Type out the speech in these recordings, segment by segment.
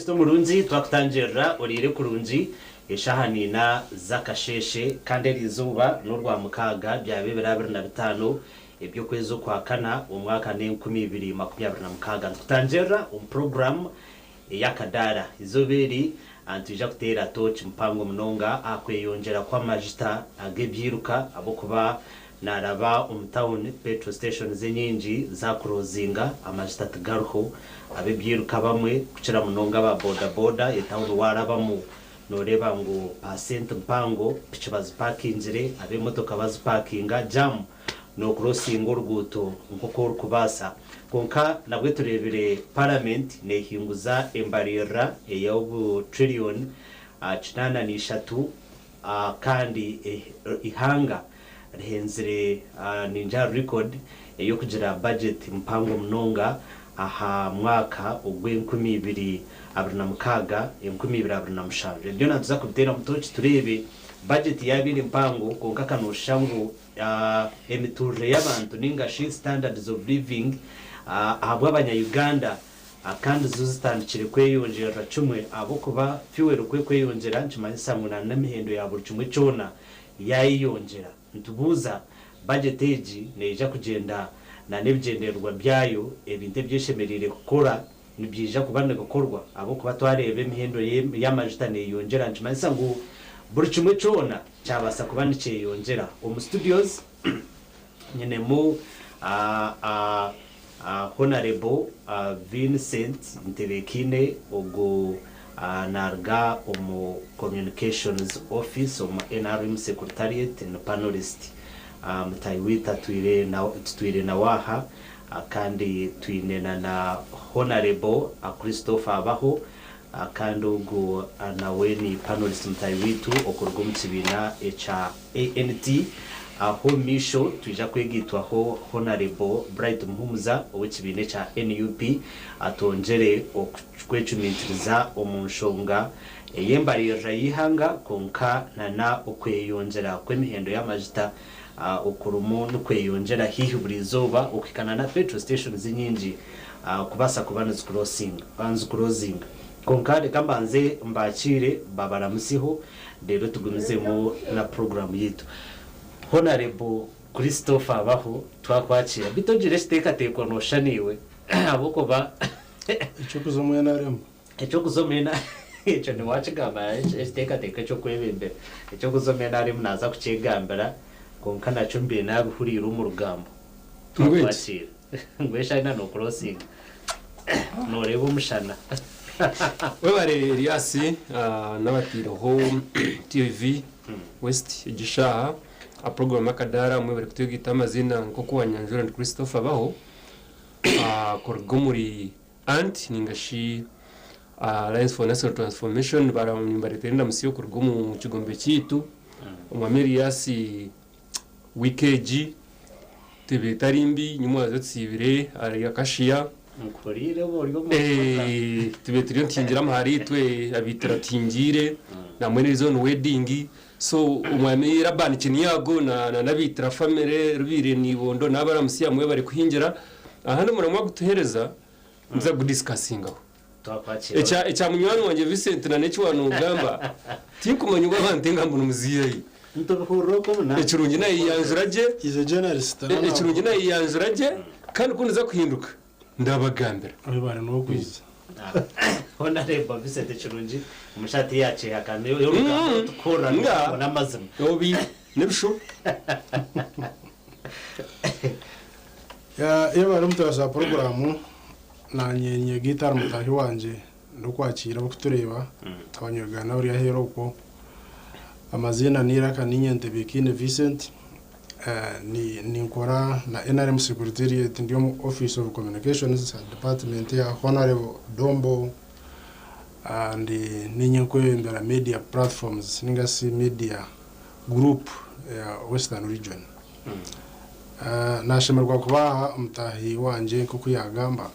Omukristo omurungi twakutangirira oriire kurungi eshaaha niina z'akasheeshe kandi eri izooba n'orwamukaaga byaba ebiro 25 eby'okwezi okwakana omwaka n'e2026. Nitukutangirira omu puroguraamu ey'akadaara. Eizooba eri nitwija kuteera tooki mpango munonga aha kweyongyera kw'amajuta ag'ebyiruka ahabw'okuba naaraba omu tawuni petrol stations enyingi zaakurozinga amajuta tigariho. Ab'ebyiruka abamwe kukira munonga aba boda boda etawuni waarabamu nooreeba ngu paasenti mpango piki bazipakingire, ab'emotoka bazipakinga, jaamu nookurosinga oruguuto nk'oku orikubaasa. Kwonka nabwe tureebire Paramenti neehinguza embaririra ey'obutiriyoni 83 kandi eihanga rihenzire ningira record ey'okugira budget mpango munonga aha mwaka ogw'e2026, 2027. Ebyo byona nituza kubiteeramu tooki tureebe budget yaaba eri mpango kwonka ka nooshusha ngu emituurire y'abantu ninga shi standards of living ahabw'abanya Uganda kandi zo zitandikire kweyongyerera kimwe ahabw'okuba fuel ku ekweyongyera nikimanyisa ngu na n'emihendo ya buri kimwe kyona yayeyongyera. Nitubuuza budget egi neija kugyenda na n'ebigyendererwa byayo ebintu ebi eshemereire kukora nibyija kuba nibikorwa ahabw'okuba twareeba emihendo y'amajuta neyeyongyera nikimanyisa ngu buri kimwe kyona Kyabaasa kuba nikyeyongyera. Omu studios nyinemu Honarebo Vincent Ntebekaine ogu naruga omu Communications Office omu nrm Secretariat ni panelist. Mutaahi waitu tutwire nawe aha kandi twine na na Honarebo Christopher Abaho Kandi ogu nawe ni panelist mutaahi waitu okuruga omu kibiina ekya ANT. Aho omu maisho twija kwegaitwaho Honarebo Bright Muhumuza ow'ekibiina ekya nup atwongyere okwecumitiriza omu nshonga ey'embaririra y'eihanga kwonka na na okweyongyera kw'emihendo y'amajuta okurimu nikweyongyera haihi buri izooba okuhika na na petrol stations nyingi kubaasa kuba nizikurozinga. Kwonka reka mbanze mbakiire babaramutsyeho reero tugumizemu na puroguraamu yaitu. Honarebo Christopher Abaho twakwakiira. Beitu ogira ekiteekateeko nooshusha naiwe ahabw'okuba. Eky'okuza omu nrm. Eky'okuza omu nrm ekyo niwakigamba ekiteekateeko eky'okwebembera. Eky'okuza omu nrm naaza kukyegambira kwonka nakyo mbaire naabihuriire omu rugambo. Twakwakiira. Ngu eshana nokurosinga noreeba omushana. Webare Elias nabateireho TV West egi eshaaha aha program Akadaara mwebare kutwegaita amaziina nkoku wanyanjura ndi Christopher Baho kuruga omuri Ant ninga shi Alliance for National Transformation nimbaretera endamutsyo kuruga omu kigombe kyaitu omwami Elias Wiiki egi teba etari mbi nyimwaza otusiibire ahari Acacia. Nkuhuriire oba ori omu motoka. Tube turiyo nituhingira amahare itwe abaitira tuhingiire nambwenu eriizooba ni wedding so omwami Laban Kinyago na n'abaitira family Rubiire na Ibondo nabaramutsya mwebare kuhingira ahandi omuramwa ogutuhereza nituza kugudiscussingaho. Twakwakira Ekya ekya munywani wangye Vincent na n'eki waanoogamba, tinkumanya obu abantu engambo nimuziihayo. Nitubihurira okwo buna. Ekirungi nayeyanjura gye, He's a journalist. ekirungi nayeyanjura gye kandi ku ndiza kuhinduka ndabagambira. Webare n'okwiza. Honourable Vincent Ekirungi omushaija tiyakyehakana orugambo orutukuhurira Nga. ngu n'amazima. Obi n'ebishuba. Ya, yebare omutwazi wa puroguraamu. Naanye nyegaita ahari mutaahi wangye ndikwakiira abarikutureeba, abanyaruganda abari aheeru okwo. Amaziina n'eiraka niinye Ntebeekaine Vincent, ninkora na nrm Secretariat ndi omu Office of Communications department ya Honarebo Dombo and niinye nkwebembera media platforms ninga shi media group ya Western Region. Nashemererwa kuba aha omutaahi wangye nk'oku yaagamba.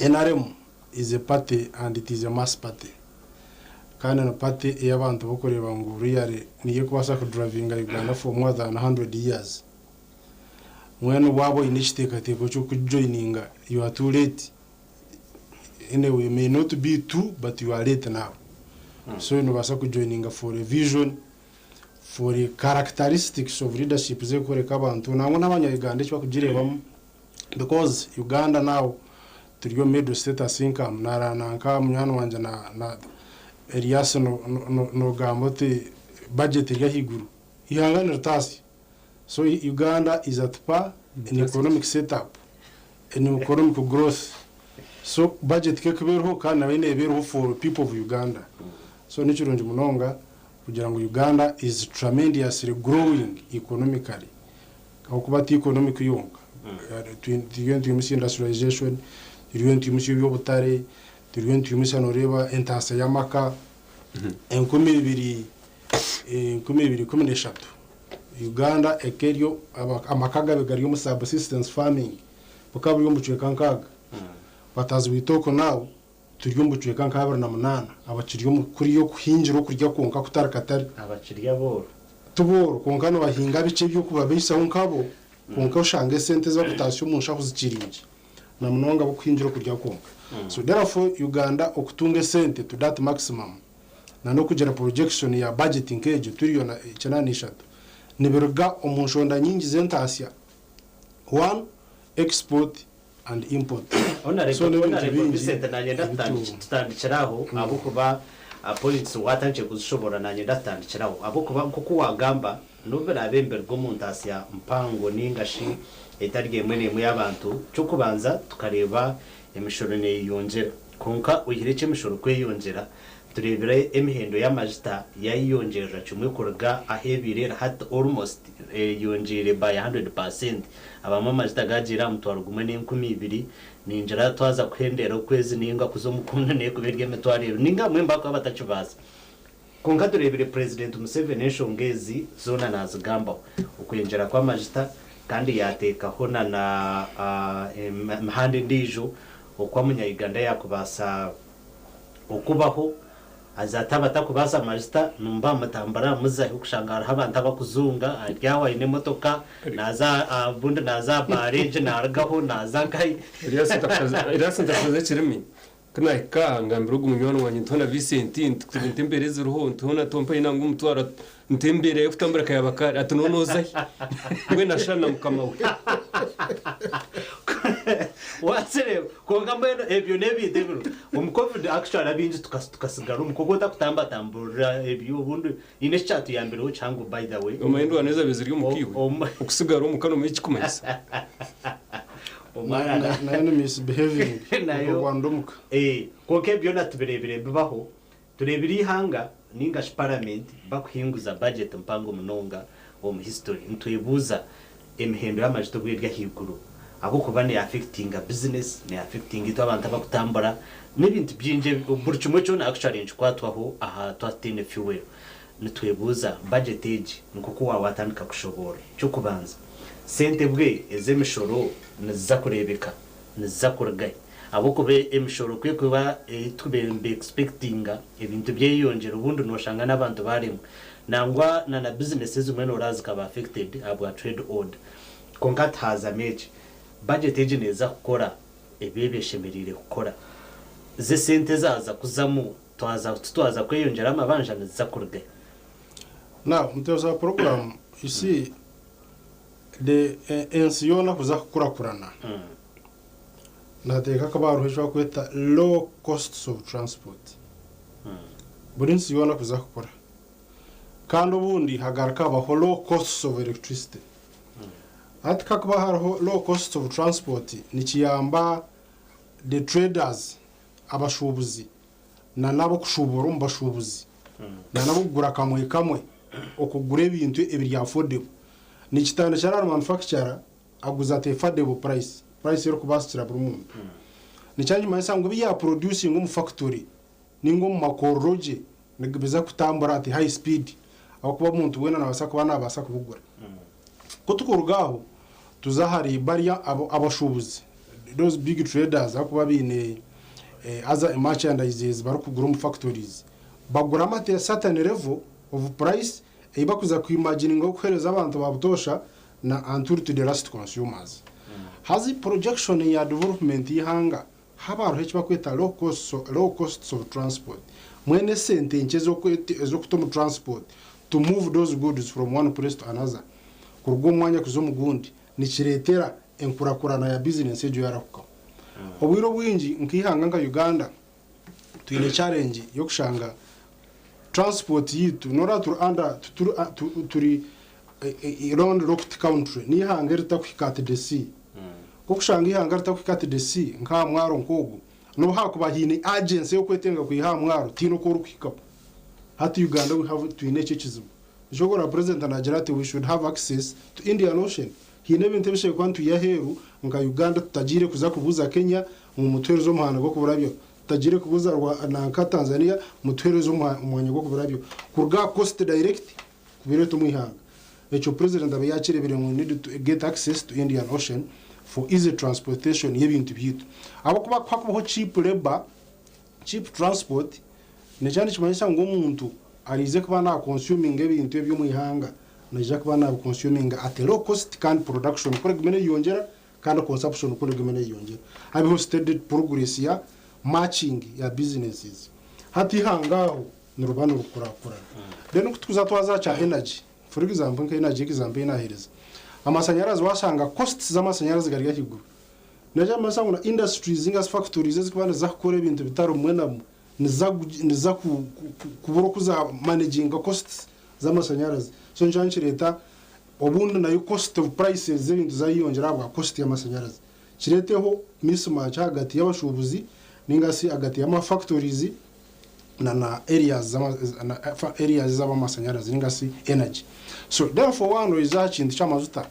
Nrm is a party and it is a mass party. Kandi ni party ei abantu barikureeba ngu really niyo erikubaasa kudrivinga Uganda for more than 100 years. Mbwenu waaba oine ekiteekateeko ky'okugijoininga you are too late. Anyway, you may not be too but you are late now. So nobaasa kujoininga for a vision, for a characteristics of leadership z'ekworeka abantu nangwa n'abanya Uganda eki bakugireebamu because Uganda now turi omu middle status income nara nanka munywani wangye na na Elias no no nogamba oti budget eri ahaiguru eihanga niritaasya so Uganda is at par in economic set up in economic growth so budget kekuba eriho kandi nayo neeba eriho for people of Uganda so nikirungi munonga kugira ngu Uganda is tremendously growing economically ahabw'okuba ti economic yonka turiyo nitwimutsya industrialization turiyo nitwimutsya eby'obutare turiyo nitwimutsya noreeba entaasya y'amaka 2013 Uganda eka eri amaka agabaire gari omu subsistence farming bukaba buri omu bucweka nkaaga but as we talk now turi omu bucweka nka 28 abakiri omu kuriya okuhingira okurya kwonka kutari katare. Abakiri abooro. Ti booro kwonka nibahinga bikye eby'okubabaisaho nkabo kwonka oshanga esente ezi barikutaasya omu nshaho zikiri nkye na munonga abarikuhingira okurya kwonka. So therefore Uganda okutunga esente to that maximum na n'okugira projection ya budget nk'egyo trillion 83 nibiruga omu nshonda nyingi z'entaasya, one, export and import. So Honourable n'ebintu Honourable bingi Vincent nanyenda ebitu. tutandikire aho ahabw'okuba points watandikire kuzishoborora nanyenda tutandikire aho ahabw'okuba nk'oku wagamba n'obu biraabe nibiruga omu ntaasya mpango ninga shi etari emwe n'emwe y'abantu ky'okubanza tukareeba emishoro neyeyongyera kwonka oihireho eky'emishoro kweyongyera Tureebire emihendo y'amajuta yayeyongyerera kimwe kuruga ahu ebaire eri hati almost eyongyeire by 100%. Abamwe amajuta gagiire aha mutwaro gumwe n'enkumi ibiri, ningira twaza kuhendera okwezi ninga kuza omu kumwe nekuba eri emitwaro ebiri ninga abamwe nibakuba batakibaasa. Kwonka tureebire Purezidenti Museveni enshonga ezi zoona nazigambaho, okweyongyera kw'amajuta kandi yateekaho na na emihanda endiijo oku omunya Uganda yakubaasa Okubaho, haza hati abatakubaasa amajuta nimuba mutambura muzahi okushanga hariho abantu abakuzunga ari aho aine emotoka naaza aha obundi naaza aha baara egi naarugaho naaza nkahi. Elias ntakushaaza ekirimi, ku naahika aha ngambira ogu munywani wangye nti hoona Vincent nti nti embeera eziriho nti hoona tompayo nangwa omutwaro nti embeera y'okutambura ekayaba kare ati noona ozahi? Mbwenu ashana na mukama we. Wakireeba? Kwonka mbwenu ebyo n'ebintu ebiriho. Omu Covid actually abaingi tukasigara omuka oku otakutambatamburira ebyo obundi haine eki kyatuyambireho kihango by the way. Omanye endwara ezabaire ziri omuka iwe, okusigara omuka nomanya ekikumanyisa? Omwana Nayo ni misbehaving Nayo- okurwana omuka. Kwonka ebyo byona tubireebire bibaho, tureebire eihanga ninga shi paramenti bakuhinguza budget mpango munonga omu history. Nitwebuuza emihendo y'amajuta obu eri ahaiguru ahabw'okuba ne affectinga business, ne affectinga itwe abantu abakutambura n'ebintu bingi buri kimwe kyona actually nikikwatwaho aha twaba tutaine fuel. Nitwebuuza budget egi nk'oku waaba watandika kushoboorora, eky'okubanza sente bwe ez'emishoro niziza kureebeka, niziza kurugahi? Ahabw'okuba emishoro ku erikuba ei tukubaire nitu expectinga ebintu byeyongyera obundi noshanga n'abantu baremwa. Nangwa na na business ezimwe noreeba zikaba affected ahabwa trade order. Kwonka tihazamu eki, budget egi neeza kukora ebi ebi eshemereire kukora. Zo esente zaaza kuzamu twaza titwaza kweyongyera amabanja niziza kurugahi? Now muteesa wa program you see the ensi yoona kuza kukurakurana Nateeka hakaba hariho eki barikweta low costs of transport buri nsi yoona kuza kukora kandi obundi hagaruka habaho low costs of electricity. Hati kakuba hariho low costs of transport nikiyamba the traders abashuubuzi na n'abokushuubura omu bashuubuzi na n'abokugura kamwe kamwe okugura ebintu ebiri affordable. Nikitandikira ahari manufacturer aguza at affordable price, price erikubaasikira buri muntu. Nikyo nikimanyisa ngu ebi yaaproducinga omu factory ninga omu makorero gye nibiza kutambura at high speed ahabw'okuba omuntu weena naabaasa kuba naabaasa kubigura. Ku turikuruga aho tuza ahari bariya abashuubuzi, those big traders abarikuba baine other merchandises barikugura omu factories, baguramu at a certain level of price ei barikuza ku imagininga kuheereza abantu ba butoosha na until to the last consumers. Haza projection ya development y'eihanga Haaba hariho eki barikweta low costs, low costs of transport, mbwenu esente nkye ez'okuta omu transport to move those goods from one place to another, kuruga omu mwanya kuza omu gundi, nikireetera enkurakurana ya bizinesi egyo yarahukaho. Obwire obwingi nk'eihanga nka Uganda twine challenge y'okushanga transport yaitu noreeba turi under tituri turi land locked country n'eihanga eritakuhika at the sea. Nk'okushanga eihanga ritakuhika at the sea nk'aha mwaro nk'ogwo n'obu haakuba haine agency ey'okwetenga kwiha aha mwaro tihaine oku orikuhikaho. Hati Uganda we have twine ekyo ekizibu. Nikyo orikureeba president naagira ati we should have access to Indian Ocean. Haine ebintu ebishemereire kuba nitwiha aheeru nka Uganda tutagiire kuza kubuuza Kenya ngu mutuheereze omuhanda gw'okuburabyaho. Tutagiire kubuuza nanka Tanzania mutuheereze omwanya gw'okuburabyaho. Kuruga aha coast direct kubireeta omu ihanga. Ekyo president aba yakireebire ngu we need to get access to Indian Ocean for easy transportation y'ebintu byaitu. Ahabw'okuba ku hakubaho cheap labour, cheap transport, nikyo nikimanyisa ngu omuntu ariize kuba na consuminga ebintu ebi omu ihanga, naija kuba na consuminga at a low cost kandi production ku erikuba neyeyongyera kandi consumption ku erikuba neyeyongyera. Habeho steady progress ya matching ya businesses. Hati ihanga aho niruba nirukurakurana. Then ku tukuza twaza aha kya energy, for example nka energy example ei naheereza, amasanyarazi washanga costs z'amasanyarazi gari ahaiguru. Naija kumanyisa ngu na industries ninga shi factories ezikuba niziza kukora ebintu bitari bimwe na bimwe niziza kubura oku za managinga costs z'amashanyarazi. So nikyo nikireeta obundi nayo cost of prices z'ebintu zayeyongyera ahabwa cost y'amashanyarazi. Kireeteho mismatch ahagati y'abashuubuzi ninga shi ahagati y'ama factories na na areas areas ez'amashanyarazi ninga shi energy. So therefore waaba noija aha kintu ky'amajuta,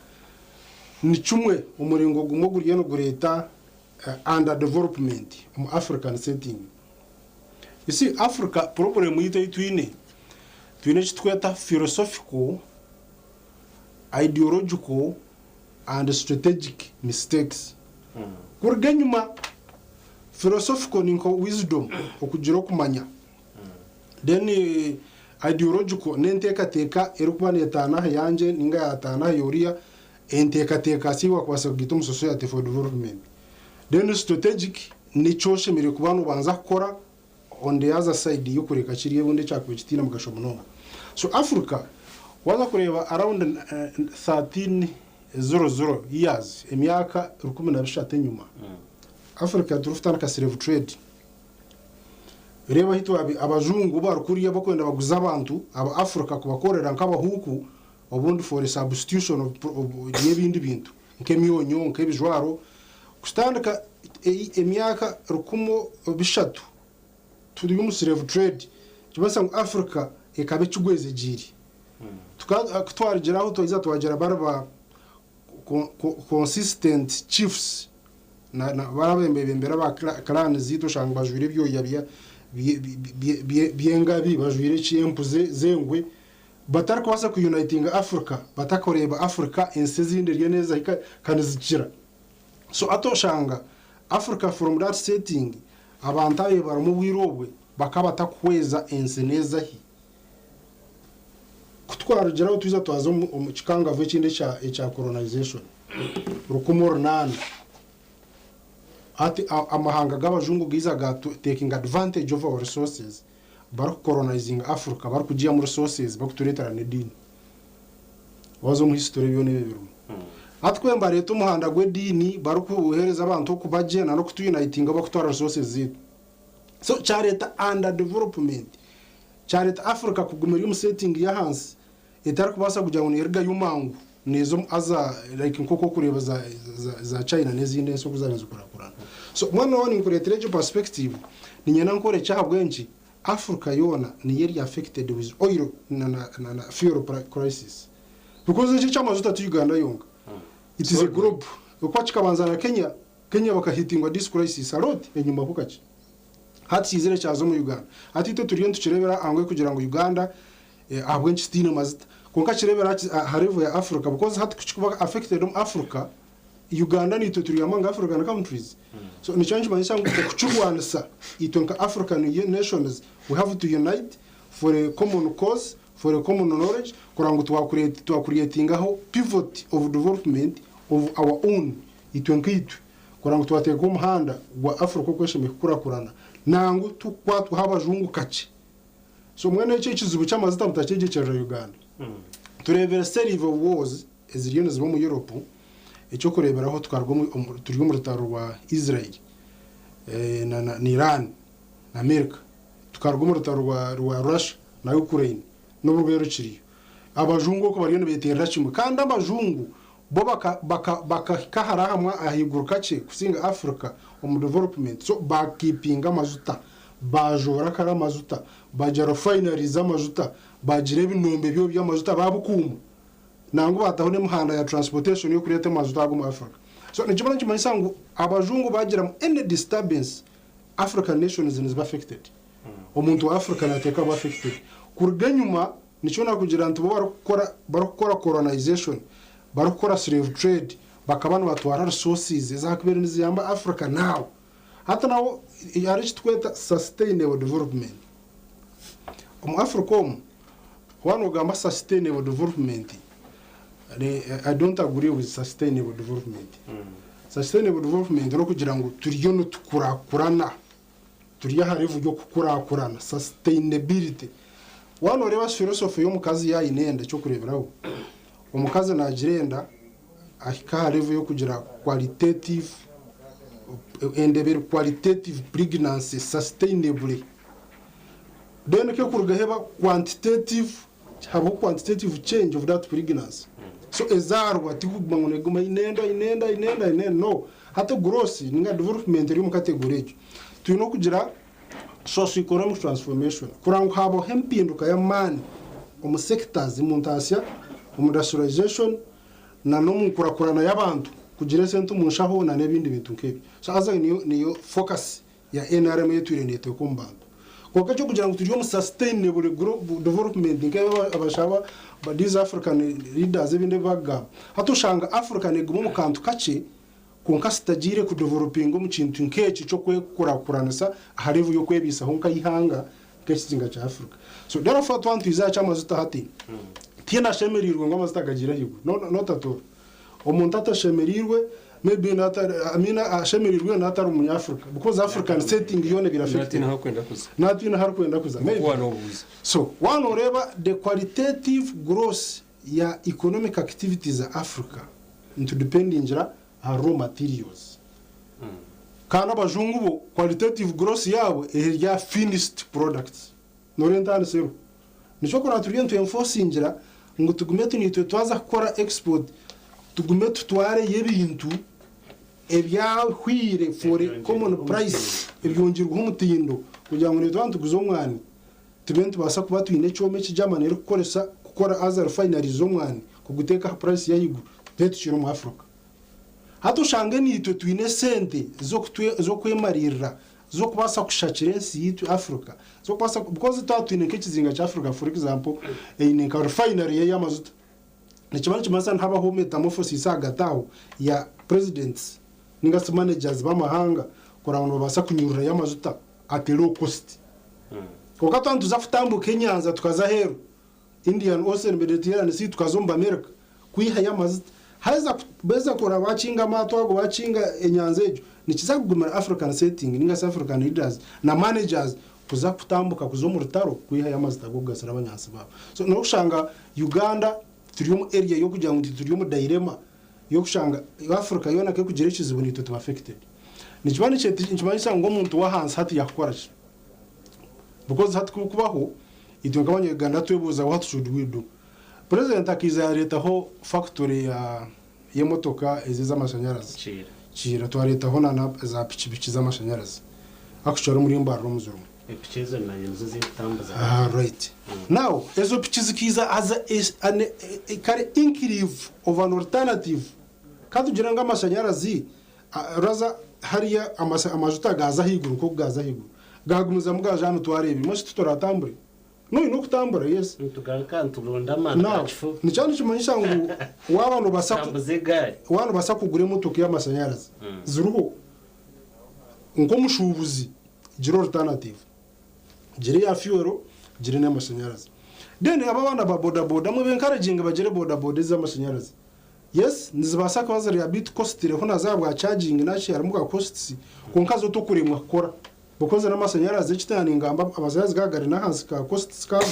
ni kimwe omuringo gumwe oguriyo nigureeta under development omu African setting. You see Africa problem yaitu ei twine, twine eki turikweta philosophical, ideological and strategic mistakes. Kuruga enyima, philosophical ni nka wisdom, okugira okumanya. Then ideological n'enteekateeka erikuba neetaana aha yangye ninga yaataana aha y'oriya, enteekateeka si ei waakubaasa kugiita omu society for development. Then strategic nikyo oshemereire kuba noobanza kukora on the other side y'okureka kiriya obundi ekyakubaire kitaine mugasho munonga. So Africa waaza kureeba around 1300 years, emyaka 1300 enyima, Africa turikutandika slave trade. Reeba ahi twabi abajungu barikuriya bakwenda baguze abantu aba Africa kubakorera nk'abahuuku obundi for a substitution of, of, y'ebindi bintu nk'emyonyo nk'ebijwaro kutandika emyaka 1300 turi omu slave trade nikimanyisa ngu Africa ekaba ekigwezegiire. Ku twarugire aho twaija twagira bari ba consistent chiefs bari abebembera ba clan zaitu oshanga bajwaire ebyoya by'engabi bajwaire eki empu z'engwe batarikubaasa ku unitinga Africa batakureeba Africa ensi ezindi eriyo neeza kandi zikira. So hati oshanga Africa from that setting abantu abu barimu obwire obwe bakaba batakuhweza ensi neezahi. Ku twarugire aho twija twaza omu kikangavu ekindi ekya colonization 1800 hati amahanga g'abajungu gaija ga taking advantage of our resources barikucolonizinga Africa barikugihamu resources barikutureetera n'ediini. Waaza omu history byona ebyo birimu. Hati ku nibareeta omuhanda gw'ediini barikuheereza abantu okuba gye n'okutu-unitinga barikutwara resources zaitu. So kyareeta under development, kyareeta Africa kuguma eri omu setting y'ahansi etarikubaasa kugira ngu neerugayo mangu neeza omu other like nk'oku orikureeba za China n'ezindi ensi oku zaaba nizikurakurana. So mbwenu naaba ninkureetera egyo perspective, niinyenda nkworekye ahabw'enki Africa yoona niyo eri affected with oil na fuel crisis. Because eki eky'amajuta ti Uganda yonka, it is a globe. Ahabw'okuba kikabanza na Kenya, Kenya bakahitingwa this crisis a lot enyimaho kakye. Hati kiizire kyaza omu Uganda. Hati itwe turiyo nitukireebera ahangoye kugira ngu Uganda ahabw'enki titaine majuta. Kwonka kireebera aha level ya Africa because hati ku kirikuba affected omu Africa, Uganda naitwe turi among African countries. So nikyo nikimanyisa ngu okukirwanisa itwe nka African nations we have to unite for a common cause, for a common knowledge kureba ngu twacreatingaho pivot of development of our own itwe nkaitwe. Kureba ngu twateeka omuhanda gwa Africa oku eshemereire kukurakurana nangu tukukwatwaho abajungu kakye. So mbwenu ekyo ekizibu ky'amajuta mutakyegyekyerera Uganda. Tureebire series of wars eziriyo niziba omu Europe, eky'okureeberaho tukaruga omu turi omu rutaro rwa Israel na na Iran na America, tukaruga omu rutaro rwa rwa Russia na Ukraine n'obu rwabaire rukiriyo. Abajungu okwo bariyo nibeeterera kimwe kandi abajungu bo baka baka bakahika hare ahamwe ahaiguru kakye kusinga Africa omu development so bakiipinga amajuta, baajoora kare amajuta, bagira refineries z'amajuta, bagira ebinombe byabo by'amajuta baabikuuma nangwa baataho n'emihanda ya transportation y'okureeta amajuta ago omu Africa. So nikiba nikimanyisa ngu abajungu baagiramu any disturbance African nations niziba affected. Omuntu wa Africa naateekwa aba affected. Kuruga enyima Nikyo nakugira nti bo barikukora barikukora colonization, barikukora slave trade bakaba nibatwara resources ezakubaire niziyamba Africa now. Hati naho hariho ekitweta sustainable development. Omu Africa omu waaba nogamba sustainable development, I don't agree with sustainable development. Sustainable development n'okugira ngu turiyo nitukurakurana. Turi aha level y'okukurakurana, sustainability. Waaba nooreeba philosophy y'omukazi yaaba aine enda, eky'okureeberaho, omukazi naagira enda ahika aha level y'okugira qualitative, enda eba eri qualitative pregnancy sustainably. Then ku erikurugaho eba quantitative, habaho quantitative change of that pregnancy. So ezaarwa tikuguma ngu neeguma aine enda, aine enda, aine enda, aine enda, no. Hati growth ninga development eri omu category egyo. Twine okugira socio economic transformation kureba ngu habaho empinduka y'amaani omu sectors, omu ntaasya, omu industrialization na n'omu nkurakurana y'abantu kugira esente omu nshaho na n'ebindi bintu nk'ebyo. So haza niyo niyo focus ya nrm ei etwire neeteeka omu bantu. Kwonka eky'okugira ngu turi omu sustainable development nk'ebi abashaba these African leaders ebindi ebi barikugamba, hati oshanga Africa neeguma omu kantu kakye kwonka zitagiire kudevelopinga omu kintu nk'ekyo eky'okwekurakuranisa aha level y'okwebaisaho nk'eihanga nk'ekizinga kya Africa. So therefore twaba nitwiza aha ky'amajuta hati, tihaine ashemereirwe ngu amajuta gagiire ahaiguru, no not at all. Omuntu atashemereirwe maybe natari I mean ashemereirwe natari omunyafrica because African setting yoona ebaire affected. Natiina ahu arikwenda kuza. Natiina ahu arikwenda kuza Nk'oku maybe. waanobuuza. So waaba nooreeba the qualitative growth ya economic activities za Africa nitudependingira aha raw materials. Kandi abajungu bo qualitative growth yaabo eri aha finished products. Nooreeba entaaniso eriho? Nikyo kureba turiyo nitwenfosingira ngu tugume naitwe twaza kukora export tugume tutwareyo ebintu ebyahwire for a common price ebyongyirweho omutindo kugira ngu naitwe twaba nituguza omwani tube nitubaasa kuba twine ekyoma eki Germany erikukoresa kukora as refineries z'omwani kuguteeka aha price y'ahaiguru tube tukiri omu Africa. Hati oshange naitwe twine esente z'okwemariirira z'okubaasa kushakira ensi yaitu Africa, z'okubaasa because twaba twine nk'ekizinga kya Africa for example eine nka refinery ey'amajuta, nikiba nikimanyisa nihabaho metamorphosis ahagati aho ya presidents ninga shi managers b'amahanga kureba ngu nibabaasa kunyururayo amajuta at a low cost. Kwonka twaba nituza kutambuka enyanja tukaza aheeru, Indian Ocean, Mediterranean Sea tukaza omu Bamerika kwihayo amajuta. Haza beeza kurora bakinga amaato ago bakinga enyanja egyo nikiza kugumira African setting ninga shi African leaders na managers kuza kutambuka kuza omu rutaro kwihayo amajuta g'okugasira abanyansi baabo. So n'okushanga Uganda turi omu area y'okugira ngu turi omu dilemma y'okushanga Africa yoona ku erikugira ekizibu naitwe tuba affected. Nikiba nikimanyisa ngu omuntu w'ahansi hati yaakukora ki? Because hati kubaho itwe nk'abanya-Uganda twebuuza what should we do? President akaija yareetaho factory ya y'emotoka ezi ez'amashanyarazi. Kiira. Kiira twareetaho na na za pikipiki z'amashanyarazi. Actually omuri Mbarara omu zirimu. Epiki ezo naanye nizo zinkutambuza. Ah, right. Now, ezo piki zikaija as a, as an, kare increave of an alternative. Ka tugire ngu amashanyarazi Raza hariya amajuta gaaza ahaiguru nk'oku gaaza ahaiguru, gaagumizamu gaaja aha mitwaro ebiri, mbwenu shi tituratambure? N'oine okutambura, yes. Nitugaruka nituronda amaani Now, ga kifu. nikyo nikimanyisa ngu waaba noobaasa ku- Tambuza egaari. waaba noobaasa kugura emotoka y'amashanyarazi, ziriho. Nk'omushuubuzi, gira alternative. Gira eya fuel, gira n'ey'amashanyarazi. Then abo abaana ba bodaboda, mubenkareginge bagire bodaboda ez'amashanyarazi. Yes, nizibaasa kuba ziri a bit costly hoona zaaba bwa charging naki harimu ka costs kwonka zo tokuremwa kukora because n'amashanyarazi eki ningamba amashanyarazi gaaba gari n'ahansi ka costs kaago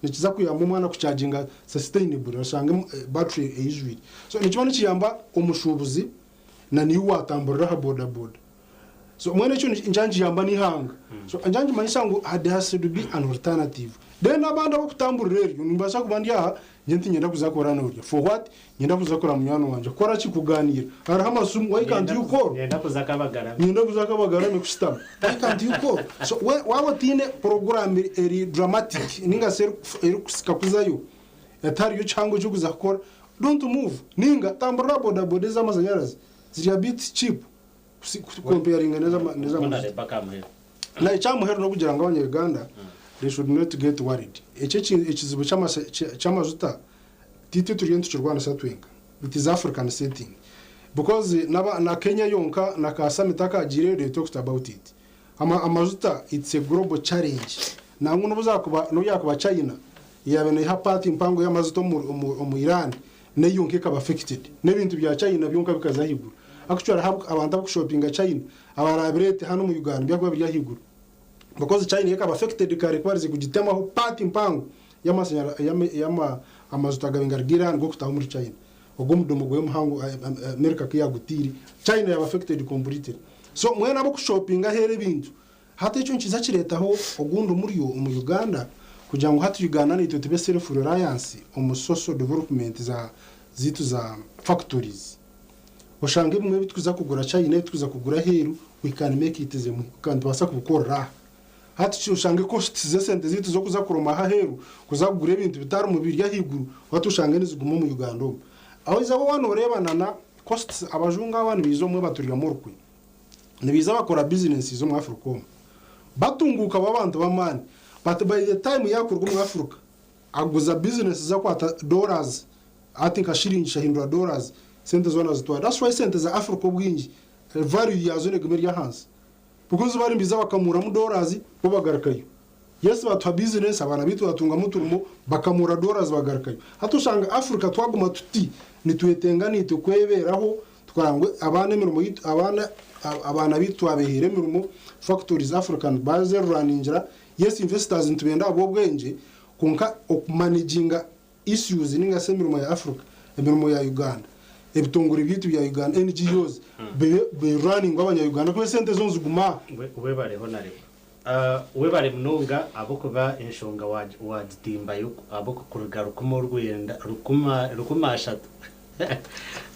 nikiza kuyamba omwana kucharginga sustainably oshange battery eijwire. So nikiba nikiyamba omushuubuzi na niiwe waatamburira aha boda boda. So mbwenu ekyo nikyo nikiyamba n'eihanga. So nikyo nikimanyisa ngu there has to be an alternative. Then abandi ab'okutamburira eryo nimbaasa kuba ndi aha nyowe tinyenda kuza kukora n'orya. For what? Nyenda kuza kureba munywani wangye. Kukora ki? Kugaaniira. Hariho amasimu, why can't you call? Nyenda kuza Kabagarame. Nyenda kuza Kabagarame kushutama. Why can't you call? So we waaba otaine program eri dramatic ninga shi erikusika kuzayo, etariyo kihango ekyokuza kukora, don't move. Ninga tamburira boda boda ez'amashanyarazi ziri a bit cheap kucomparinga n'ez'amajuta. Na ekyamuheru n'okugira ngu abanya Uganda they should not get worried. Eki ekizibu ky'amajuta titwe turiyo nitukirwanisa twenka. It is African setting. Because naba na Kenya yonka na ka summit akagiireyo they talked about it. Ama amajuta it's a global challenge. Nangwa n'obu zakuba n'obu yakuba China yaaba neeha part mpango y'amajuta omu omu omu Iran nayo yonka ekaba affected. N'ebintu bya China byonka bikaza ahaiguru. Actually hariho abantu abakushopinga China abaraabireete hanu omu Uganda byakuba biri ahaiguru. Because China yo ekaba affected kare ku barize kugitemaho part mpango y'amajuta agabaire nigariga Iran g'okutaha omuri China. Ogwo omudomo gwayo muhango America ku yaagutiire, China yaaba affected completely. So mbwenu ab'okushopinga aheeru ebintu, hati ekyo nikiza kireetaho ogundi omuryo omu Uganda kugira ngu hati Uganda naitwe tube self reliance omu social development za zaitu za factories. Oshange ebimwe ebi turikuza kugura China, ebi turikuza kugura aheeru, we can make it them, nitubaasa kubikorera aha. Hati oshange costs z'esente zaitu z'okuza kuromaho aheeru kuza kugura ebintu bitarimu biri ahaiguru, hati oshange niziguma omu Uganda omu. Aho oiza waaba nooreeba na na costs, abajungu aba nibaija omwe baturyamu orukwe. Nibaija bakora businesses omu Africa omu. Batunguuka baba abantu b'amaani. But by the time yaakuruga omu Africa, aguza business ze akwata dollars Hati nka shiringi shahindura dollars sente zona azitwara that's why sente za Africa obwingi value yazo neguma eri ahansi because bari nibiza bakamuramu dollars bo bagarukayo yes batuha business abaana beitu batungamu oturimo bakamura dollars bagarukayo hati oshanga Africa twaguma tuti nitwetenga nitwe kweberaho tukareba ngu abaana emirimo yitu abaana abaana beitu twabeheire emirimo factories African bazeruraningira yes investors nitubenda ahabw'obwengye kwonka okumanaginga issues ninga shi emirimo ya Africa, emirimo ya Uganda, ebitongore byaitu bya Uganda, NGOs, bibe bi running abanya Uganda kuba esente zo niziguma aha. Webare Honarebo. Webare munonga ahabw'okuba enshonga wagitimbayo ahabw'okuruga rukumi orwenda rukumi rukumi ashatu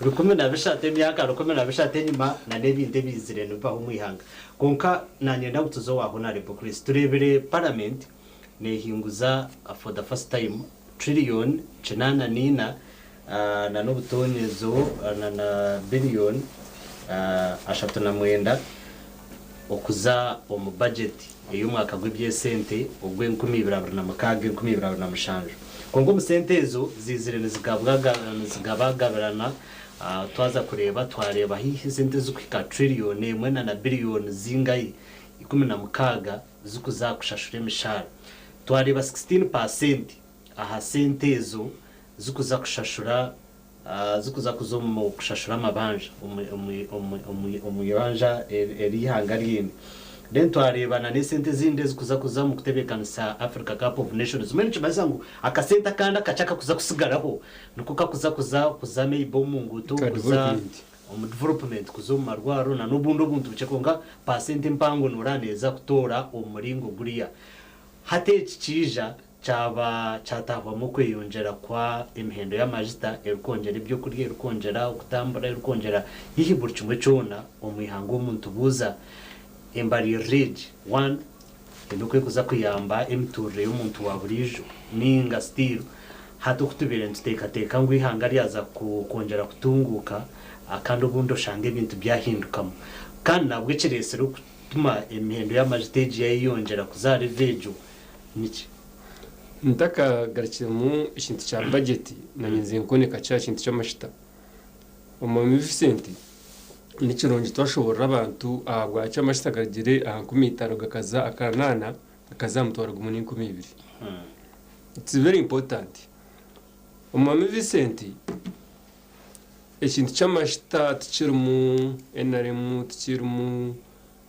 13 emyaka 13 enyima na n'ebintu ebiizire nibibaho omu ihanga. Kwonka nanyenda ngu tuze owa Honarebo Chris tureebire parliament nehinguza for the first time trillion 84 na n'obutonyezo na na billion 39 okuza omu budget ey'omwaka gw'eby'esente ogw'enkumi ibiri abiri na mukaaga enkumi ibiri abiri na mushanju. Kwonka omu sente ezo ziizire nizigabagabirana twaza kureeba twareeba haihi esente ezirikuhika trillion emwe na na billion zingahi 16 zikuza kushashura emishaara. Twareeba 16 paasenti aha sente ezo zikuza kushashura zikuza kuza omu kushashura amabanja omu ibanja eri eihanga ryine. Then twareeba na n'esente ezindi ezikuza kuza omu kutebeekanisa Africa Cup of Nations. Mbwenu nikimanyisa ngu akasente akandi akakye akakuza kusigaraho niko kakuza kuza kuza maybe omu nguuto, kuza omu development kuza omu marwariro na n'obundi obuntu bukye kwonka paasenti empango noreeba neeza kutoora omu muringo guriya. Hati eki kiija kyaba kyatahwamu okweyongyera kwa emihendo y'amajita erikwongyera ebyokurya, erikwongyera okutambura, erikwongyera haihi buri kimwe kyona omu ihanga omu nitubuuza embaririra egi one Haine oku erikuza kuyamba emituurire y'omuntu wa buriijo nainga still hati oku tubaire nituteekateeka ngu eihanga ryaza kwongyera kutunguuka kandi obundi oshange ebintu byahindukamu. Kandi nabwo ekireetsire okutuma emihendo y'amajuta egi yayeyongyera kuza aha level egyo niki? Ntakagarukiremu ekintu kya bajeti nanye nze nkoneka kya kintu ky'amajuta. Omwami Vincent, Ni kirungi twashoboorora abantu ahabwaki amajuta garugire aha 5000 gakaza aha 800 gakaza aha 1200. It's very important. Omwami Vincent, Ekintu ky'amashita tikirimu NRM, tikirimu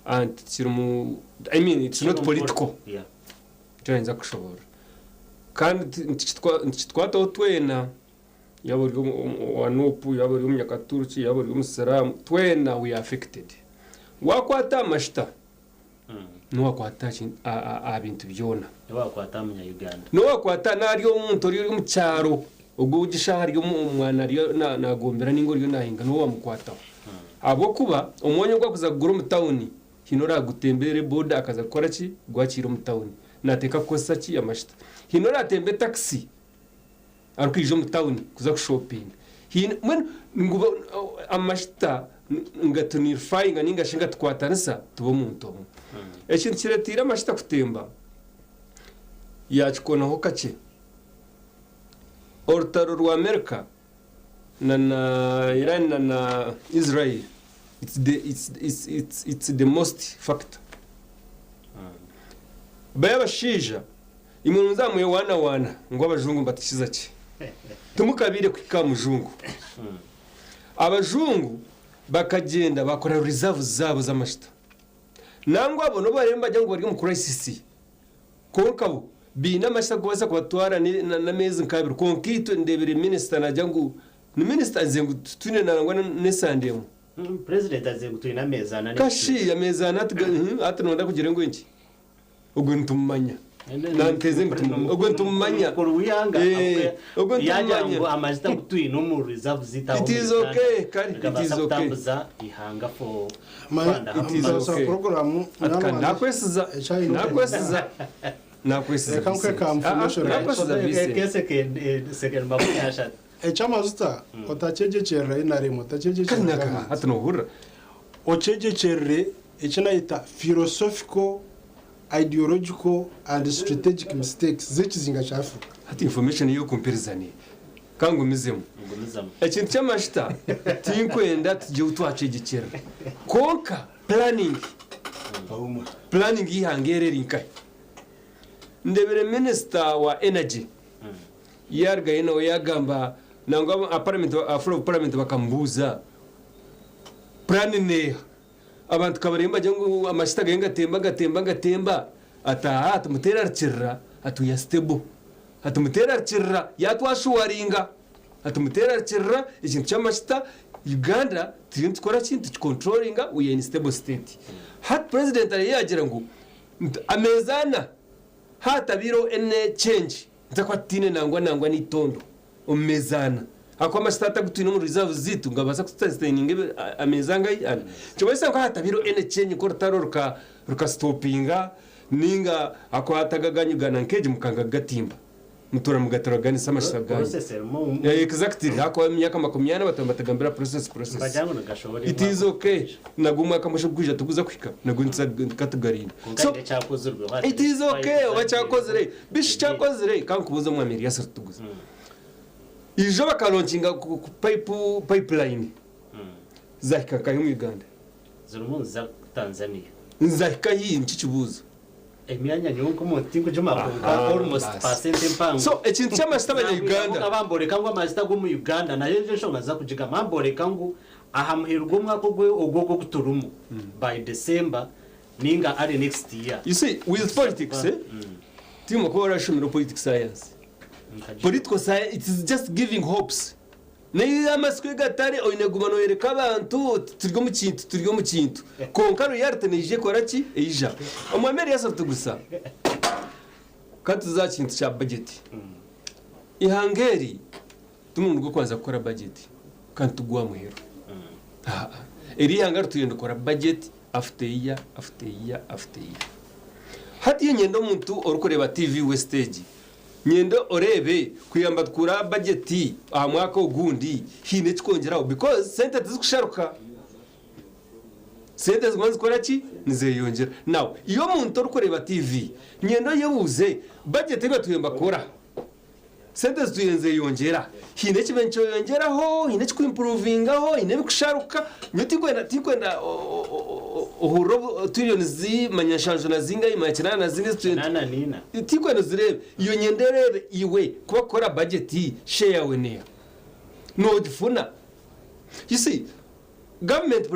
anti, tikirimu, I mean it's not political. Yeah. Nikyo nayenda kushoboorora. Kandi ti- nitukitwa- nitukitwataho twena, yaaba ori owa NUP, yaaba ori omunyakaturiki, yaaba ori omusiraamu, twena we are affected. Waakwata aha mashita, niwakwata aha bintu byona. Niwakwata aha munya-Uganda. Niwakwata n'ahari omuntu ori omu kyaro, ogwo ogi shaaha ari omwana ariyo nagombera ninga oriyo nahinga niwe wamukwataho. Ahabw'okuba omwanya ogu arikuza kugura omu tawuni, haine oragutembeere boda akaza kukora ki? Gwakiira omu tawuni. Nateeka kukozesa ki? Amashita. Haine oratemba etakisi arikwija omu tawuni kuza kushopinga. Haine mbwenu ngu amashita nigatunirifayinga ninga shi nigatukwatanisa tuba omuntu omwe. Ekintu kireteire amashita kutemba, yaakikonaho kakye. Orutaro rwa America na na Iran na na Israel it's the, it's, it's, it's, it's the most factor. Bayo abashaija imwe nimuza mwewanawana ngu abajungu nibatukiza ki? Timukabaire kuhika aha mujungu. Abajungu bakagyenda bakora reserves zaabo z'amashita. Nangwa bo n'obu bariyo nibagira ngu bari omu crisis, Kwonka bo baine amasyo agukubaasa kubatwara n'ameezi nk'abiri. Kwonka itwe ndeebire minisita naagira ngu ni minisita agizire ngu titwine nangwa n'esande emwe. Purezidenti agizire ngu twine ameezi ana Kashi n'ekitundu. ameezi ana hati nooyenda kugira ngu enki? Ogwo nitumumanya. Nanteze ngu ogwo nitumumanya. Omukuru w'eihanga Ogwo yaagira nitumumanya. ngu amazita agu twine omu reserve zaitu aha It omu is Uganda okay, kare, it nigabaasa is okay. kutambuza eihanga for Manya It is nzasa okay. poroguramu Ati kandi nakwesiza Ekyayine. nakwesiza nakwesiza Reka nkwe Vincent. ka Ah, ah, information. nakwesiza Vincent. Ekyamajuta otakyegyekyerera NRM Kandi otakyegyekyerera naka gavumenti. hati nohurira Okyegyekyerere eki nayeta philosophical, ideological and strategic mistakes z'ekizinga kya Africa. Hati information eyokumpirizani kangumizemu. Ekintu ky'amashita tinkwenda tugye obu twakyegyekyerera kwonka planning planning y'eihanga eri eri nkahi? Ndebire minisita wa energy yarugayo nawe yagamba nangwa aha parliament aha floor of parliament bakamubuuza plan neeha? Abantu ka bariyo nibagira ngu amashita gariyo nigatemba gatemba gatemba ati aha timuterarikirira ati we are stable ati muterarikirira yatwashuwaringa ati muterarikirira ekintu ky'amashita Uganda turiyo nitukora ki nitukicontrolinga we are in stable state. Hati president ariyo yagira ngu ameezi ana Haatabaireho any change nituza kuba tutaine nangwa nangwa n'eitondo omu meezi ana ahakuba amasita hati agu twine omu reserves zaitu nigabaasa kutusustaininga ameezi angahi ana. Nikimanyisa ngu haatabaireho any change nk'orutaro ruka rukasitopinga nainga ahakuba hati aga aganyu ga nankeegi mukanga kugatimba mutuura mugataraganisa amasita gaanyu. Process erimu Exactly ahakuba emyaka 40 batuura nibatugambira process process. Nibagira ngu nigashohora It is okay nagwo omwaka musha ogurikwija tiguza kuhika nagwo nituza katugarinda. Kwonka So haine ekyakozirweho it is okay oba kyakozire bishi kyakozire kankubuuze omwami Elias Rutuguza. Ijo bakalonkinga ku ku pipe pipeline zahika nkahi omu Uganda? Zirimu niziza Tanzania. Nizahika hi nikyo kibuuzo. Emyanya nyowe nk'omuntu tinkugimara kwonka Aha, almost basi. percent empango. So ekintu ky'amasita abanya-Uganda. Bamboreka ngu amasita g'omu Uganda nayo egyo enshonga nza kugigamba bamboreka ngu aha muheru gw'omwaka ogwo ogwo ogu turimu by December ninga early next year. You see, with politics, eh? Tiimwe kuba orashomire political science. Political science, it is just giving hopes. Nayo amatsiko egatari oine kuguma noyoreka abantu oti turi omu kintu, turi omu kintu. Kwonka reality neija ekora ki? Eija. Omwami Erias Rutugusa, ka tuze aha kintu kya budget. Eihanga eri ti murundi gw'okubanza kukora budget kandi tigwa aha muheru. Aa, eri eihanga ritwire nirikora budget after year, after year, after year. Hati nyenda omuntu orikureeba TV West egi, Nyenda oreebe kuyamba tukura budget aha mwaka ogundi haine ekikwongyeraho because sente tizikusharuka. Sente ziguma nizikora ki? Nizeyongyera. Now iwe omuntu orikureeba TV nyenda oyebuuze budget ei batwire nibakora sente zitwire nizeyongyera haine ekibaire nikyoyongyeraho, haine ekikuimpuruvingaho, haine ebikusharuka? Nyowe tinkwenda tinkwenda ohurire trillions zi manya nshanju na zingahi manya kinaana na zingahi ezi Kinaana n'ina. Tikwenda ozireebe, iwe nyenda oreebe iwe ku barikukora bajeti share yaawe neeha? Noogifuna? You see, government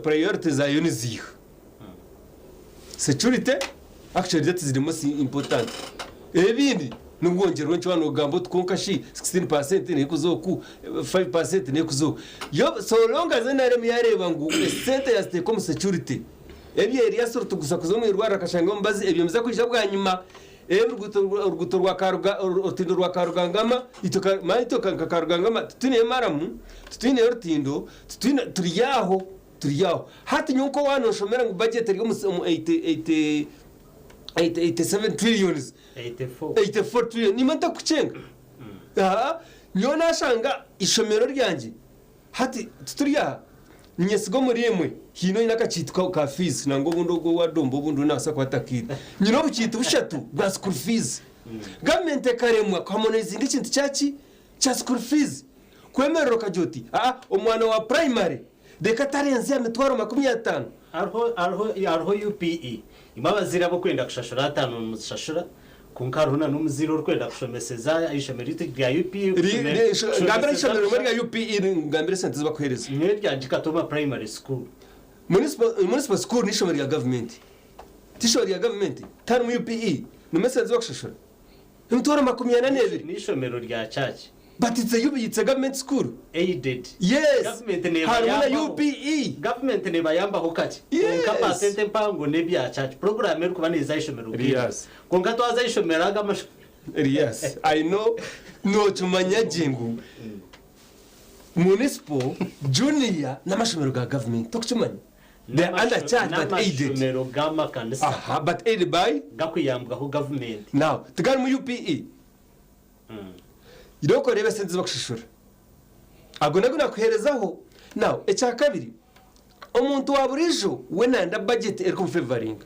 priority zaayo niziiha? Security, actually that is the most important. Ebindi nibwongyerwa nkyo waaba nogamba oti kwonka shi 16% nekuza oku, 5% nekuza oku. Yo so long as NRM yareeba ngu esente yaziteeka omu security, ebyo Erias Rutugusa kuza omu irwariro akashanga omubazi ebyo nibiza kwija bwanyima. Ebi oruguuto rwa Karuga orutindo rwa Karugangama itwe ka manya itwe nka Karugangama titwineyo maramu, titwineyo orutindo, titwine turi aho turi aho. Hati nyowe nk'owaaba nonshomera ngu budget eri omu omu 80 80 87 trillions, 84. 84 trillion nimba ntarikukyenga? Haa nyowe nashanga ishomero ryangye Hati tituri aha, niinyesiga omuriimwe haine oine akakiito ka, ka fees nangwa obundi ogwo owa Dombo obundi we naabaasa kuba atakaine. Nyine obukiito bushatu bwa school fees. Gavumenti ekaremwa kuhamonaizinga ekintu kya ki? Kya school fees. Kwemerera okagira oti, aa omwana wa primary reka atarenze aha mitwaro 50. Hariho, hariho, hariho UPE. Imwe abazaire ab'okwenda kushashura ataano nimuzishashura, Kwonka hariho na n'omuzaire orikwenda kushomeseza aha ishomero ryaitu rya UPE. Ngambira eishomero rimwe rya UPE ngambire esente ezi bakuheereza. Nyowe erya Gikatoma Primary School. Municipal School n'eishomero rya gavumenti. Ti ishomero rya gavumenti? Tiharimu UPE? Nimwo esente ezi bakushashura? Emitwaro 42. N'eishomero rya church. But it's a, it's a government school. Aided. Yes. Government Harimu na nebayambaho. UPE. Government nebayambaho kakye. Yes. Kwonka pasente empango nebya church. Program erikuba neza aha ishomero bwingi. Yes. Kwonka twaza aha ishomero aga amashomero. Yes, I know. Nokimanya gye ngu municipal, junior n'amashomero ga government. Tokukimanya? They are under charge but aided. N'amashomero g'amakanisa. Aha, but aided by? Gakuyambwaho government. Now, tigarimu UPE. Irooko oreebe esente ezi bakushashura. Ago nago nakuheerezaho. Now, ekyakabiri, omuntu wa buriijo we nayenda budget erikumufevaringa.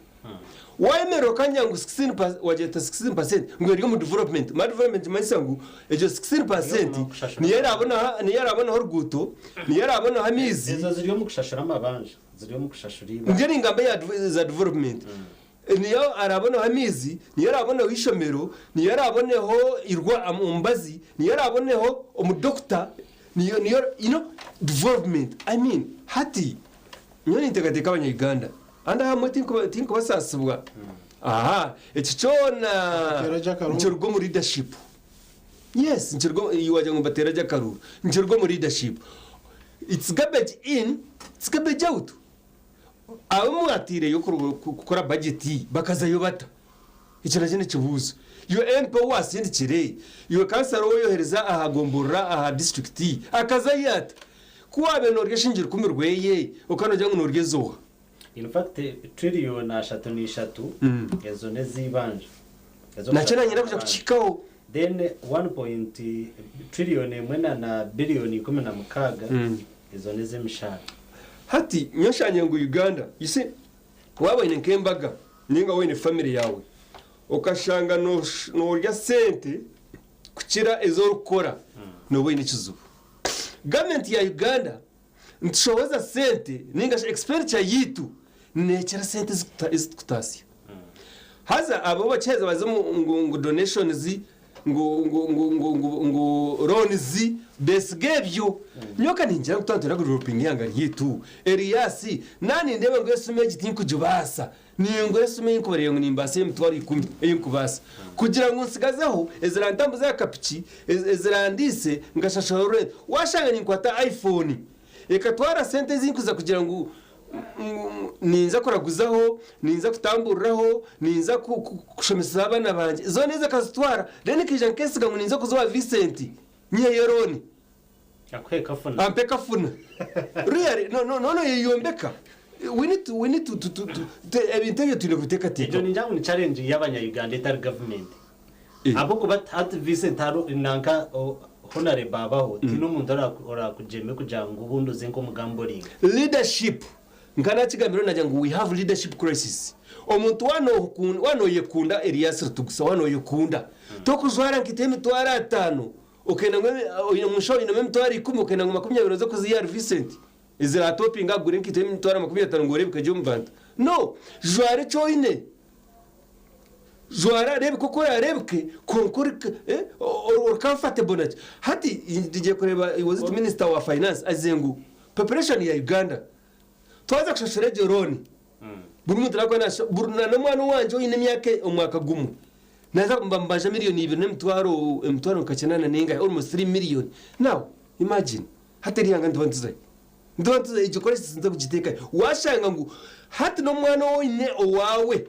Wayemerera okangira ngu 16 pa- wagira oti 16% ngu eri omu development. Mara development nikimanyisa ngu egyo 16% niyo eraabonaho niyo eraabonaho oruguuto, niyo eraabonaho amaizi. Ezo ziri omu kushashura amabanja, ziri omu kushashura eibanja. Mbwenu ningamba eya za development. Niyo araaboneho amaizi, niyo araaboneho eishomero, niyo araaboneho irwa omubazi, niyo araaboneho omudokita, niyo niyo you know development I mean hati nyowe ninteekateeka abanya-Uganda kandi ahamwe tinkuba tinkubasaasibwa aha eki kyona Nikireeta gye akaruru. nikiruga omu leadership yes nikiruga iwe wagira ngu nibateera gye akaruru nikiruga omu leadership it's garbage in it's garbage out. Abu mwataireyo kukora bajeti bakazayo bata? Ekyo nakyo n'ekibuuzo. Iwe MP ou waasindikire, iwe kansara ou oyohereza aha gomborora aha disiturikiti akazayo ata? Ku waabaire noorya eshiringi rukumi rweye, okaba noogira ngu noorya ez'oha? In fact, tiriyoni ashatu na ishatu ezo n'ez'eibanja. Nakyo naanye ndakuja kukihikaho. Then one point, tiriyoni emwe na biriyoni 16 ezo n'ez'emishaara. Hati nyowe nshangire ngu Uganda, you see, waaba oine nk'embaga ninga waaba oine family yaawe, okashanga noorya sente kukira ezi orikukora, nooba oine ekizibu. Gavumenti ya Uganda nitushohoza sente ninga shi expenditure yaitu neekira sente ezi turikutaasya. Haza abo bakiheza baze omu ngu ngu donations ngu ngu ngu ngu ngu ngu loans beesiga ebyo. Nyowe ka ningira ngu twaba nitwenda kudevelopinga eihanga ryaitu, Erias, naaba nindeeba ngu esimu egi tinkugibaasa, ningura esimu ei nkubareeba ngu nimbaasa ey'emitwaro ikumi ei nkubaasa kugira ngu ntsigazeho ezirantambuze aha kapiki, ezirandiise nkashashura rent. Waashanga ninkwata iPhone ekatwara sente ezi nkuza kugira ngu Ninza kuraguzaho, ninza kutamburiraho, ninza kushomesezaho abaana bangye, zoona ezo akazitwara. Then nkaija nkesiga ngu ninza kuza owa Vincent nyiheyo looni. Akuhe kafuna. Ampe kafuna. Really, no, no, no, yoyombeka. We need to, we need to, to, to, to, to ebintu ebyo twine Egyo kubiteekateekaho. ningira ngu ni challenge y'abanya-Uganda etari gavumenti. Eh. Ahabw'okuba hati Vincent hariho nanka Honarebo abaho, tihaine omuntu orakugyeme kugira ngu obundi oze nk'omugamboringa. Leadership nka nakigambire nagira ngu we have leadership crisis. Omuntu waaba noyekunda Erias Rutugisa waaba noyekunda tokujwara nkaito y'emitwaro ataano okenda ngu omu nshaho oinemu emitwaro ikumi okenda ngu 20 oze kuziha ahari Vincent eziratopinga akugure enkaito y'emitwaro 50 ngu oreebeke gye omu bantu. No! Jwara eki oine. Jwara reebeka oku oraareebeke kwonka ori ori comfortable naki. Hati ngiye kureeba was it minister wa finance agize ngu population ya Uganda twaza kushashura egyo loan buri muntu nakuba nashashura buri na n'omwana owangye oine emyaka omwaka gumwe naza nibamubanja miriyoni ibiri n'emitwaro emitwaro nka kinaana n'engahi almost three million now imagine hati erihanga nituba nituzahi? Nituba nituzahi egyo crisis nituza kugiteekahi? Washanga ngu hati n'omwana ou oine owaawe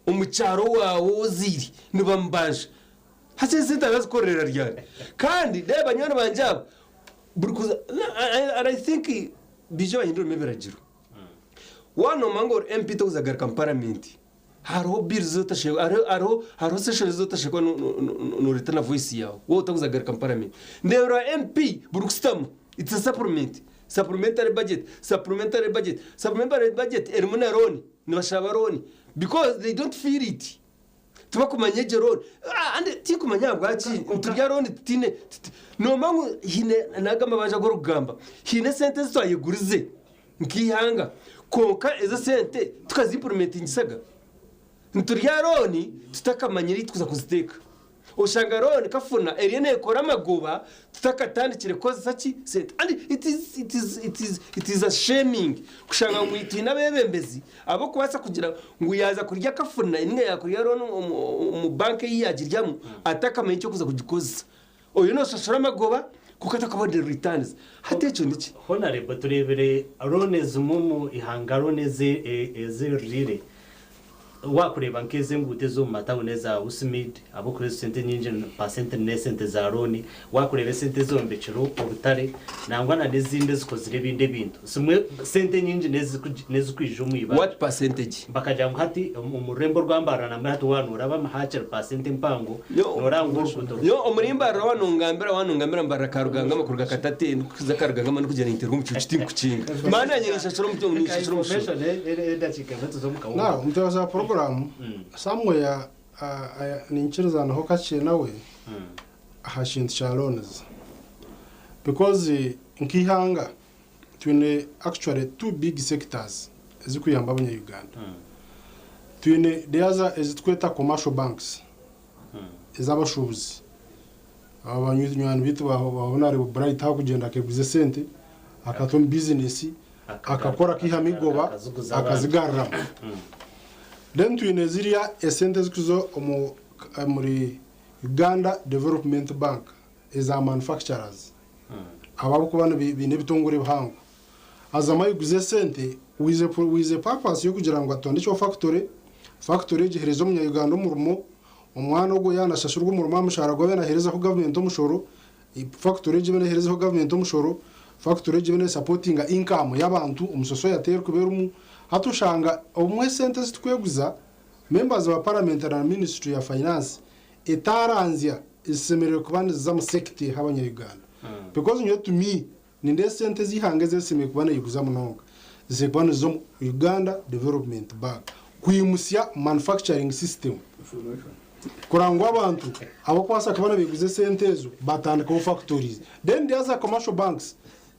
omu kyaro owaawe ou ozaire nibamubanja. Hati ezi sente arazikorera ryari? Kandi reeba banywani bangye aba buri kuza and I think baije bahinduremu ebiragiro. Waaba noomanya ngu ori MP tokuza kugaruka mu paramenti, hariho bills ezi otashemereire hariho hariho hariho sessions ezi otashemereire kuba nooreeta na voice yaawe waaba otakuza kugaruka mu paramenti. Ndeebera MP buri kushutama it's a supplement, supplementary budget, supplementary budget, supplementary budget erimu na loan. Nibashaba loan because they don't feel it. Tibakumanya egyo loan. Ah, and tinkumanya ahabwaki niturya loan tutiine tuti noomanya ngu haine naga amabanja agu orikugamba haine esente ezi twayegurize nk'eihanga kwonka ezo esente tukazi implementingisaga. Niturya loan tutakamanyire ei turikuza kuziteeka. Oshanga loan kafuna eriyo nekora amagoba tutakatandikire kukozesa ki sente and it is it is it is it is a shaming kushanga ngu twine abebembezi abokubaasa kugira ngu yaaza kurya kafuna ninga yakurya loan omu bank eyi yagiryamu atakamanya ekyokuza kugikozesa oriyo noshashura amagoba kwonka atakabonire returns hati ekyo niki? Honarebo turebire loan ezimwe omu ihanga loan ezi ezirire Waakureeba nk'ezo enguuto ez'omu matawuni eza Usmid, ahabw'okuba ezo sente nyingi pasenti n'esente za looni, waakureeba esente ezombekire obutare nangwa na n'ezindi ezikozire ebindi ebintu. Zimwe sente enyingi n'ezirikwija omu ibanja. What percentage? Bakagira ngu hati omu rurembo orwa Mbarara nambwenu hati waaba nooraba haakiri pasenti empango nooraba ngu oruguuto Nyowe omuri Mbarara waaba nongambira waaba nongambira Mbarara Karugangama kuruga Katate ndikuza Karugangama ndikugyenda ninteerwa omucuucu tinkukinga. Maani yangye ninshashura omuti ninshashura omushoro. Now omuteekateeki wa puroguraamu somewhere ninkirizanaho kakye nawe aha kintu kya loans because nk'eihanga twine actually two big sectors ezikuyamba abanya Uganda. Twine there's ezitweta commercial banks ez'abashuubuzi Aba banywani baitu ba Honarebo Bright ahakugyenda akeguza esente akata omu bizinesi akakora akaihamu eigoba akazigaruramu. Then twine ziriya esente ezikuza omuri Uganda Development Bank eza manufacturers abo abarikuba baine ebitongore bihango. Azamu ayiguza esente with a purpose y'okugira ngu atandikyeho factory, factory egyo ehereze omunya Uganda omurimo, Omwana ogwo yaaba nashashurwa omurimo aha mushaara gwe abe naheerezaho gavumenti omushoro, fakitori egyo ebe neheerezaho gavumenti omushoro, fakitori egyo ebe nesapotinga income y'abantu omu society ei erikuba erimu. Hati oshanga obumwe esente ezi turikweguza, members ba parliament na ministry ya finance etaaranzya ezishemereire kuba niziza omu sector eha abanya Uganda. Because nyowe to me nindeeba esente ez'eihanga ezi ezishemereire kuba neiguza munonga zishemereire kuba niziza omu Uganda Development Bank kwimutsya manufacturing system kureba ngu abantu abarikubaasa kuba nibeguza esente ezo batandikaho factories. Then the other commercial banks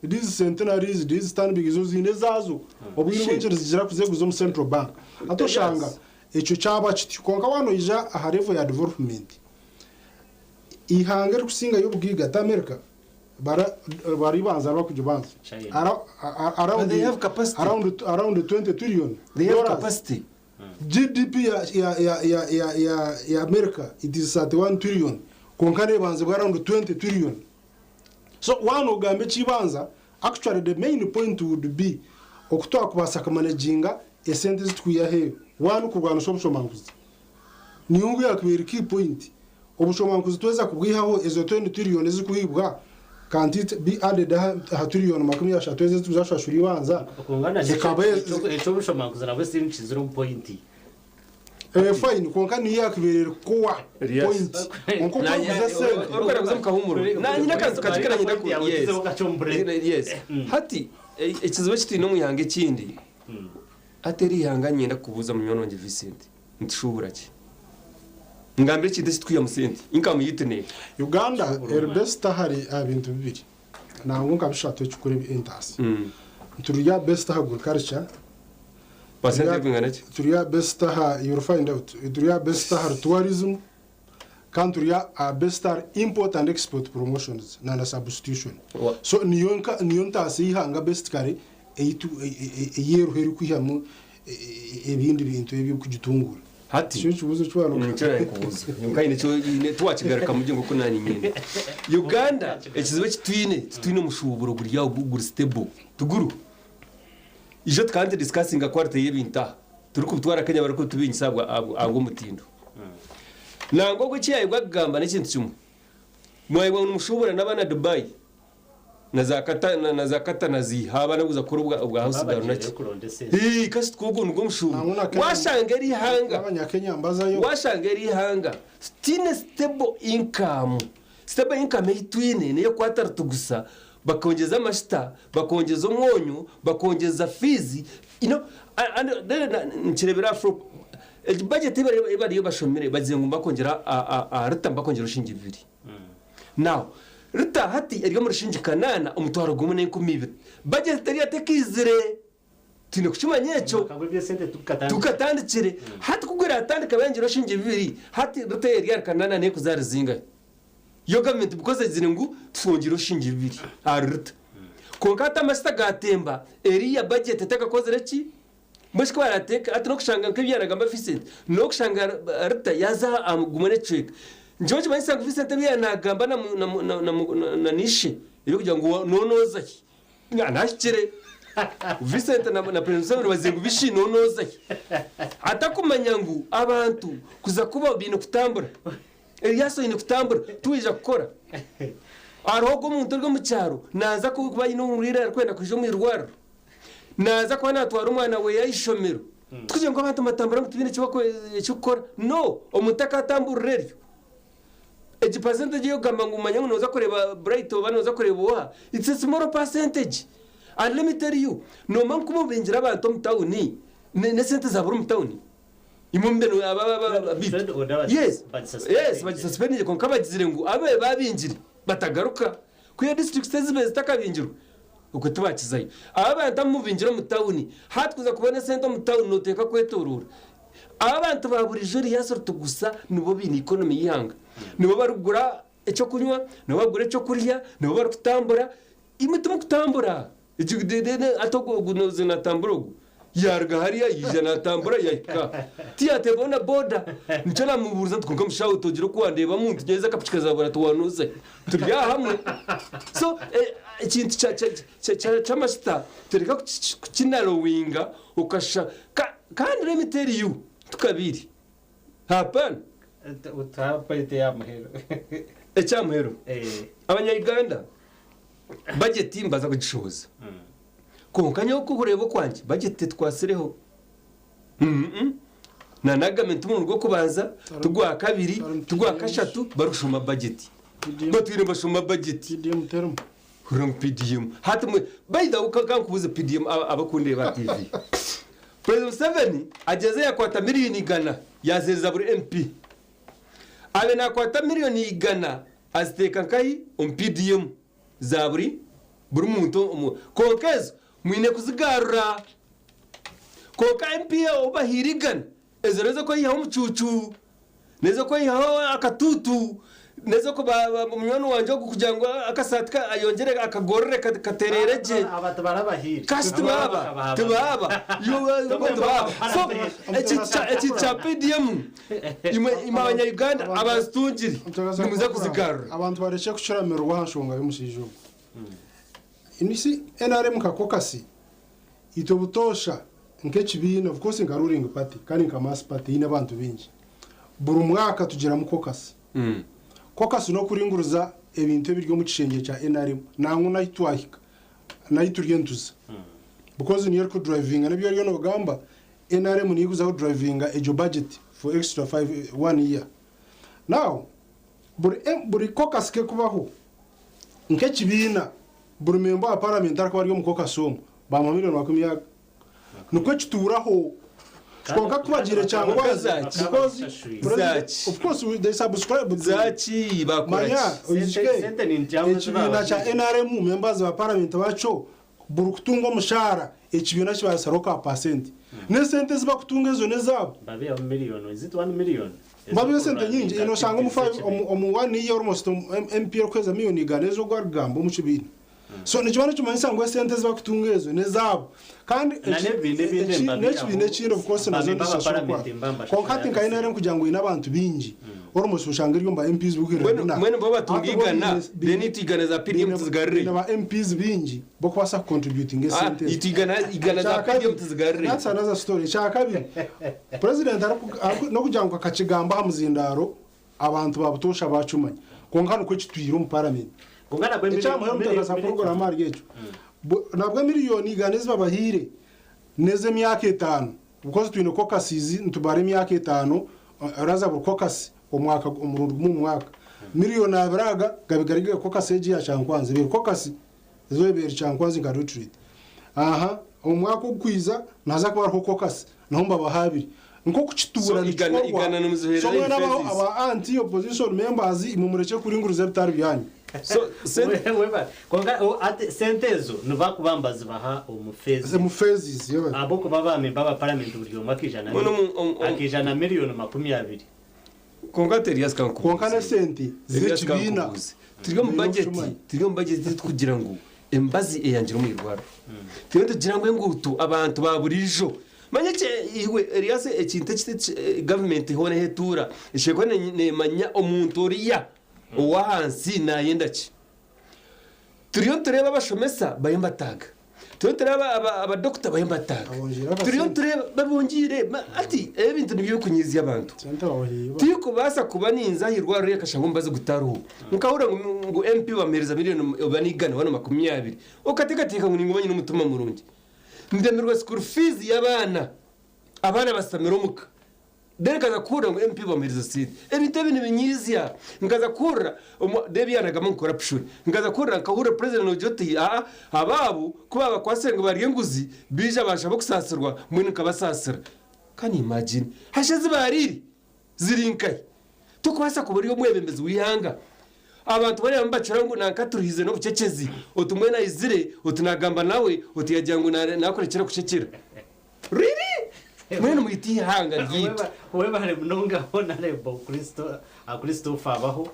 these Centenaries, these Stanbic zo ziine ezaazo obwire obwingi nizigira kuzeguza omu Central Bank. Hati oshanga ekyo kyaba kityo. Kwonka waaba noija aha level ya development, eihanga erikusingayo obugaiga ti America, baribanza abakugibanza But they have capacity. around around 20 trillion They have dollars. capacity. GDP ya, ya, ya, ya, ya, ya, ya America it is 31 trillion kwonka nebanzibwa around 20 trillion so waaba nogamba ekibanza actually the main point would be oku twakubaasa kumanaginga esente ezi tukwiha aheeru one kurwanisa obushomankuzi niyo ngu yakubaire eri key point Obushomankuzi tweza kubwihaho ezo 20 trillion ezikuhibwa can't it be added aha trillion 30 ezo ezituza kushashura eibanja Kwonka zikaba eky'obushomankuzi nabwo sinkizire omu pointi. Eh fine kwonka niyo yakubaire eri core point kwonka okweguza esente. Orikwenda kuza omu kahumuro nanye akantu kakye karanyenda ku yes yes hati ekizibu eki twine omu ihanga ekindi hati eri ihanga niinyenda kukubuuza munywani wangye Vincent. Nitushuubura ki? Ngambira ekintu eki tukwihamu sente. Income yaitu neeha? Uganda eri based ahari aha bintu bibiri nangwa nka bishatu ekikuru entaasa. Niturya based aha agriculture, Pasente erikwingana ki? Turi aha best aha, you will find out. Turi aha best ahari tourism, kandi turi aha best ahari import and export promotions na na substitution. So niyo nka niyo ntaasa y'eihanga basically ei ei eriho erikwihamu ebindi bintu eby'okugitungura. Hati Nikyo ekibuuzo eki waaba nikyo nakubuuza. Kwonka haine eki oine tiwakigarukamu gye nk'oku naanye nyenda. Uganda ekizibu eki twine, titwine omushuuburo guri aho guri stable. Tiguriho. Ijo tukaba nitudiscussinga quality y'ebintu aha, turikubitwara Kenya barikubitubingisa ahabw'omutindo. Nangwa ogwo eki yaayebwa kugamba n'ekintu kimwe, mwayebwa ngu nimushuubura n'abaana Dubai na za Qatar na za Qatar na ziiha abaana kuza kukora obwa obwa house girl naki. Babagiireyo kuronda esente. Hii kasi tikwo nigwo mushuuburo. Nangwa na Kenya Waashanga eri ihanga n'abanyakenya mbazayo. waashanga eri ihanga titiine stable income. Stable income ei twine n'ey'okukwata rutugusa Bakongyeza amashita, bakongyeza omwonyo, bakongyeza fiizi, you know, and then nikireebera aha floor. Egi budget ei bariyo bashomire bagizire ngu bakongyera aha rita bakongyera oshiringi bibiri. Now, rita hati eri omu rushingi kanaana omutwaro gumwe n'enkumi ibiri. Budget teriyo tekaizire. Twine kukimanya ekyo. Omwaka gw'eby'esente tigukatandikire. Tigukatandikire. Hati ku guratandika bayongyera oshiringi bibiri, hati rita eri ahari kanaana neekuza ahari zingahi? Yo gavumenti because egizire ngu twongyere oshiringi bibiri ahari rita. Kwonka hati amasita gaatemba, eriya budget etakakozire ki? Mbwenu shi ku barateeke, hati n'okushanga nk'ebi yaaragamba Vincent, n'okushanga rita yaaza aha gumwe n'ekicweka. Nyowe nikimanyisa ngu Vincent ebi yaaba naagamba na na ishe, eby'okugira ngu noonooza hi? Nahikire. Vincent na na President Museveni bazire ngu bishi nonozahi. Atakumanya ngu abantu kuza kubaho baine kutambura. Erias oine kutambura tiwaija kukora. Hariho ogwo omuntu ori omu kyaro naaza kuba aine omurwaire arikwenda kwija omu irwariro. Naaza kuba naatwara omwana we aha ishomero. Tikugira ngu abantu nibatambura ngu tibaine ekikukora. No, omuntu takatamburira eryo. Egi percentage ey'okugamba ngu manya ngu nooza kureeba Bright oba nooza kureeba oha, it's a small percentage. And let me tell you, noomanya ngu ku mubingira abantu omu tawuni, n'esente zaabura omu tawuni? Imwe mube ni aba aba aba Trade beitu. order Yes, bagisuspendingire. yes, bagisuspendingire kwonka bagizire ngu abu baabingire batagaruka. Ku iyo districts ezibaire zitakabingirwe, okwo tibakizayo. Aba abantu abu mubingire omu tawuni, hati kuza kubona esente omu tawuni nooteekwa kwetooroora. Abantu ba buriijo Erias Rutugusa nibo baine economy y'eihanga. Nibo barikugura ekyokunywa, nibo barikugura ekyokurya, nibo barikutambura. Imwe timukutambura. Hati ogu ogu natambura ogu yaruga hariya yaija natambura yahika aha. Tiyateebwaho na boda. Nikyo namubuuriza nti kwonka mushaho togira oku wandeebamu nti nyowe ezi akapiki kazabura tiwanuuzahi. Turi aha hamwe. So ekintu ky'amashuta tureke kukinarowinga okashusha Kandi let me tell you, tukabiire. Hapana. Otuha point eya muheru. Ekya muheru, abanya Uganda budget nibaza kugishohoza. Kwonka nyowe okureeba okwangye budget tetukwatsireho. Na na gavumenti omurundi gw'okubanza, tigwa kabiri, tigwa kashatu barikushoma budget. Batwire nibashoma budget. PDM terimu. Hurira ngu PDM. Hati mwe, by the way, ka nkubuuze PDM abakundeeba aha TV. President Museveni agyeze yakwata miriyoni igana yaziheereza buri MP. Abe nakwata miriyoni igana aziteeka nkahi? Omu PDM za buri buri muntu omu. Kwonka ezo mwine kuzigarura. Kwonka MP ou bahaire igana, ezo n'ez'okweyihaho omucuucu. N'ez'okweyihaho akatuutu, n'ez'okuba munywani wangye ogu kugira ngu akasaati ke ayongyere akagorore katereere gye. Aba tibarabahaire. Kasi tibaaba, tibaaba, tibaaba. So ekintu kya PDM, imwe imwe abanya-Uganda abazitungire, nimuza kuzigarura. Abantu barekye kukiramirwa aha nshonga y'omushaija ogu. You see, NRM nka caucus, itwe butoosha Nk'ekibiina, of course nka ruling party kandi nka mass party eine abantu baingi, buri mwaka tugiramu caucus. Caucus n'okuringuriza ebintu ebiri omu kishengye kya nrm nangwa n'ahu twahika n'ahu turiyo nituza because niyo erikudrivinga n'ebi oriyo noogamba nrm niyo erikuza kudrivinga egyo budget for extra five, one year. Now buri, buri caucus k'ekubaho nk'ekibiina buri member wa parliament arikuba ari omu caucus omwo bamuha million makumi aga. Nikwo kituuraho. Kwonka ku bagiire Kyangwazi, Zaki. because president, Zaki. of course we- they subscribe to Zaki bakora Manya, ki? oijukye, Sente ni njamu ekibiina kya zibabaziire. NRM members ba parliament bakyo Buri kutunga omushaara ekibiina kibasharaho ka pasenti. N'esente ezi bakutunga ezo n'ezaabo. Babihamu miriyoni, is it one million? Babiha esente nyingi, noshanga omu five, omu one year almost MP arikuheeza miriyoni igana ezo ogu arikugamba omu kibiina. So nikiba nikimanyisa ngu esente ezi bakutunga ezo n'ezaabo. Kandi Na n'ebibiina ebindi n'ekibiina mbabihaho, ekindi of course nazo ba member ba nizishashura parliament okwabo. mba Kwonka mbashashura hati nka akasente. NRM kugira ngu eine abantu baingi, almost oshanga eri omu ba MPs b'okwirira Mbwenu buna. mbwenu bo batunga Hati bo igana, baine then itwe igana za PDM baine tuzigarireyo. ba MPs baingi b'okubaasa kucontributinga Ah, esente ezo. itwe igana igana za PDM Ekyakabiri, tuzigarireyo. that's another story. Ekyakabiri, president n'okugira ngu akakigamba aha muzindaaro, abantu ba butoosha baakimanya. Kwonka nikwo kitwire omu parliament. Kwonka nabwo Ekyamuheru mutagaza program ahari ekyo. Nabwo miriyoni igana ezi babahaire n'ez'emyaka etaano. Because twine caucuses, nitubara emyaka etaano, oraza buri caucus omwaka omurundi gumwe omu mwaka. Miriyoni abiri aga gabe gari ga caucus egi ya Kyankwanzi. Ebiri caucus ezo ebiri Kyankwanzi nka retreat. Aha, omu mwaka ogukwiza nihaza kuba hariho caucus, naho mbabaha abiri. Nk'oku kituura So igana nikikorwa. igana nimuziheerera So in mwena phases. aba anti opposition members imwe murekye kuringuriza ebitari byanyu. So sente Kwonka ati sente ezo nibakuba nibazibaha omu phases. Omu phases, yo. Ahabw'okuba ba member ba parliament buri omwe akaija Mbwenu akaija na miriyoni 20. Kwonka ati Elias Kwonka kankubuuze. n'esente Elias z'ekibiina. kankubuuze. Turi omu Baine budget, okukimanya. turi omu budget turikugira ngu embazi eyangire omu irwariro. Turiyo nitugira ngu enguuto abantu ba buriijo. Manya eki iwe Elias ekintu eki gavumenti hoona ahu etuura eshemereire kuba neemanya omuntu oriya ow'ahansi naayenda ki. Turiyo nitureeba abashomesa bariyo nibataaga. Turiyo nitureeba abadokita bariyo nibataaga. Babongiire akasente. Turiyo nitureeba babongiire. Hati ebintu nibyo birikunyiizya abantu. Sente babahaire. Tikubaasa kuba ninza aha irwariro nkashanga omubazi gutariho. Nkahurira ngu MP bamuheereza miriyoni oba n'eigana oba na 20. Okateekateeka ngu ninguma nyine omutima murungi. Ndemerwa school fees y'abaana. Abaana bashutamire omuka. Then nkaza kuhurira ngu MP bamuheereza sente. Ebintu ebi nibinyiizya. Nkaza kuhurira deebi yaanagamba ngu corruption. Nkaza kuhurira nkahurira president noogira oti aa abaabo ku baabakwasire ngu barya enguzi baija banshaba okusaasirwa mbwenu nkabasaasira. Can you imagine? Hasha ezi baariire ziri nkahi? Tokubaasa kuba ori omwebembezi w'eihanga abantu bariya nibakira ngu nanka turuhize n'obucecezi oti mbwenu aizire oti naagamba nawe oti yaagira ngu naakurekyera kucecera. Really? Mbwenu mwite eihanga ryaitu. Webare munonga Honourable Christopher Abaho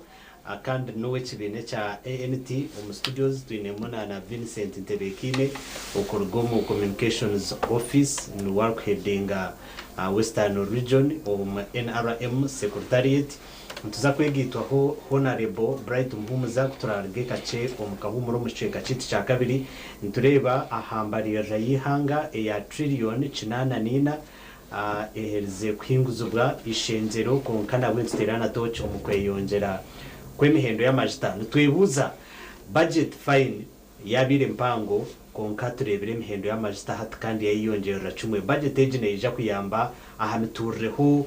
kandi n'ow'ekibiina ekya ANT. Omu studios twinemu na Vincent Ntebekiine okuruga omu Communications Office, niwe arikuhedinga Western Region omu NRM Secretariat. Nituza kwegaitwaho Honourable Bright Muhumuza ku turaruge kakye omu kahuumuro omu kicweka kyaitu kya kabiri. Nitureeba aha mbaririra y'eihanga eya trillion 84 eherize kuhinguzibwa eishengyero kwonka nabwe nituteerana tooki omu kweyongyera kw'emihendo y'amajuta. Nitwebuuza budget fine yabaire mpango kwonka tureebire emihendo y'amajuta hati kandi yayeyongyerera kimwe. Budget egi neija kuyamba aha mituurireho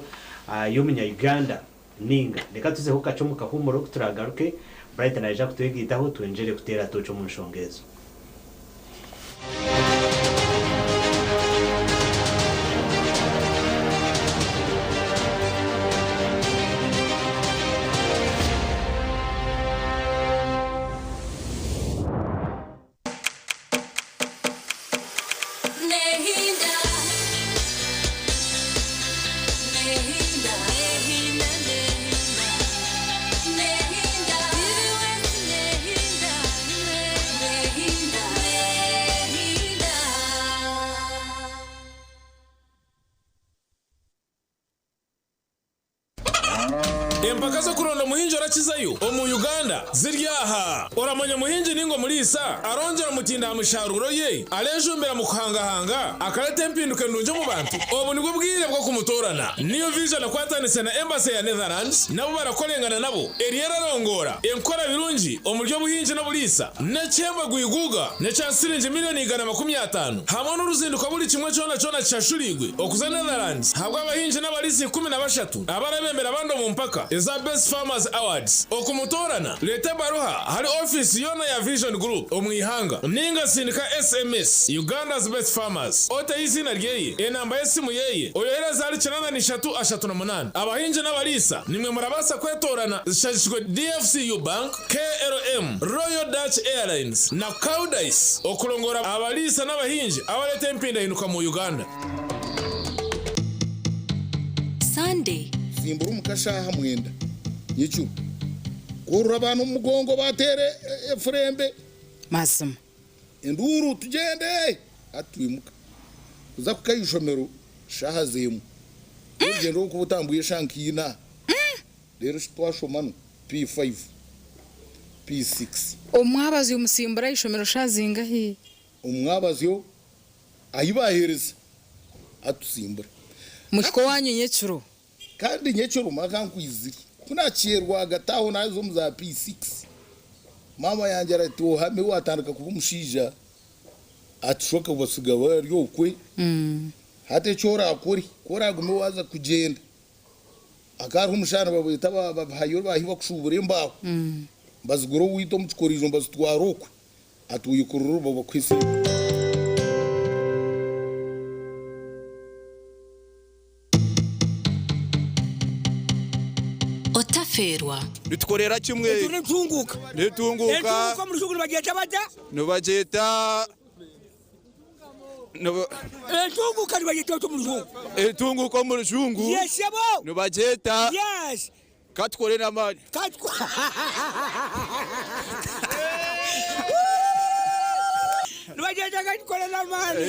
y'omunya-Uganda ninga? Reka tuzeho kakye omu kahuumuro ku turaagaruke Bright naija kutwegaitaho twongyere kuteera tooki omu nshonga ezo. Nehinda, nehinda, nehinda, nehinda, nehinda, nehinda, nehinda. Empaka z'okuronda omuhingi orakizayo omu Uganda ziri aha. Oramanya omuhingi ninga omuriisa arongyera omutindo aha misharuuro ye, arejumbira mu kuhangahanga, akareta empinduka endungi omu bantu? Obu nibwo bwire bw'okumutoorana. New Vision ekwatanise na Embassy ya Netherlands nabo barakorengana nabo eriyo erarongoora enkora birungi omuri obuhingi n'oburiisa n'ekihembo gwiguuga n'ekya siringi miriyoni 150 hamwe n'oruzinduko buri kimwe kyona kyona kishashuriirwe okuza Netherlands ahabw'abahingi n'abariisa 13 abarabembera abandi omu mpaka. eza Best Farmers Awards. Okumutoorana, reeta ebaruha ahari ofiisi yoona ya Vision Group omu ihanga ninga sindika SMS Uganda's Best Farmers oteho eiziina ryeye, enamba y'esimu yeye, oyohereze ahari 83 38. Abahingi n'abariisa nimwe murabaasa kwetoorana zishagikirwe DFCU Bank, KLM, Royal Dutch Airlines na Koudijs okurongora abariisa n'abahingi abareeta empindahinduka mu Uganda. Sunday. Simbura omu kashaaha mwenda nyekiro, kworora abaana omu mugongo bateera efurembe. Mazima. Enduuru tugyende! Hati twimuka kuza kuhika aha ishomero shaaha z'emwe. Orugyendo orwokuba otambwire eshaaha nka ina. Reero shi twashoma nu P5, P6. Omwabazyo musimbura aha ishomero shaaha zingahi? Omwabazyo ahi baheereza atusimbura. Muhika owaanyu nyekiro. Kandi nyekiro maka nkwizire. Ku naakyerwa ahagati aho naaza omu za P6, maama yangye arati ohame waatandika kuba omushaija ati shoka obasiga bari okwe. Hati eki oraakore, ku oraagume waaza kugyenda, hakaba hariho omushaija nibabweta babihayo baahi bakushuubura embaaho, bazigura owaitu omu kikoriijo nibazitwara okwe. Ati oyekorere oruba bakuhe esente. Otafeerwa. Nitukorera kimwe. Ekyo n'entunguuka. N'entunguuka. Entunguuka omu Rujungu nibagyeta bata? Nibagyeta. Entunguuka nibagyeta bata omu Rujungu? Entunguuka omu Rujungu. Yes sebo. Nibagyeta. Yes. Ka tukore n'amaani. Ka tukore. Nibagyeta ka tukore n'amaani.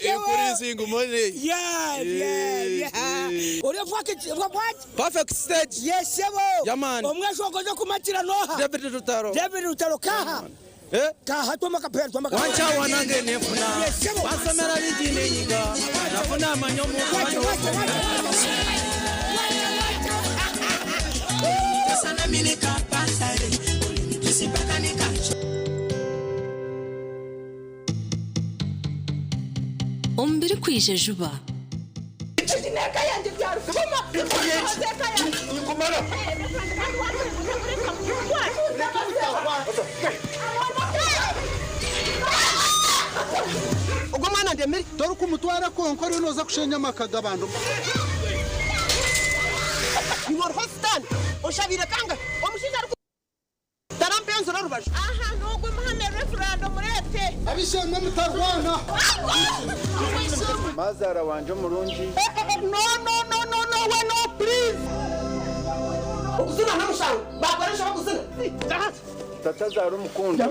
Increasing money. Yes, yes, yes. Ori what? Perfect stage. Yes, sebo. Yeah, man. Omweshongozi okumatira noha? David Rutaro. David Rutaro kaha. Eh? Kaha twoma kapera twoma kapera. Wankyawa nange nenfuna. Yes, sebo. Wansomera bingi nenyiga. Nafuna amanyi omu. Wacha, wacha, wacha. Omu birikwija juba. Ogwo mwana andemire. Torikumutwara kwonka oriyo nooza kushenya amaka g'abantu. Iwe oriho sitaane oshabiire kangahi omushaija ariku tarampa enzura rubaju. Aha n'ogwo muhame Reverand omureete. Ab'eishe-emwe mutarwana. Mazaara wangye omurungi. No no no no no we no please. Okuzina n'omushango bakora enshobe kuzina. Tata azaara omukundwa.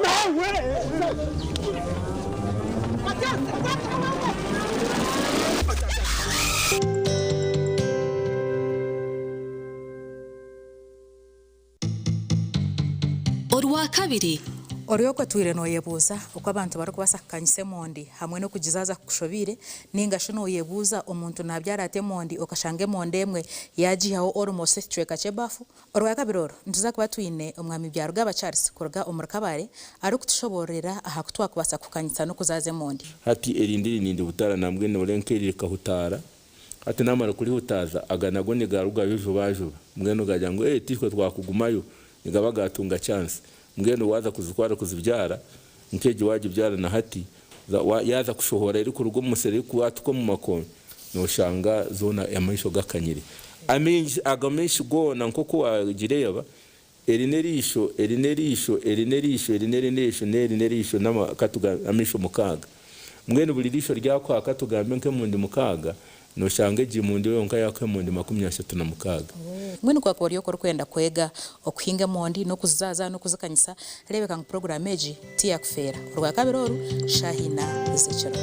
Orwakabiri. Ori okwo otwire nooyebuuza oku abantu barikubaasa kukanyisa emondi hamwe n'okugizaaza kukushobeire, nainga shi nooyebuuza omuntu naabyara ata emondi okashanga emondi emwe yaagiihaho almost ekicweka ky'ebafu? Orwakabiri oru, nituza kuba twine Omwami Byarugaba Charles kuruga omuri Kabale arikutushoboororera aha ku twakubaasa kukanyisa n'okuzaaza emondi. Hati erindi eri nindihutaara nambwenu ore nk'eri rikahutaara, hati naamara kurihutaaza aga nago nigarugayo jubajuba mbwenu gagira ngu ee titwe twakugumayo nigaba gaatunga chance mbwenu waaza kuzitwara kuzibyara nk'egi waagibyara na hati yaaza kushohora erikuruga omu musiri erikuhatuka omu makooni nooshanga zoona amaisho gakanyire. Amaingi aga maisho goona nk'oku waagireeba eri n'eriisho, eri n'eriisho, eri n'eriisho, eri n'eri n'eriisho n'eri n'eriisho n'ama katugambe amaisho mukaaga. Mbwenu buri riisho ryakuha katugambe nk'emundi mukaaga, nooshanga egi mundi yonka yaakuha emundi 36. Mbwenu ku wakuba ori oku orikwenda kwega okuhinga emondi n'okuzizaaza n'okuzikanyisa, reebeka ngu puroguraamu egi tiyakufeera. Orwakabiri oru, shaaha ina z'ekiro.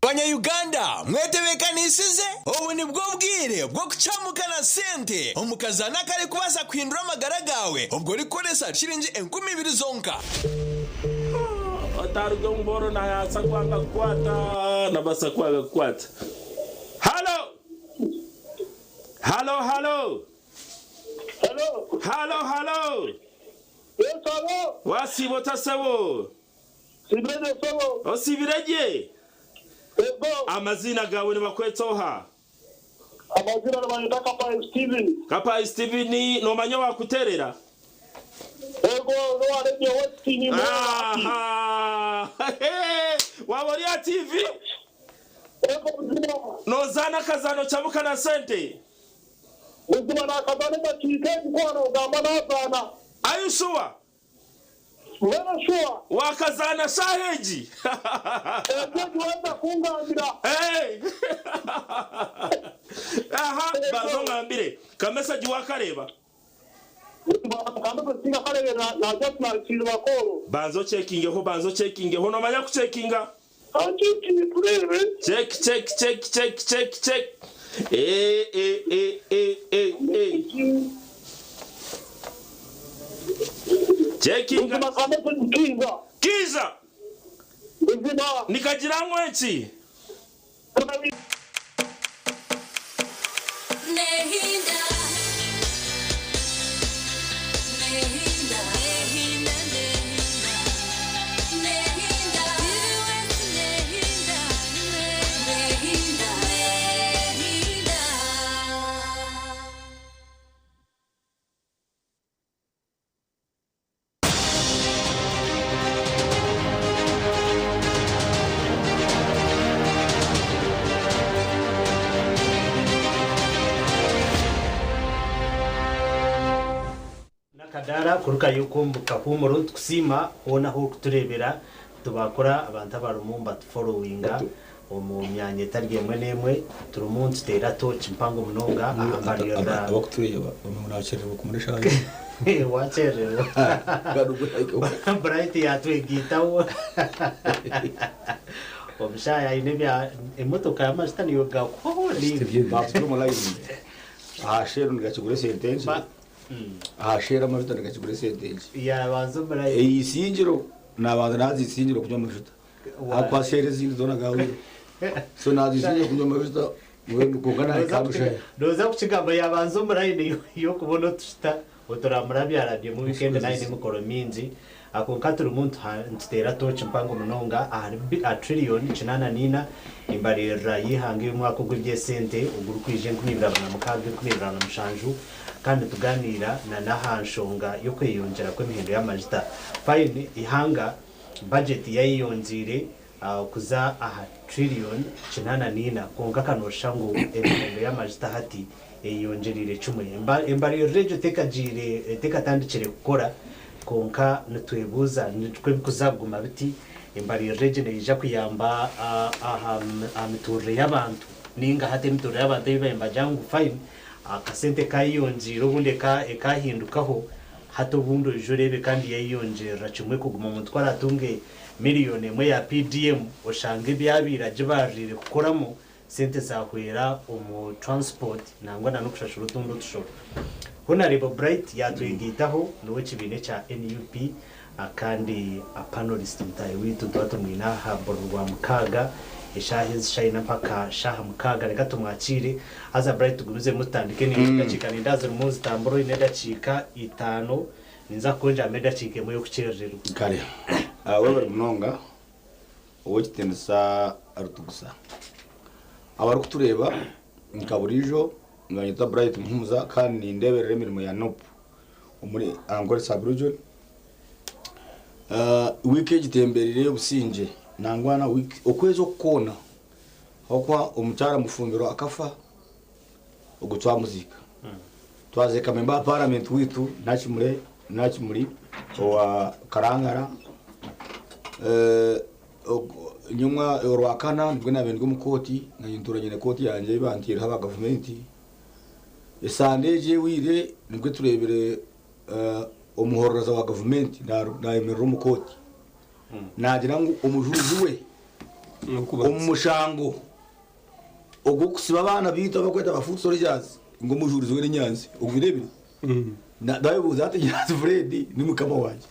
Banya-Uganda mwetebeekanisize? Obu nibwo bwire bw'okucamuka na sente omu kazaano akarikubaasa kuhindura amagara gaawe obwo orikukoresa shiringi 2000 zonka. Otaruga omu booro nayaasa kwanga kukwata, nabaasa kwanga kukwata. Halo! Halo, halo! Halo, halo! Wasiiba ota sebo? Osiibire gye? Amaziina gaawe nibakweta oha? Amazina nibanyeta Kapayi Steven. Kapayi Steven nomanya owakuterera? Ego n'owa Radio West nimureba hati. Aha! Waba ori aha TV? Ego buzima. Nozaana akazaano Kyamuka na Sente? Buzima nakazaana edakiika egi ku waanogamba naazaana. Are you sure? Mbwenu sure. Wakazaana shaaha egi? Egyo egi waza kungambira. Hey! Aha, banza ongambire. Ka message wakareeba? Banza ocekingeho, banza ocekingeho. Nomanya kucekinga? Check, check, check, check, check, check. Eh, eh, eh, eh, eh, eh. Cekinga. Kiza. Nikagira ngu enki? N'akadaara kurukayo omu kahuumuro nitukusiima hoona ahu orikutureebera tubakura abantu abarimu nibatuforowinga omu myanya etari emwe n'emwe turimu nituteera tooki mpango munonga aha mbarira Abakutureeba bamwe nakyererwa kumara eshaaha. Wakyererwa Bright yatwegiitaho omushaaha aine ebya emotoka y'amajuta niyo gakuhwaho. Bakutura omu layini aha Shell nigakigura esente nkye, aha Shell amajuta nigakigura esente nkye. Yabanza omu layini. Ei Isingiro nabanza naaza Isingiro kunywa amajuta ahakuba Shell ezindi zoona gahwire so naaza Isingiro kunywa amajuta mbwenu kwonka nahika aha mushaaha. Nooza kukigamba yabanza omu layini y'okubona otushuta oturamurabyarabyemu wiikendi naine emikoro mingi kwonka turimu nituteera tooki mpango munonga ahari trillion 84 embaririra y'eihanga ey'omwaka ogw'eby'esente ogurikwija 2026-2027 kandi nitugaaniira na n'aha nshonga y'okweyongyera kw'emihendo y'amajuta. Fine eihanga bajeti yayeyongyeire kuza aha trillion 84 kwonka kanoshusha ngu emihendo y'amajuta hati eyeyongyereire kimwe. Embaririra egyo tekagiire tekatandikire kukora kwonka nitwebuuza ku ebikuza kuguma biti embaririra egi neija kuyamba aha mituurire y'abantu ninga hati emituurire y'abantu ei baabaire nibagira ngu fine akasente kayeyongyeire obundi ekahindukaho hati obundi oije oreebe kandi yayeyongyerera kimwe kuguma omuntu ku araatunge miriyoni emwe ya PDM oshange ebi abaire agibaaririire kukoramu sente zahwera omu transport nangwa na n'okushashura otundi otushoro. Honarebo Bright yatwegaitaho niwe ekibiina ekya NUP kandi panelist mutaahi waitu nituba tumwine aha buri Rwamukaaga eshaaha ezi shaaha mpaka shaaha 6 reka tumwakiire. Haza Bright tugumizemu tutandike nainga edakiika nindeeba zirimu nizitambura oine edakiika 5 ninza kukwongyeramu edakiika emwe y'okukyerererwa. Kare webare munonga ow'ekitiinisa Rutugusa. Abarikutureeba nka buriijo nibanyeta Bright Muhumuza kandi nindeeberera emirimo ya NUP omuri Ankole sub-region. Wiiki egi tembereire y'obusingye nangwa na wiiki okwezi oku kwona ahabw'okuba omukyara Mufumbiro akafa ogwo twamuziika. Twaziika memba wa paramenti waitu Nakimure Nakimuri owa Karangara. Nyomwa orwakana nibwo naabaire ndi omu kooti naanye ntuura nyine kooti yangye ei bantaireho aba gavumenti. Esande egi ehweire nibwo tureebire omuhororeza wa gavumenti naayemerera omu kooti naagira ngu omujurizi we omu mushango ogw'okusiba abaana baitu abarikweta ba foot soldiers ngu omujurizi we ni Nyanzi. Obireebire? Naayebuuza ati Nyanzi Fred ni mukama wangye.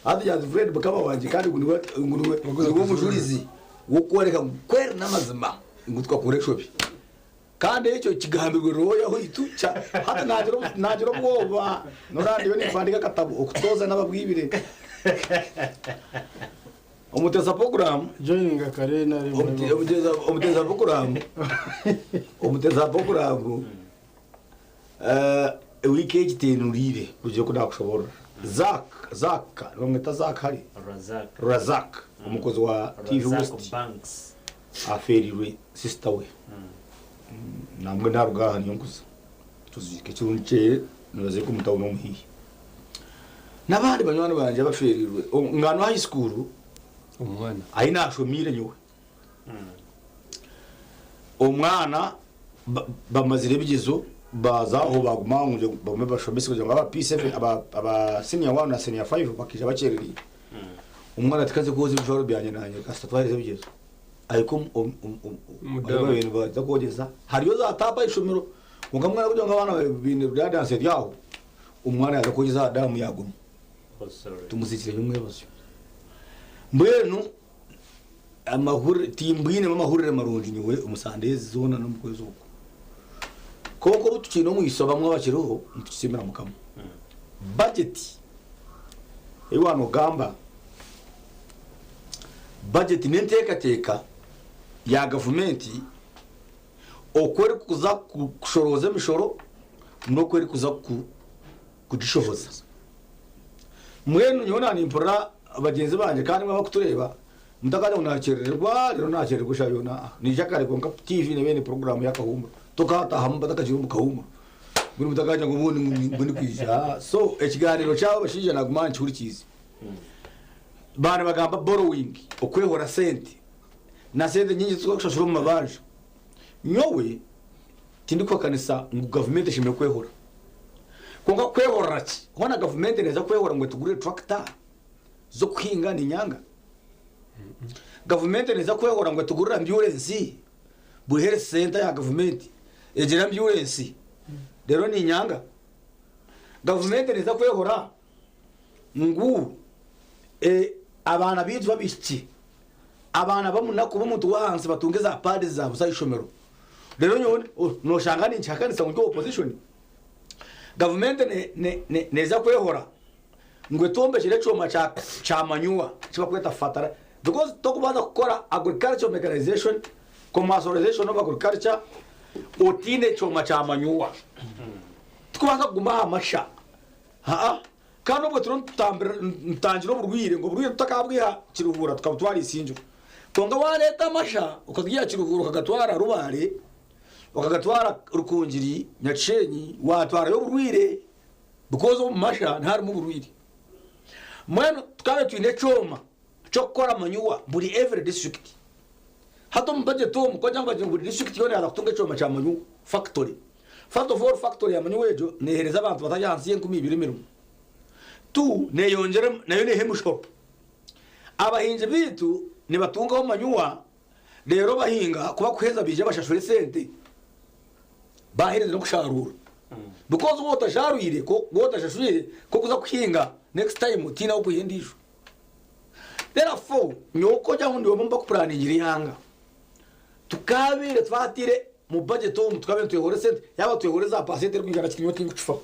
Hati Nyanzi Fred mukama wangye kandi ngu niwe ngu niwe niwe omujurizi w'okworeka ngu kweri n'amazima ngu tukakora enshobi. Kandi ekyo kigambirwe looya waitu kya hati naagira naagira obwoba noreeba ndiyo nimpandiika akatabo okutooza n'ababwibire. Omuteza poguramu joininga kare nari Omuteza poguramu omuteza poguramu wiiki egi tenuriire kugira oku nakushoborora. Zack Zack nibamweta Zack hari? Razak. Razak omukozi wa TV Razak West Banks. afeerirwe sister we. Nambwenu naruga aha niyo nkuza tuziike ekirungi kye nibaziika omu tawuni omu haihi. N'abandi banywani bangye abafeerirwe Ngano High School omwana ahi naashomiire nyowe omwana bamazire ebigyezo baaza aho baaguma aho ngu bagume bashomese kugira ngu aba P7 aba senior 1 na senior 5 bakaija bakyerereire. Omwana tikaze kwozya ebijwaro byangye nanye kasita twaherize ebigyezo. Ahika Omudamu. omu nibaza kwogyeza hariyo za taapu aha ishomero kwonka mbwenu kugira ngu abaana baine radiance eri aho omwana yaaza kwogyeza aha daamu yaaguma. Oh, sorry. Tumuziikire nyomwebazyo. Mbwenu amahurire timbwinemu amahurire marungi nyowe omu sande ezi zoona n'omu kwezi oku. Kwonka obu tukiine omwitsyo bamwe abakiriho nitukisiimira Mukama. Budget ei waanogamba, budget n'enteekateeka ya gavumenti oku erikuza kushorooza emishoro n'oku erikuza kugishohoza. Mbwenu nyowe naanimpurira bagyenzi bangye kandi imwe abarikutureeba mutakagira ngu naakyerererwa reero naakyerererwa eshaaha yoona. Aa, naija kare kwonka tiivi neeba eine puroguraamu y'akahuumuro. Tokaataahamu batakagiire omu kahuumuro. Mbwenu mutakagira ngu obundi ngu ndikwija. Aa, so ekigaaniiro ky'abo abashaija naaguma nkihurikiize. Baaba nibagamba borrowing, okwehora sente, na sente nyingi ezitwarikushashura omu mabanja. Nyowe tindikuhakanisa ngu gavumenti eshemereire kwehora. Kwonka kwehorera ki? Hoona gavumenti neeza kwehora ngu etugurire turakita z'okuhinga niinyanga? Gavumenti neeza kwehora ngu etugurire ambyurensi? Buri health centre ya gavumenti egire ambyurensi reero niinyanga? Gavumenti neeza kwehora ngu abaana baitu b'abaishiki, abaana b'omunaku b'omuntu w'ahansi batunge za paadi za busa aha ishomero? Reero nyowe noshanga ninkihakanisa ngu ndi opposition. Gavumenti neeza kwehora ngu etwombekyere ekyoma kya manure eki barikweta fertilizer because torikubaasa kukora agricultural mechanization, commercialization of agriculture otaine kyoma kya manure. Tikubaasa kuguma aha masha. Haa. Kandi obwo turiyo nitutangira oburwaire ngu oburwaire tutakabwiha Kiruhura tukabutwara Isingiro. Kwonka wareeta amasha okagaiha Kiruhura okagatwara Rubare, okagatwara Rukungiri, Nyakishenyi, watwarayo oburwaire because omu masha niharimu oburwaire. Mbwenu tukabaire twine ekyoma ky'okukora manure buri every district. Hati omu budget omu ku bagira ngu buri district yoona yaaza kutunga ekyoma kya manure factory. First of all factory ya manure egyo nehereza abantu batari ahansi y'enkumi ibiri emirimo. Two, neyongyera nayo neha emishoro. Abahingi baitu nibatungaho manure reero bahinga ku bakuheza baija bashashura esente bahereza n'okusharuura. Because waaba otasharwire, waaba otashashwire ku orikuza kuhinga next time tihaine ah'okwiha endiijo. Therefore nyowe ku orikugira ngu ndi omwe omu barikupuraningira eihanga, Tukaabaire twataire mu budget omu tukaabaire nitwehora esente, yaaba twehora eza pasenti erikwingana kiti nyowe tinkukifaho.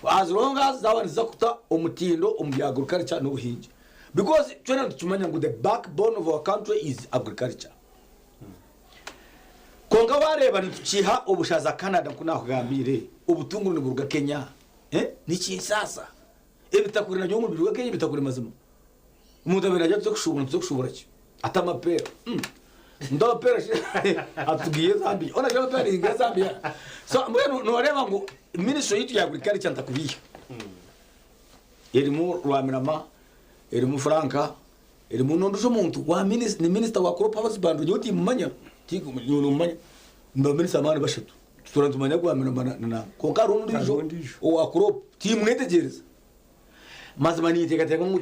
As long as zaaba niziza kuta omutindo omu bya agriculture n'obuhingi. Because twena nitukimanya ngu the backbone of our country is agriculture. Kwonka waareeba nitukiiha obushaza Canada nku naakugambiire, obutunguru niburuga Kenya. Eh? Nikinsaasa. Ebitakuri nabyo ngu nibiruga Kenya ebitakuri mazima. Omuntu abaire naagira tuze kushuubura nituza kushuubura ki? Ate amapeera. Mm. Omuntu amapeera shi atugiiye Zambia. Ona shi amapeera niinga Zambia. So mbwenu nooreeba ngu ministry yaitu ya agriculture ntakubiiha. Erimu Rwamirama, erimu Frank, erimu n'ondiijo omuntu wa minis ni minister wa crop husbandry nyowe timmumanya, nyowe nomumanya. Ni ba minister amaani bashatu. Tutuura nitumanya Rwamirama na na kwonka hariho ondiijo owa crop timmwetegyereza. Mazima ninteekateeka ngu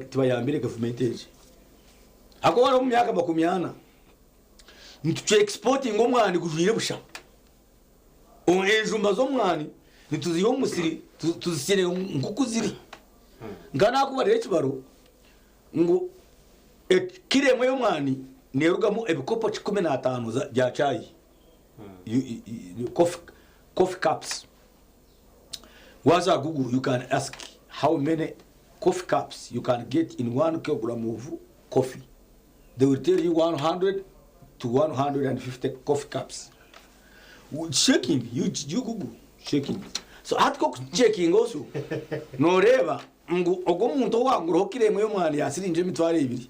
tibayambire gavumenti egi. Ahakuba hariho omu myaka 40 nituki exportinga omwani gujwire busha. Enjuma z'omwani nituziiha omu musiri tuzisire nk'oku ziri. Nka nakubarira ekibaro ngu kiro emwe y'omwani neerugamu ebikopo 15 bya chai, coffee cups. Waza aha Google you can ask how many coffee cups you can get in 1 kilogram of coffee. They will tell you 100 to 150 coffee cups. Checking, you, you Google, checking. So hati kokucheckinga osyo, noreeba ngu ogwo omuntu owanguraho kiro emwe y'omwani ya siringi emitwaro ebiri,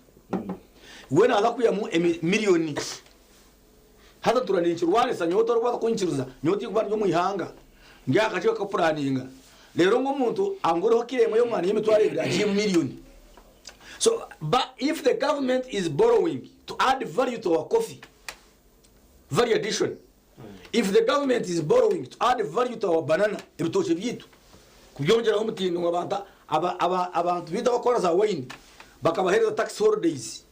we naaza kwihamu millioni. Hati ntuura ninkirwanisa nyowe torikubaasa kunyikiriza, nyowe tindikuba ndi omu ihanga, ndi aha kakiiko kakupuraninga. Reero ngu omuntu angureho kiro emwe y'omwani y'emitwaro ebiri agiihemu millioni. So but if the government is borrowing to add value to our coffee, value addition, if the government is borrowing to add value to our banana, ebitookye byaitu, kubyongyeraho omutindo ngu abantu aba aba abantu baitu abakukora za wine bakabaheereza tax holidays,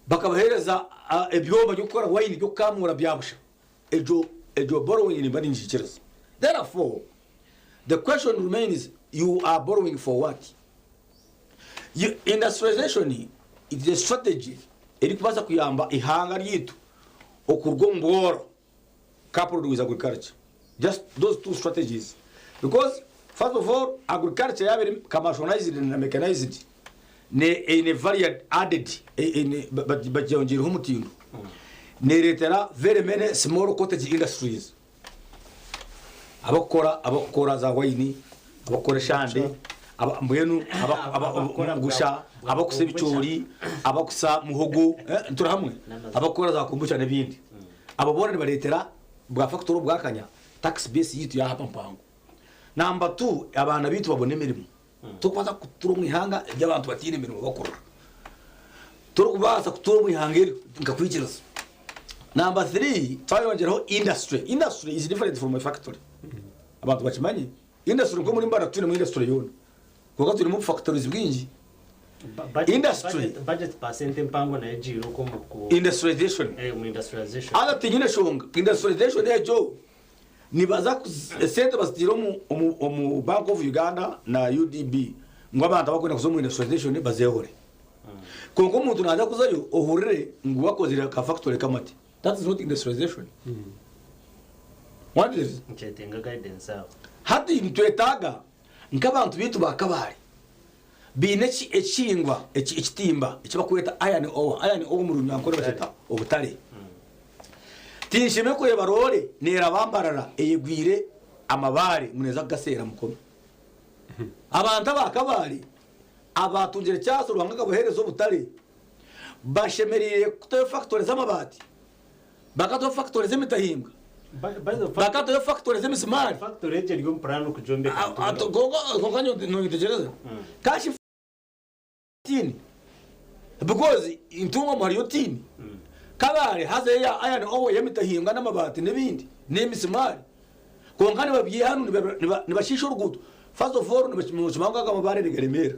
bakabaheereza ebyoma by'okukora wine by'okukamuura bya busha, egyo egyo borrowing nimba ningiikiriza. Therefore, the question remains, you are borrowing for what? You, industrialization it is a strategy erikubaasa kuyamba eihanga ryaitu okuruga omu bworo coupled with agriculture. Just those two strategies. Because first of all, agriculture yaaba eri commercialized na mechanized, ne eine value added, eine bagyongyeireho omutindo, nereetera very many small cottage industries. Abakukora abakukora za wayini, abakukora eshande, aba mbwenu abakugusha, abakusa ebicoori, abakusa muhogo, eh, turi hamwe, abakukora za kombucha n'ebindi. Abo boona nibareetera bwa fakitori obwakanya tax base yaitu yaahaba mpango. Namba tu, abaana baitu babone emirimo. Torikubaasa kutuura omu ihanga ery'abantu bataine mirimo bakurira. Torikubaasa kutuura omu ihanga eryo nkakwikiriza. Namba thiri, twayongyeraho industry. Industry is different from a factory. Abantu bakimanye. Industry nk'omuri Mbarara titwinemu industry yoona. Kwonka twinemu obufakitorizi bwingi. Industry. Budget percent empango nayo egiire okwo omu ku Industrialization. Eh, omu industrialization. Haza tinyine shonga. Industrialization egyo nibaza kuz esente bazitiire omu omu omu Bank of Uganda na UDB ngu abantu abakwenda kuza omu industrialization bazehore. Kwonka omuntu naaza kuzayo ohurire ngu bakozire ka factory k'amate. That is not industrialization. Wategeereza? Nikyetenga guidance aho. Hati nitwetaaga nk'abantu baitu ba Kabale baine eki ekihingwa eki ekitimba eki bakweta iron ore. Iron ore omu Runyankore bakyeta obutare. Tinshemeriire kureeba roore neeraba Mbarara eyegwire amabaare ngu neeza kugaseera Mukono. Abantu aba Kabale abaatungire chance Ruhanga akabaheereza obutare bashemereire kutayo factory z'amabaati, bakataho factory z'emitahimbwa, bakatayo factory z'emisimaari. Factory egyo eri omu puraani kugyombeka. Kwonka noyetegyereza? Cash tiini because Ntungamo hariyo tiini, Kabale hazayo eya iron ore ey'emitahimbwa n'amabaati n'ebindi n'emisimaari. Kwonka nibabyiha hanu nibashiisha oruguuto. First of all nibakimanya ngu ago amabaare nigaremeera.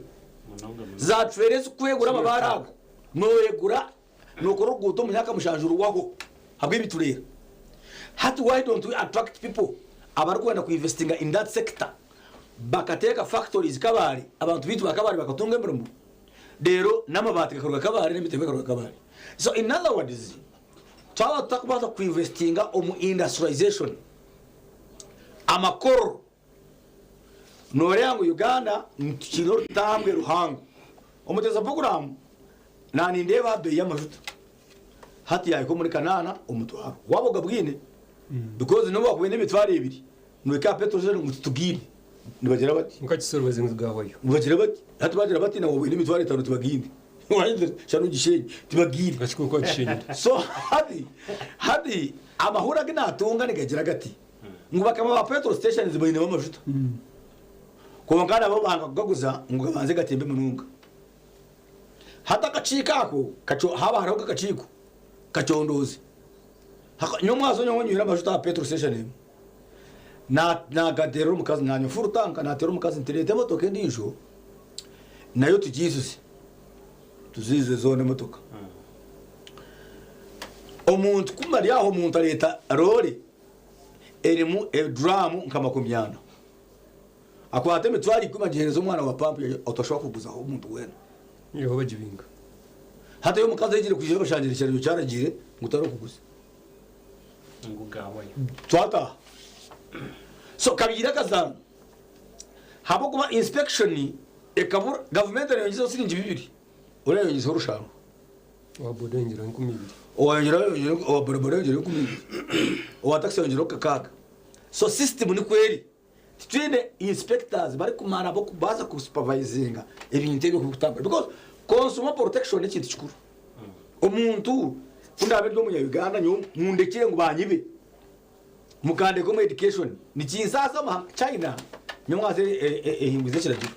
Za trailer ezirikwegura amabaare ago, noyegura nokora oruguuto omu myaka mushanju ruhwaho ahabw'ebitureera. Hati why don't we attract people abarikwenda ku investinga in that sector bakateeka factories Kabale, abantu baitu ba Kabale bakatunga emirimo reero n'amabaati gakaruga Kabale n'emitengo ekaruga Kabale. So in other words, Twaba tutakubaasa ku investinga omu industrialization, amakorero, noreeba ngu Uganda nitukiine orutambwe ruhango. Omuteesa puroguraamu nanindeeba beeyi y'amajuta hati yahika omuri kanaana omutwaro. Waaba ogabwine because nobu wakuba oine emitwaro ebiri nohika aha petrol station ngu titugiine nibagira bati. Nka Kisoro baze ngu tugahwayo. Nibagira bati hati bagira bati nawe waaba oine emitwaro etaano tibagiine. Shana ogishenye tibagiine. So hati hati amahuri agu natunga nigagira gati ngu bakama ba petrol stations bainemu amajuta kwonka nabo banga kugaguza ngu gabanze gatembe munonga. Hati akakiiko ako kaco haaba hariho nk'akakiiko kacondooze nyowe omwazo nyowe nywire amajuta aha petrol station emwe nagateerera omukazi nanywa full tank nateera omukazi nti reeta emotoka endiijo nayo tugiijuze tuziijuze zoona emotoka. Omuntu ku bari aho omuntu areeta roore erimu eduraamu nka makumyana. Akwata emitwaro ikumi agiheereza omwana wa pampu otashobora kuguzaho omuntu weena. Niho bagibinga. Hati omukazi aijire kwija bashangire ekiragiro kyaragiire ngu tarikuguza. Ngu gahwayo. Twataaha. So kabiire akazaano. Habwokuba inspection ekabura, gavumenti erayongyezaho siringi bibiri, oriya ayongyezeho rushanju. Owa boda ayongyeraho 2000. Owayongyeraho owa bodaboda ayongyeraho 2000. Owa takisi ayongyeraho 6. So system nikwo eri. Titwine inspectors barikumara b'okubaasa ku supervisinga ebintu ebyo okubikutambura because consumer protection n'ekintu kikuru. Omuntu ku ndaabe ndi omunya Uganda nyowe mundekire ngu banyibe mukandeka omu education nikinsaasa omu China nyowe ngu ehingwize ekiragiro.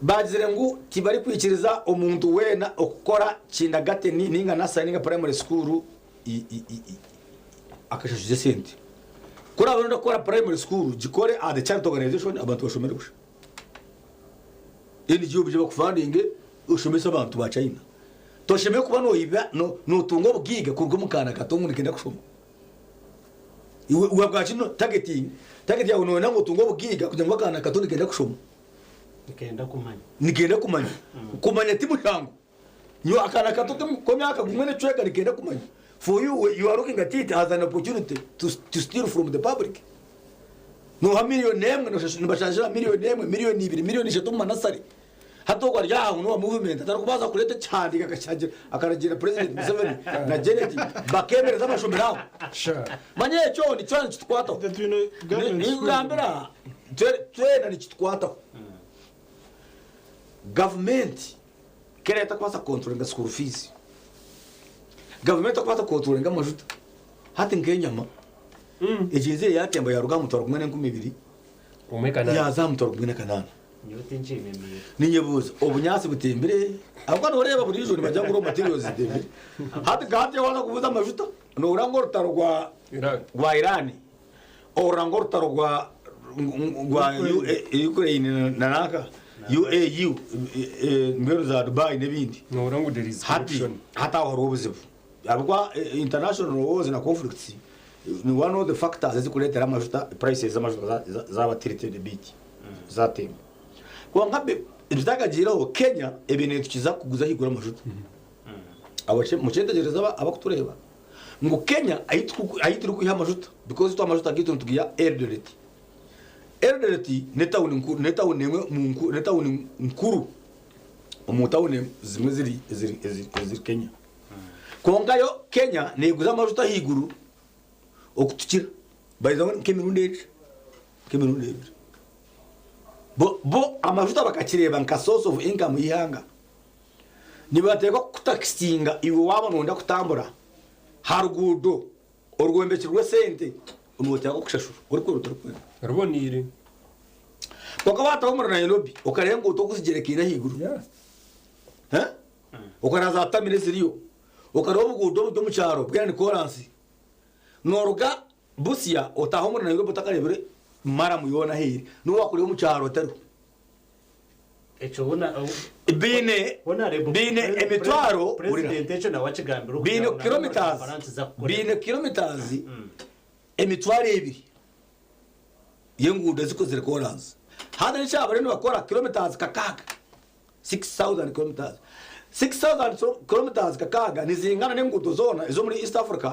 Bagizire ngu tibarikwikiriza omuntu weena okukora kindergarten ninga nursery ninga primary school akashashuza esente. Ku oraabe orenda kukora primary school gikore aha the charity organization abantu bashomere busha. NGO baije bakufandinge oshomese abantu ba China. Toshemereire kuba noiba notunga obugaiga kuruga omu kaana kato ngu nikenda kushoma. Iwe bwaki targeting target yaawe noyenda ngu otunge obugaiga kugira ngu akaana kato nikenda kushoma. Nikenda kumanya. Nikenda kumanya. Kumanya ti mushango. Nyowe akaana kato k'emyaka gumwe n'ekicweka nikenda kumanya. For you, you are looking at it as an opportunity to, to steal from the public. Noha million emwe, nibashanjura million emwe, million ibiri, million ishatu omu manasare. Hati ogwo ari aha ngu n'owa movement atarikubaasa kureeta ekihandiiko akakyagira akaragiira President Museveni na Janet bakeemereza amashomero ago. Manya ekyo nikyo nikitukwataho. Ninkugambira twena nikitukwataho. Gavumenti ku eraabe etakubaasa kukonturoringa school fees, gavumenti etakubaasa kukonturoringa amajuta, hati nk'enyama egenzire yaatemba yaaruga aha mutwaro gumwe n'enkumi ibiri yaaza aha mutwaro gumwe n'akanaana. Nyowe tinkyememere. Ninyebuuza obunyaatsi butembire ahabw'okuba nooreeba buriijo nibagira ngu raw materials zitembire. Hati nka hati waaza kubuuza amajuta nohurira ngu orutaro rwa rwa Iran ohurira ngu orutaro rwa rwa Ukraine na nanka UAU mbwenu za Dubai n'ebindi. Nohurira ngu there is Hati corruption. hati aho hariho obuzibu ahabw'okuba international wars na conflicts ni one of the factors ezikureetera amajuta prices z'amajuta zaaba tilted a bit. Zatemba. Kwonka ebitakagiireho, Kenya ebaire netukiza kuguza ahaiguru amajuta. Mukyetegyereze abakutureeba ngu Kenya ahu turikwiha amajuta because itwe amajuta gaitu nitugaiha Eldoret. Eldoret n'etawuni nkuru n'etawuni emwe n'etawuni nkuru omu tawuni zimwe eziri eziri Kenya. Kwonka yo Kenya neguza amajuta ahaiguru okutukira by the way nk'emirundi ebiri nk'emirundi ebiri bo bo amajuta bakakireeba nka source of income y'eihanga nibateekwa kukutakisinga iwe waaba noyenda kutambura ha ruguudo orwombekirwe esente noteekwa kushashura orikwenda otarikwenda Ruboniire. Kwonka waataha omuri Nairobi okareeba enguuto oku zigyerekeire ahaiguru eh okareeba za tamire eziriyo okareeba obuguudo oburi omu kyaro bwena ni koransi Nooruga Busia otaaha omuri Nairobi otakareebire maramu yoona ahu eri, n'obu waakureeba omu kyaro etariho. Ekyo hoona Baine Honorable baine emitwaro hurira, President ekyo nawe akigambire okugira baine ngu nangwa omuri kilometres Kampala nikiza kukoreka. baine kilometres 2000 y'enguudo ezikozire koransi. Hati n'ekyaba bariyo nibakora kilometres 6, 6,000 kilometres. 6,000 kilometres 6 nizingana n'enguudo zoona ez'omuri East Africa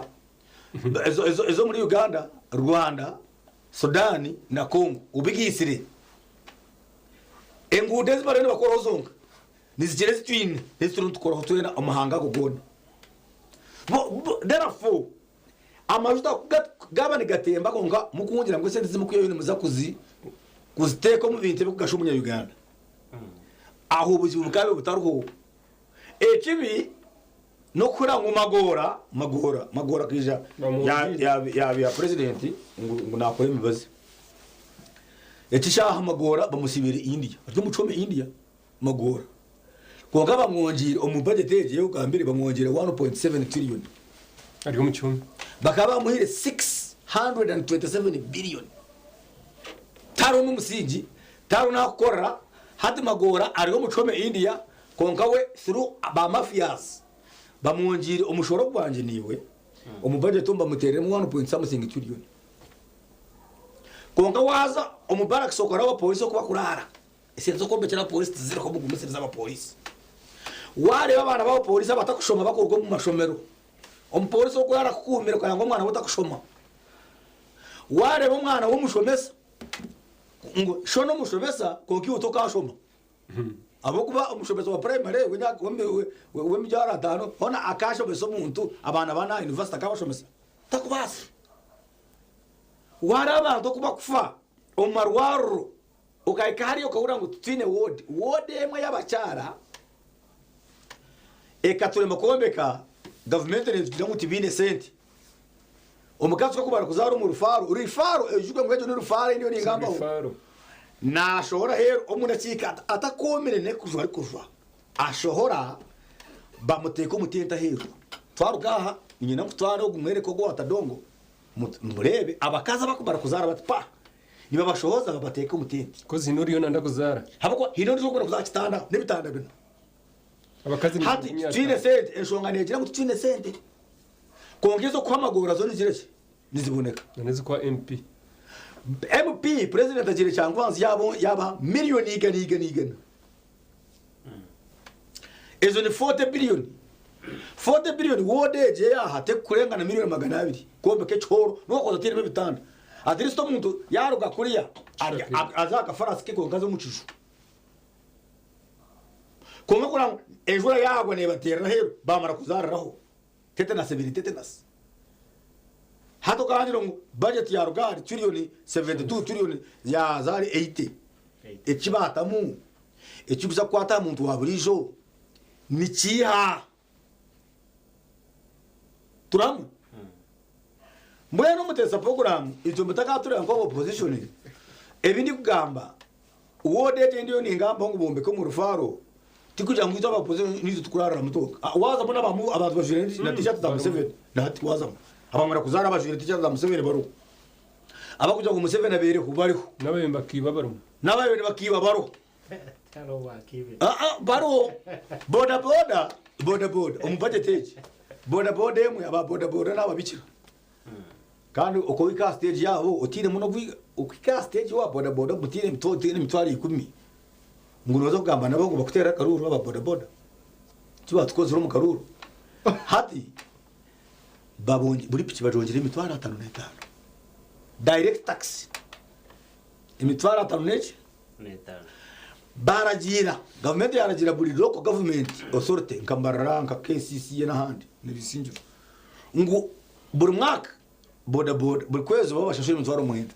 ez'omuri Uganda, Rwanda, Sudan na Congo obigaitsire. Enguudo ezi bariyo nibakoraho zonka nizikira ezi twine n'ezi turiyo nitukoraho twena omu mahanga ago goona. Therefore, amajuta gaaba nigatemba kwonka mukungira ngu esente ezi murikwihayo nimuza kuziteeka omu bintu ebirikugasha omunya Uganda. Aho obuzibu bukaba butariho. Ekibi n'okuhurira ngu Magoola, Magoola, Magoola akaija yaabiha purezidenti ngu naakora emibazi. Eki eshaaha Magoola bamusiibire India, ari omu kihome India, Magoola. Kwonka bamwongyeire omu bajeti egi ei ogambire bamwongyeire 1.7 trillion. Ari omu kihome. Bakaba bamuhaire 627 billion. Tihariho n'omusingi, tihariho n'ahakukorera, hati Magoola ari omu kihome India Kwonka we through ba mafias bamwongyeire omushoro gwangye naiwe omu budget omu bamutereremu one point something trillion. Kwonka waaza omu barracks okareba abapolisi oku bakuraara, esente z'okwombekyera abapolisi tiziriho mugumisirize abapolisi. Waareeba abaana b'abapolisi abatakushoma bakuruga omu mashomero, omupolisi okuraara akukuumire okareba ngu omwana we takushoma. Waareeba omwana w'omushomesa ngu sho n'omushomesa kwonka iwe tokashoma. Ahabw'okuba omushomesa wa primary w'emibyaro atano hoona akashomesa omuntu abaana bana aha university akabashomesa? Takubaasa. Wareeba abantu oku bakufa omu marwariro okahika hariya okahurira ngu titwine ward. Ward emwe y'abakyara ekaturema kwombeka gavumenti netugira ngu tibaine sente. Omukazi ku akumara kuzaara omu rufaaro, rifaaro oijuke ngu egyo ni rufaaro ei ndiyo ningambaho, naashohora aheeru omu dakiika atakoomire n'ekujwa arikujwa, ashohora bamuteeka omu tenti aheeru. Twaruga aha niinyenda nkutware ogu mwereke ogu owa Tadongo mureebe abakazi abakumara kuzaara bati pa nibabashohoza babateeka omu tenti. Kozi haine oriyo nanda kuzaara. Ahabw'okuba haine ondiijo orikwenda kuza aha kitanda n'ebitanda bina. Abakazi Hati titwine sente, enshonga neegira ngu titwine sente. Kwonka ez'okuhamagurira zo nizigira ki? Niziboneka. N'ezikuha MP. MP, Purezidenti agiire Kyankwanzi yaabaha miriyoni igana igana igana. Ezo ni 40 biliyoni. 40 biliyoni woodi egi ey'aha tekukurenga na miriyoni 200 kwombeka ekihooro n'okukoza oteiremu ebitanda. At least omuntu yaaruga kuriya aze aha kafarasi ke kwonka aze omu kiju. Kwonka kureba ngu enjura yaagwa neebateerera aheeru baamara kuzaariraho. Tetanus ebiri tetanus. Hati okagira ngu budget yaruga ahari trillion 72 trillion yaza ahari 80. Eki batamu ekirikuza kukwata aha muntu wa buriijo nikiiha? Turi hamwe? Mbwenu omuteesa program itwe mutakatureba nk'aba opposition ebi ndikugamba Ward egi ei ndiyo ningambaho ngu bombeke omu Rufaro tikugira ngu itwe aba opposition nitwe tukuraariramu twonka. Ah, waazamu n'abamu abantu bajwaire na t-shirt za Museveni nahati waazamu. Abamara kuzaara bajwaire t-shirt za Museveni bariho. Abakugira ngu Museveni abaireho bariho. N'ababaire nibakiiba barimu. N'ababaire nibakiiba bariho. Ah, ah, bariho. Boda boda, boda boda omu budget egi, boda boda emwe aba boda boda n'ababikira. Kandi okuhika aha siteegi yaabo otairemu n'obwire, okuhika aha siteegi owa bodaboda otaine emitwaro ikumi ngu nooza kugamba nabo ngu bakuteere akaruuru aba bodaboda. Eki baatukozire omu karuuru. Hati buri piki bagyongyire emitwaro 55. Direct tax emitwaro atano n'eki? Baaragiira, gavumenti yaaragiira buri local government authority nka Mbarara, nka KCCA n'ahandi n'ebisingiro ngu Buri mwaka boda boda buri kwezi baba bashashura emitwaro mwenda.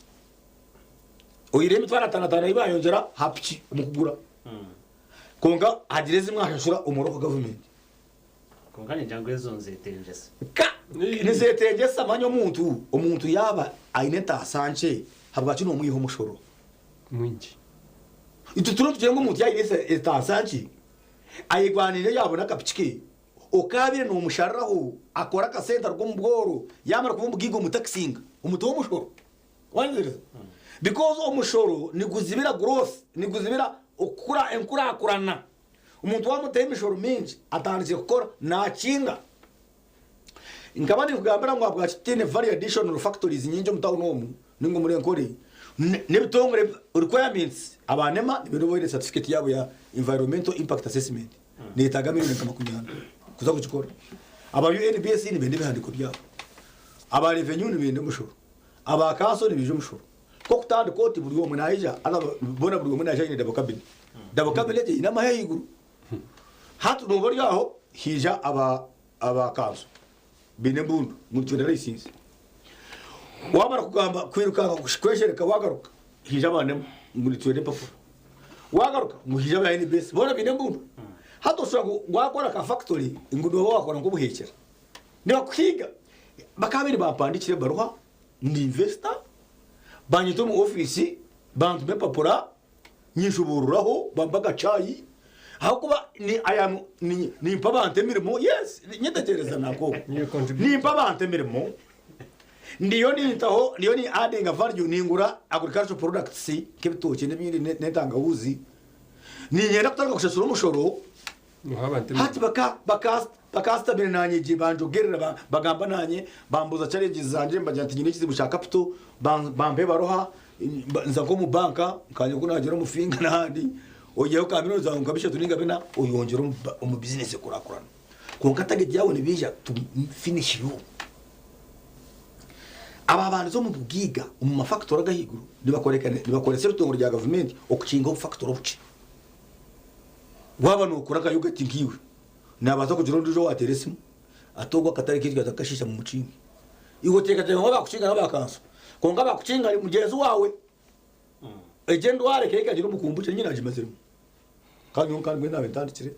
Oyihireho emitwaro atano atano ei bayongyera aha piki omu kugura. Kwonka hagira ezi mwashashura omu local government. Kwonka ningira ngu ezo nizetengyesa. Ka nizetengyesa manya omuntu omuntu yaaba aine entaasa nkye habwaki nomwiha omushoro? Mwingi. Itwe turiyo nitugira ngu omuntu yaaba aine entaasa nkye ayegwanire yaabona akapiki ke Okaabaire noomushariraho akore akasente aruge omu bworo, yaamara kuba omugaiga omutakisinga, omuteho omushoro. Wanyikiriza? Because omushoro niguzibira growth, niguzibira okukura enkurakurana. Omuntu waamutaho emishoro mingi atandikire kukora naakinga. Nkaba ninkugambira ngu ahabwaki tutaine value additional factories nyingi omu town omu ninga omuri Ankole, n'ebitongore requirements aba NEMA nibaine oba oine certificate yaabo ya environmental impact assessment. Neyetaaga milioni nka 40 kuza kugikora. Aba UNBS nibenda ebihandiiko byabo. Aba revenue nibenda omushoro. Aba kanso nibaija omushoro. Nk'okutandika oti buri omwe naija haza boona buri omwe naija aine double cabin. Double cabin egyo eine amahe ahaiguru. Hati nooba ori aho haija aba aba kanso baine embundu ngu nitwenda license. Waamara kugamba kwirukanga kweshereka waagaruka haija aba NEMA ngu nitwenda empapura. Wagaruka ngu haija aba NBS boona baine embundu. Hati oshusha ngu wakora ka factory ngu nooba wakora nk'obuheekyera. Nibakuhiiga. Bakaabaire bampandiikira ebaruha ndi investor, banyeta omu ofiisi bantuma empapura nyeshoboororaho bampa akachai ahabw'okuba ni I am ni nimpa abantu emirimo yes nyetegyereza nako nimpa abantu emirimo Ndiyo nintaho, ndiyo ni addinga value, ningura agricultural products nk'ebitookye n'ebindi n'entangahuzi. Niinyenda kutandika kushashura omushoro. Hati baka baka bakasitamire naanye gye banjogerera ba- bagamba naanye bambuuza challenges zangye mbagira nti nyine ekizibu kya capital ban- bampa ebaruha ba- nza nk'omu banka nkanye ku naagira omu finga n'ahandi oihayo ka million zaawe nka bishatu ninga bina oyongyera omu ba- omu business ekurakurana. Kwonka target yaabo nibaija to finish you. Abaabandize omu bugaiga omu mafakitori ag'ahaiguru nibakoresa ebitongore bya gavumenti okukinga obufakitori obukye. Waaba nookora nka yogati nkaiwe, naabaasa kugira ondiijo owaateera esimu ati ogu akatare kaitu twaza kukashiisha mumukinge. Iwe oteekateeka ngu abaakukinga n'aba kanso, kwonka abaakukinga ari mugyenzi waawe. Egyo endwara ekaba ekagira omu kombucha nyine nagimaziremu. Kandi nyowe kandi mbwenu naabe ntandikire.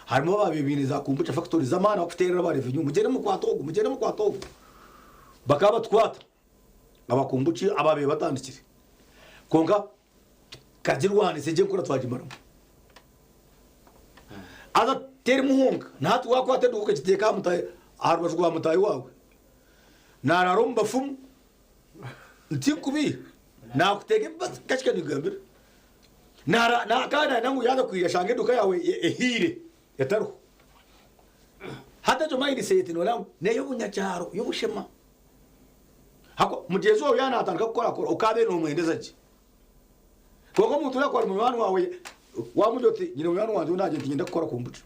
Harimu abaabaire baine za kombucha factory z'amaani abakuteerera aba revenue, mugyende mukwate ogu, mugyende mukwate ogu. Bakaba batukwata abakombucha abaabaire batandikire. Kwonka tukagirwanisa egyo enkora twagimaramu. Haza terimu honka, na hati waakwata eduuka okagiteeka aha mutaahi aha rubaju rwa mutaahi waawe, naaraara omu bafumu, tinkubiiha, naakuteega emibazi kakika nikugambira. Naara na kandi naayenda ngu yaaza kwija ashange eduuka yaawe ehiire etariho. Hati egyo mindset nooreeba ngu n'ey'obunyakyaro, y'obushema. Ahabw'okuba mugyenzi waawe yaaba naatandika kukorakora okaabaire noomwendeza gye. Kwonka omuntu oriya ku ari munywani waawe, waamugira oti nyine munywani wangye ou naagira nti niinyenda kukora kombucha,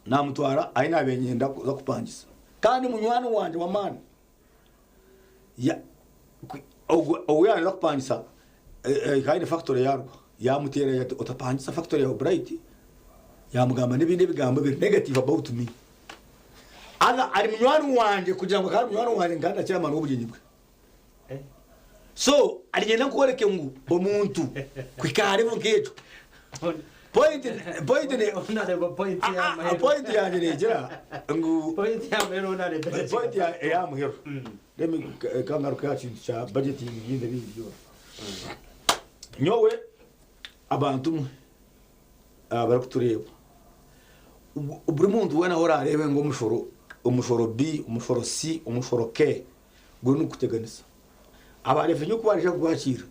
naamutwara ahi naabaire niinyenda kuza kupangisa. Kandi munywani wangye w'amaani, ogwo ou yaaba naaza kupangisa ekaba eine factory yaarwo, yaamuteera ati otapangisa factory yaawe Bright, yaamugamba n'ebindi ebigambo ebiri negative about me. Haza ari munywani wangye kugira ngu akaba ari munywani wangye nkaba ndakira amaani g'obugyenyi bwe. So niinyenda nkworeke ngu omuntu kuhika aha level nk'egyo, point point ne point yangye neegira ngu point eya muheru let me ka ngaruke aha kintu kya budgeting ebindi ebindi byona. Nyowe abantu mwe abarikutureeba, buri muntu weena ahu oraareebe ngu omushoro, omushoro B, omushoro C, omushoro K guriyo nigukuteganisa, aba revenue ku baraija kukwakira,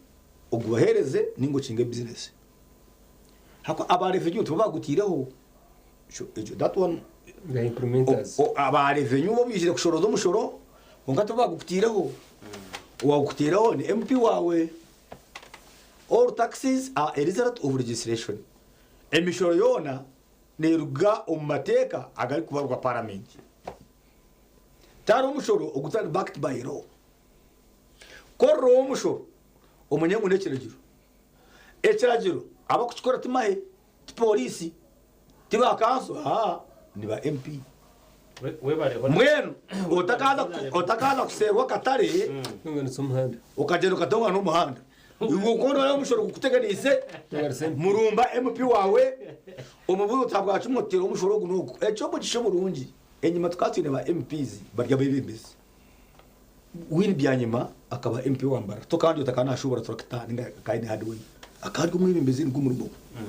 ogubaheereze nainga okinge bizinesi. Ahabw'okuba aba revenue tibo baagutaireho, ekyo that one, aba revenue bo baizire kushorooza omushoro kwonka tibo baagukutaireho. Owaagukutaireho ni MP waawe. All taxes are a result of legislation. Emishoro yoona neeruga omu mateeka agarikubarwa paramenti. Tihariho omushoro ogutari backed by law. Ku oriroho omushoro, omanye ngu n'ekiragiro. Ekiragiro abakukikora ti mahe, ti pooriisi, ti ba kanso, haa, ni ba MP. Mbwenu otakaza kuseerwa akatare okagyenda okatongana n'omuhanda. Iwe ku orikureeba omushoro gukuteganiise, murumba MP waawe omubuuze oti habwaki mwatuteeraho omushoro ogu n'ogu. Eky'omugisha omurungi, enyima tukaba twine ba MPs bari abeebembezi. Winnie Byanyima akaba MP wa Mbarara kandi otakaba nashuubura turakita ninga akaba aine hardware. Akaba ari omwebembezi nigwo omurimo gwe.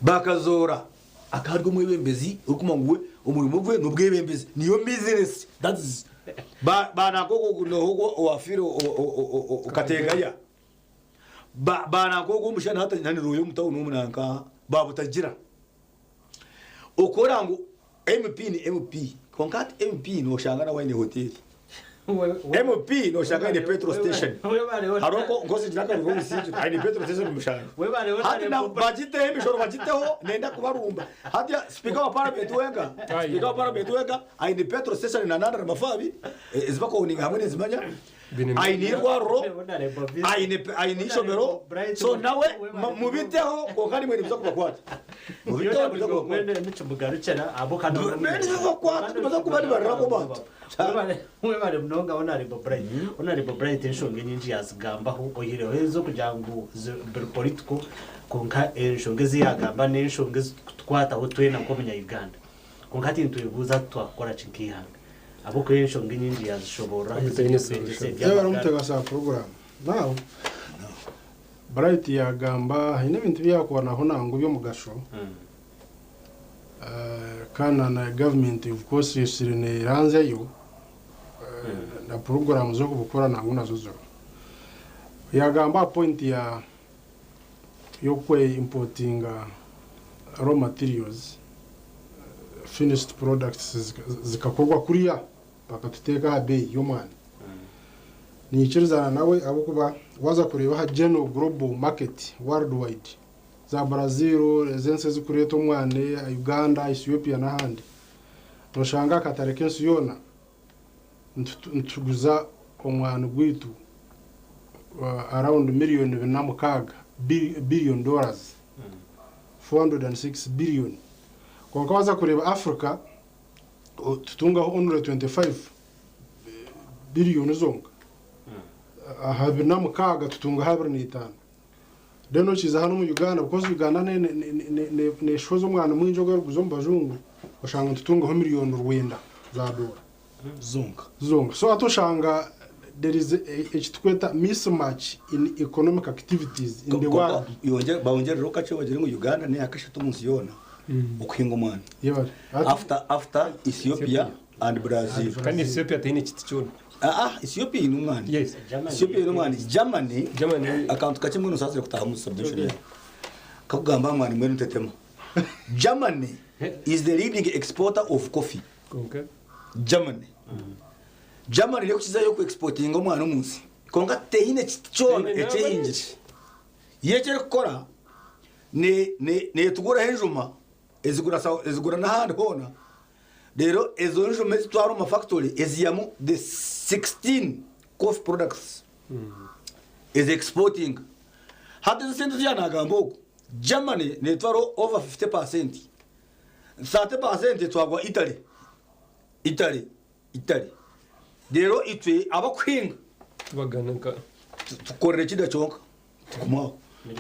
Bakazoora akaba ari omwebembezi orikumanya ngu we omurimo gwe n'obwebembezi niyo business that is ba ba nanka ogwo noha ogwo owafiire Kategaya ba ba nanka ogwo omushana hati naniroyo omu town omu nanka ba Butagira. Okora ngu MP ni MP kwonka hati MP noshanga nawe aine hoteri. MP noshanga aine petrol station. Hariho nko nkosingira akaruru omusingi aine petrol station omushanga. Hati na bagiteho emishoro bagiteho nenda kubarumba. Hati speaker wa parliament wenka, speaker wa parliament wenka aine petrol station na nandara mafabi ezibakoninga hamwe nizimanya. Aine eirwariro, aine aine eishomero, so nawe mubiteho kwonka nimwe nibiza kubakwata. Mubiteho nibiza kubakwata. Nibibakwata nibaza kuba nibarira omu bantu. Webare munonga Honourable Bright. Honourable Bright enshonga enyingi yazigambaho oihireho ez'okugira ngu biri political kwonka enshonga ezi yagamba n'enshonga ezikutukwataho twena nk'omunya Uganda. Kwonka hati nitwebuuza twakukora ki nk'eihanga? Ahabw'okuba enshonga enyingi yaazishoboororaho ezirikwetengyesa Yaaba ari eby'amagara. omutebeekanisa wa puroguraamu. Now, Bright yaagamba haine ebintu ebi yaakubonaho nangwa eby'omugasho kandi na gavumenti of course esire neeranzyayo na puroguraamu z'okubikora nangwa nazo ziriho. Yaagamba aha point ya y'okwe importinga raw materials, finished products zikakorwa kuriya bakatuteeka aha beeyi y'omwani. Ninyikirizana nawe ahabw'okuba waaza kureeba aha general global market worldwide, za Brazil, ezo ensi ezikureeta omwani, Uganda, Ethiopia n'ahandi, noshanga akatare k'ensi yoona nituguza omwani gwaitu around miriyoni bina mukaaga, billion dollars, 406 billion. Kwonka waaza kureeba Africa, tutungaho only 25 billion zonka. Aha 26 tutungaho 25. Then okiiza hanu omu Uganda, because Uganda neshohoza omwani mwingi ogurikuza omu bajungu, oshanga nitutungaho miriyoni 9 za doora. Zonka. Zonka. So hati oshanga there is ekitukweta mismatch in economic activities in the world. Bawongerereho kakye bagire ngu Uganda neya kashatu omunsi yoona okuhinga omwani. After Ethiopia and Brazil. Kandi Ethiopia teine kiti kyona. Ethiopia eine omwani. Ethiopia eine omwani. Germany, akantu kakye mbwenu nsaasire kutaaha omu submission yaawe. Kakugamba aha mwani mbwenu ntetema. Germany is the leading exporter of coffee. Germany. Germany niyo erikukizayo ku exportinga omwani omu nsi. Kwonka teine kiti kyona ekyehingire. Yo eki erikukora netuguraho enjuma ezigura ezigura n'ahandi hoona. Reero ezo njuma ezitwara omu mafactory ezihamu the 16 coffee products ezi exportinga. Hati ezi sente ezi yaanagamba ogu, Germany neetwara over 50 percent, 30 percent etwarwa Italy, Italy, Italy. Reero itwe abakuhinga tukorera ekida kyonka. Tugumaho.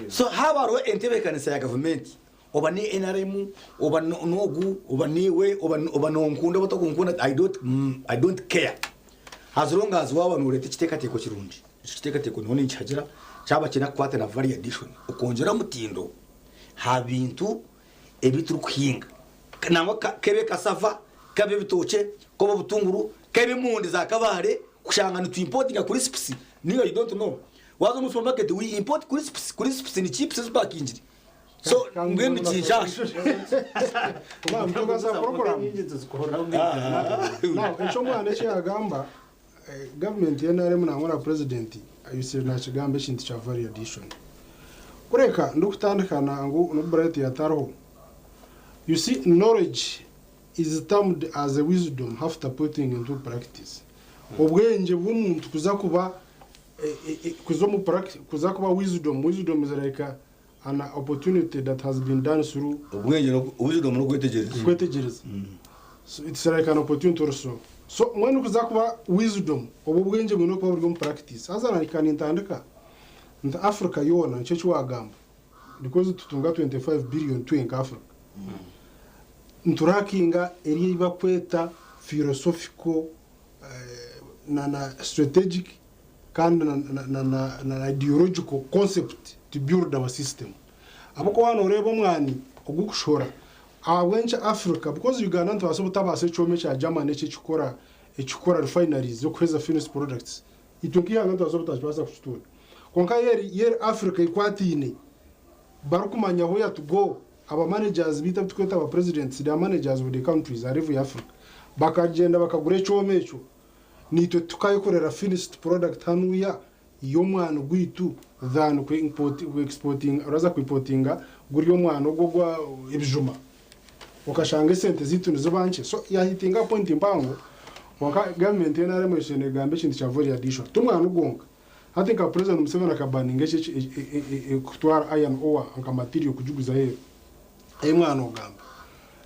So haaba hariho entebeekanisa ya gavumenti, oba ni NRM, oba n'ogu, oba niiwe, oba nonkunda oba tokunkunda, I don't, I don't care. As long as waaba nooreeta ekiteekateeko kirungi, ekyo kiteekateeko nyowe ninkihagira, kyaba kiine akakwate na value addition, okwongyera omutindo aha bintu ebi turikuhinga. Nangwa kebe cassava, kabe ebitookye, kobe obutunguru, kebe emondi za Kabale, kushanga nitu importinga crisps, ninga you don't know. Waaza omu supermarket we import crisps, crisps ni chips ezipakingire. So mbwenu nikinshaasha. Now, ekyo omwana eki yagamba, gavumenti ya NRM nangwa na purezidenti ayotsire nakigamba ekintu kya value addition. Kureka ndikutandika nangu n'obu Bright yatariho, you see knowledge is termed as a wisdom after putting into practice. Obwengye bw'omuntu kuza kuba kuza omu kuza kuba wisdom, wisdom is like an opportunity that has been done through Obwengye wisdom n'okwetegyereza. Kwetegyereza. So it's like an opportunity also. So mbwenu kuza kuba wisdom, obwo obwengye bwine kuba buri omu practice. Haza nahika nintandika nti Africa yoona nikyo eki wagamba because nitutunga 25 billion twenka Africa. Niturakinga eri ei bakweta philosophical na na strategic kandi na na na ideological concept to build our system. Ahabw'okuba waaba nooreeba omwani ogukushohora ahabw'enki Africa because Uganda nitubaasa obutabaasa ekyoma ekya Germany eki ekikora ekikora refineries z'okuheeza finished products itwe nk'eihanga nitubaasa obutakibaasa kukitunda kwonka yeri yeri Africa ekwataine barikumanya where to go aba managers baitu abu turikweta aba presidents they are managers of the countries aha level ya Africa bakagyenda bakagura ekyoma ekyo naitwe tukayekorera finished product hanuya y'omwani gwaitu than ku exportinga oraza ku importinga guri omwani ogwo ogwa ebijuma okashanga esente zaitu niziba nkye so yahitinga aha point mpango kwonka gavumenti nrm eshaire negamba ekintu kya value addition ti omwani gwonka hati nka president Museveni akabaninga eki kutwara iron ore nka material kugiguza aheeru ey'omwani ogamba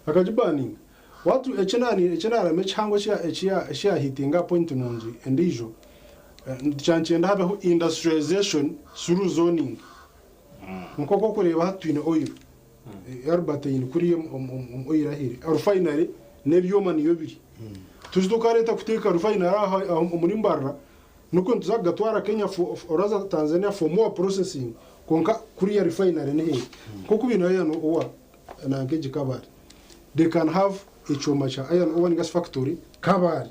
akagibaninga Watu eki ekinarama ekihango eki yahitinga aha point nungi endiijo kyankyenda habeho industrialization through zoning nkoku okureeba hati twine oil Albertine kuriya omu oil ahu eri refinery n'ebyoma niyo biri tuze tukareeta kuteeka refinery aha omuri Mbarara nikwo nituza kugatwara Kenya oraza Tanzania for more processing kwonka kuriya refinery niheeri nkoku baine iron ore nanka egi Kabale. They can have ekyoma kya iron ore ninga shi factory Kabale.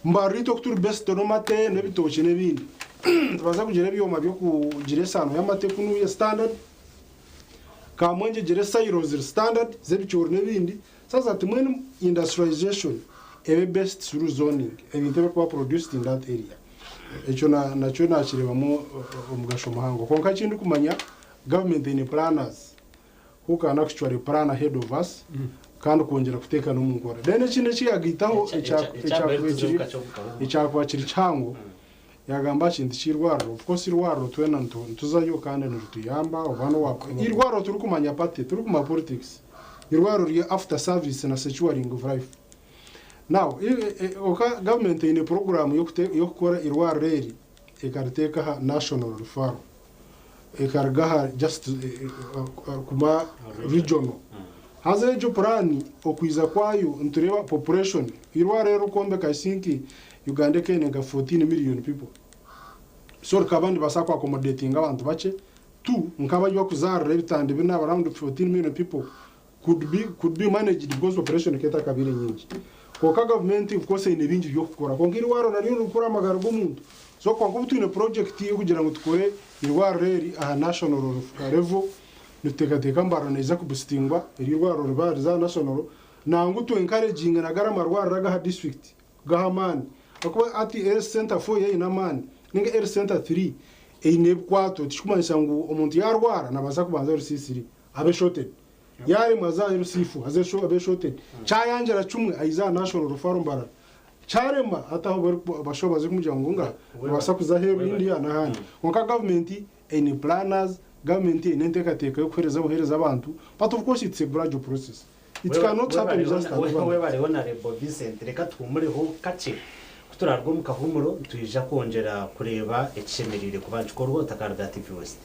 Mbarara itwe ku turi based on amate n'ebitookye n'ebindi nitubaasa kugira ebyoma by'okugira esaano y'amate kunuya standard, Kamwengye egire silos ziri standard z'ebicoori n'ebindi. Sasa hati mbwenu industrialization ebe based through zoning, ebintu ebirikuba produced in that area. Ekyo nakyo nakireebamu omugasho muhango. Kwonka ekindikumanya government eine planners. Who can actually plan ahead of us kandi kwongyera kuteeka n'omu nkora. Then ekindi eki yagaitaho ekyakuba kiri kihango yagamba aha kintu ky'eirwariro. Of course eirwariro twena nituzayo kandi nirituyamba oba n'owa eirwariro turikumanya party, turikumanya politics. Irwariro riri after service na securing of life. Now, oka government eine program y'okukora irwariro eri ekariteeka aha national referral. Ekaruga aha just kuma regional. Haza egyo puraani okwiza kwayo nitureeba population, irwariro eri kwombeka I think Uganda ekaine nka 14 million people. So rikaba niribaasa ku accommodatinga abantu bakye. Tu, nk'abari bakuzaarira ebitanda bina around 14 million people could be, could be managed because population ekaba etakabaire nyingi. Kwonka gavumenti of course eine bingi by'okukora kwonka eirwariro naryo nirikora amagara g'omuntu. So kwonka obu twine project y'okugira ngu tukore eirwariro eri aha national level, nituteekateeka Mbarara neija kubustingwa eri eirwariro riba riza aha national, nangwa tu encouraginge na gari amarwariro ag'aha district gahe amaani. Ahakuba hati health centre four eine amaani ninga health centre three eine ebikwato tikikumanyisa ngu omuntu yaarwara nabaasa kubanza LC3 abe shorted. Yaaremwa aze aha LC4 aze abe shorted. Kyayangira kimwe aize aha National Referral Mbarara. Kyarema hati aho abashaho baze kumugira ngu nga nobaasa kuza aheeru India n'ahandi. Kwonka gavumenti eine planners, gavumenti eine enteekateeka y'okuheereza obuheereza abantu but of course it's a gradual process. It cannot happen just at once. Webare Honarebo Vincent, reka tuhumureho kakye. Ku turaruga omu kahumuro, nitwija kwongyera kureeba ekishemereire kuba nikikorwa otakaruga TV West.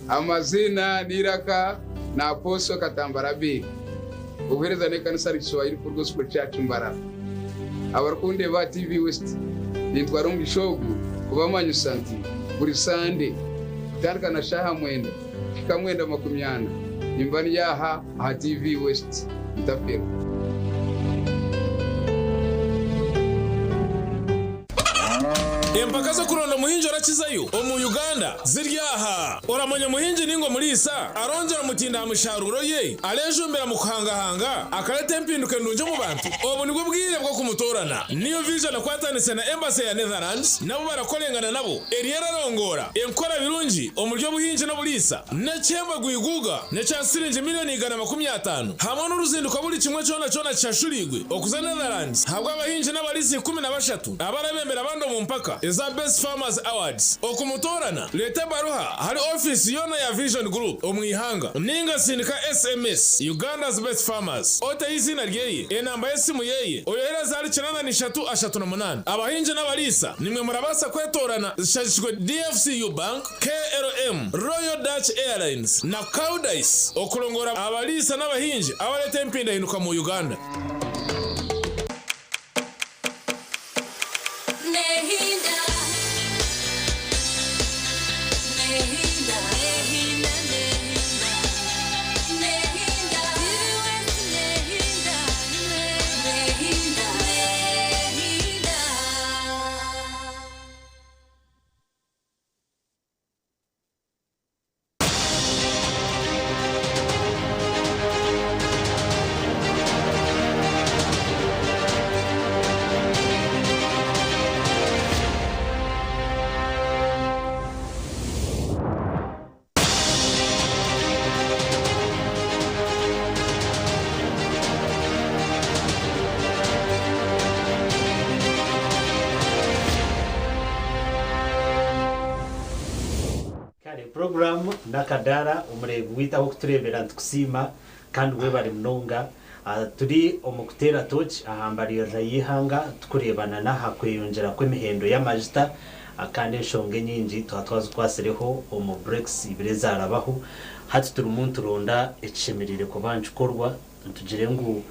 Amaziina n'eiraka ni Apostle Katambara Abel, obuheereza n'ekanisa Kiswahili Full Gospel Church Mbarara. Abarikundeeba aha TV West, nintwara omugisha ogu kubamanyisa nti buri Sande kutandika na shaaha mwenda kuhika 9:40 nimba ndi aha aha TV West. Mutaferwa. Empaka z'okuronda omuhingi orakizayo omu Uganda ziri aha. Oramanya omuhingi ninga omuriisa arongyera omutindo aha misharuuro ye, arejumbira mu kuhangahanga, akareta empinduka endungi omu bantu? Obu nibwo bwire bw'okumutoorana. New Vision ekwatanise na Embassy ya Netherlands nabo barakorengana nabo eriyo erarongoora enkora birungi omuri obuhingi n'oburiisa. N'ekihembo gwiguga n'ekya siringi milioni 150 hamwe n'oruzinduko buri kimwe kyona kyona kishashuriirwe okuza Netherlands ahabw'abahingi n'abariisa 13 abarabembera abandi omu mpaka eza Best Farmers Awards. Okumutoorana, reeta ebaruha ahari ofiisi yoona ya Vision Group omu ihanga ninga sindika SMS Uganda's Best Farmers oteho eiziina ryeye, enamba y'esimu yeye, oyohereze ahari 83 38. Abahingi n'abariisa nimwe murabaasa kwetoorana zishagikirwe DFCU Bank, KLM, Royal Dutch Airlines na Koudijs okurongora abariisa n'abahingi abareeta empindahinduka mu Uganda. Kare puroguramu n'akadaara omureebi waitu ah'okutureebera nitukusiima kandi webare munonga. Turi omu kuteera tooki aha mbaririra y'eihanga tukureebana n'aha kweyongyera kw'emihendo y'amajuta kandi enshonga enyingi twaba twazikwatsireho omu breaks ibiri ezaarabaho. Hati turimu nituronda ekishemereire kuba nikikorwa nitugire ngu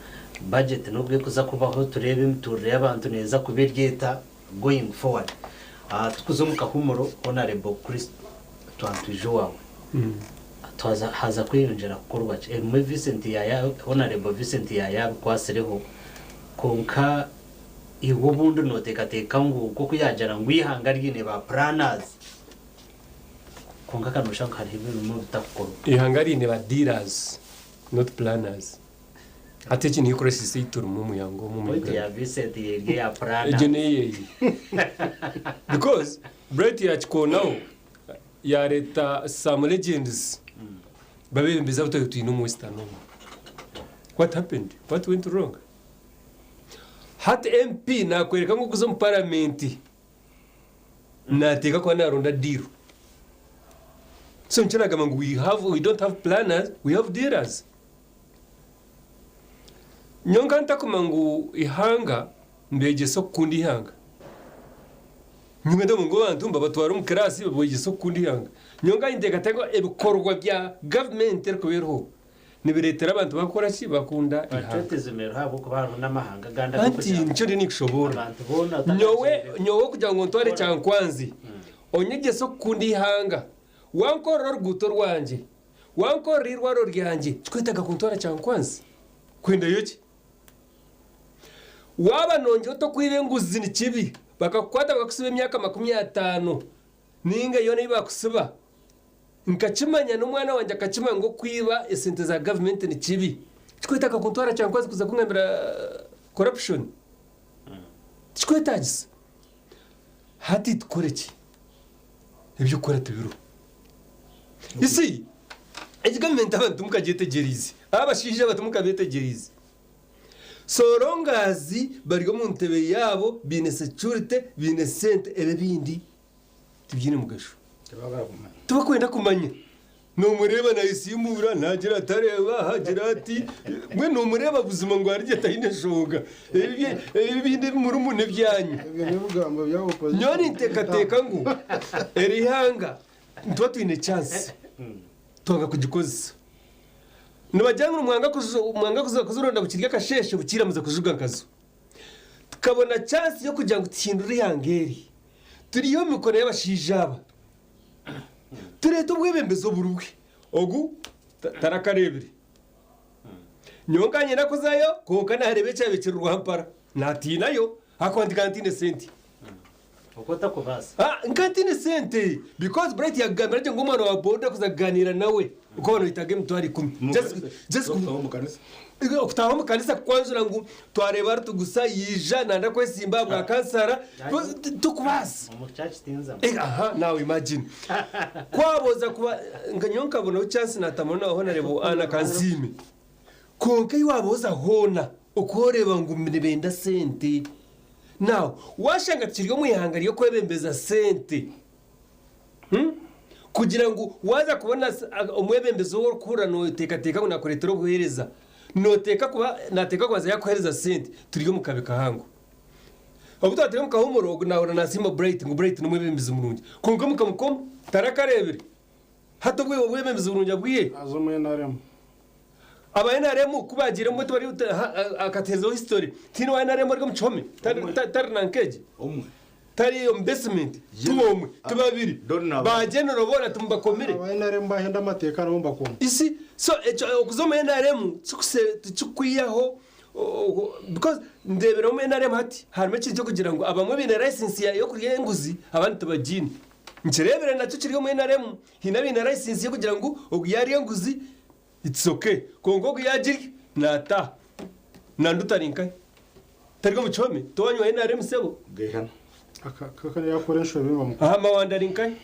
budget n'obu erikuza kubaho tureebe emituurire y'abantu neeza kuba eri eta going forward. Tukuza omu kahuumuro Honourable Chris twaba nitwija owaawe. Twaza haza kweyongyera kukorwa ki? Ebimwe Vincent yaaya Honarebo Vincent yaayabikwatsireho kwonka iwe obundi nooteekateeka ngu nk'oku yaagira ngu eihanga riine ba planners kwonka ka nooshusha ngu hariho ebimwe ebitakukorwa. Eihanga riine ba dealers not planners. Hati egi niyo crisis ei turimu omu ihanga omu omu Point ya Uganda. Vincent eri eya Egyo planners. n'eyeye. Because Bright yaakikoonaho Yareeta some legends babebembezi abu twabire twine omu western omu. What happened? What went wrong? Hati MP nakwereka ngu okuza omu parliament nateeka kuba naronda deal. So nikyo nagamba ngu we have we don't have planners, we have dealers. Nyowe nka ntakuma ngu ihanga mbegyese okukunda ihanga. Nyowe ndabona ngu abantu mbabatwara omu kiraasi babegyesa okukunda ihanga. Nyowe nka ninteekateeka ngu ebikorwa bya gavumenti erikuba eriho nibireetera abantu bakukora ki? Bakunda ihanga. Patriotism eriho ahabw'okuba hariho n'amahanga agandi Anti agarikugira ngu nikyo ndiyo ninkushoboorora. abantu boona Nyowe otakagizire nyowe okugira ngu ntware kukora Kyankwanzi onyegyese okukunda ihanga, wankorera oruguuto rwangye, wankorera eirwariro ryangye, tikwetaaga kuntwara Kyankwanzi kwendayo ki? Waaba nongyera oti okwiba enguzi ni kibi, bakakukwata bakakusiba emyaka 50 ninga yoona ei bakusiba, nkakimanya n'omwana wangye akakimanya ngu okwiba esente za gavumenti ni kibi, tikwetaaga kuntwara Kyankwanzi kuza kungambira corruption. Tikikwetaagisa. Hati tukore ki? Eby'okukora tibiriho. You see, egi gavumenti abantu timukagyetegyereize, abashaija aba timukabetegyereize. So long as bari omu ntebe yaabo baine security, baine sente ebi ebindi tibyine mugasho. Tibakwenda kumanya. Nomureeba nayesiimuura nagira ati areeba aha agira ati mbwenu nomureeba buzima ngu arigye taine nshonga. Ebi ebindi ebi murimu n'ebyanyu. Nyowe ninteekateeka ngu eri ihanga nituba twine chance twanga kugikozesa. Nibagira ngu nimwanga mwanga kuza kuzironda bukiri akasheeshe bukiira muza kujuga nkazo. Tukabona chance y'okugira ngu tuhindure eihanga eri. Turiihe omu mikono y'abashaija aba. Tureete obwebembezi oburubwe. Ogu tarakareebire. Nyowe nkanyenda kuzayo kwonka naareeba ekyabaire kiri Rwampara. Naatiinayo ahakuba ndi nka ntaine sente. Oku otakubaasa. Ah, nka ntaine sente because Bright yakugambira gye ngu omwana wa boda kuza kuganiira nawe okaba noyetaaga 100,000. Just, just Okutaaha omu kanisa kukwanjura ngu twareeba aritugusa yaija nanda kwesimba aha bwa kansara tokubaasa. Omu church tinzamu. Eh, aha, now imagine. Kwaboza kuba nka nyowe nkabonaho chance natamura naho nareeba Anna Kansiime. Kwonka ei waboza hoona okoreeba ngu nibenda sente. Now washanga tukiri omu ihanga ry'okwebembeza sente. Kugira ngu waaza kubona omwebembezi ou orikuhurira nooteekateeka ngu naakureetera obuheereza, nooteeka kuba naateeka kubanza yaakuheereza sente, turi omu kabi kahango. Obu twaba turi omu kahuumuro, ogu naahurira naasiima Bright ngu Bright n'omwebembezi murungi. Kwonka mukamukoma, tarakareebire. Hati obwo obwebembezi burungi abwihe? Haza omu NRM. Aba NRM ku baagiire omu tibari akatuheerezaho history. Tihaine owa NRM ori omu kihome, tari nanka egi. Omwe. Tari omu basement, ti omwe, ti babiri. Ba general boona timubakomire. Aba NRM bahenda amateeka nabo mbakoma. You see, so ekyo okuza omu NRM tikikwihaho because ndeebire omu NRM hati harimu ekintu ky'okugira ngu abamwe baine license y'okurya enguzi abandi tibagiine. Nkireebire nakyo kiri omu NRM haine abaine license y'okugira ngu ogu yaarya enguzi It's ok kwonka ogu yagirya nataaha nandi otari nkahe tari omu kihome towanywa nrm sebo. Yakora enshobi bamukwata. Aha Mawanda ari nkahe?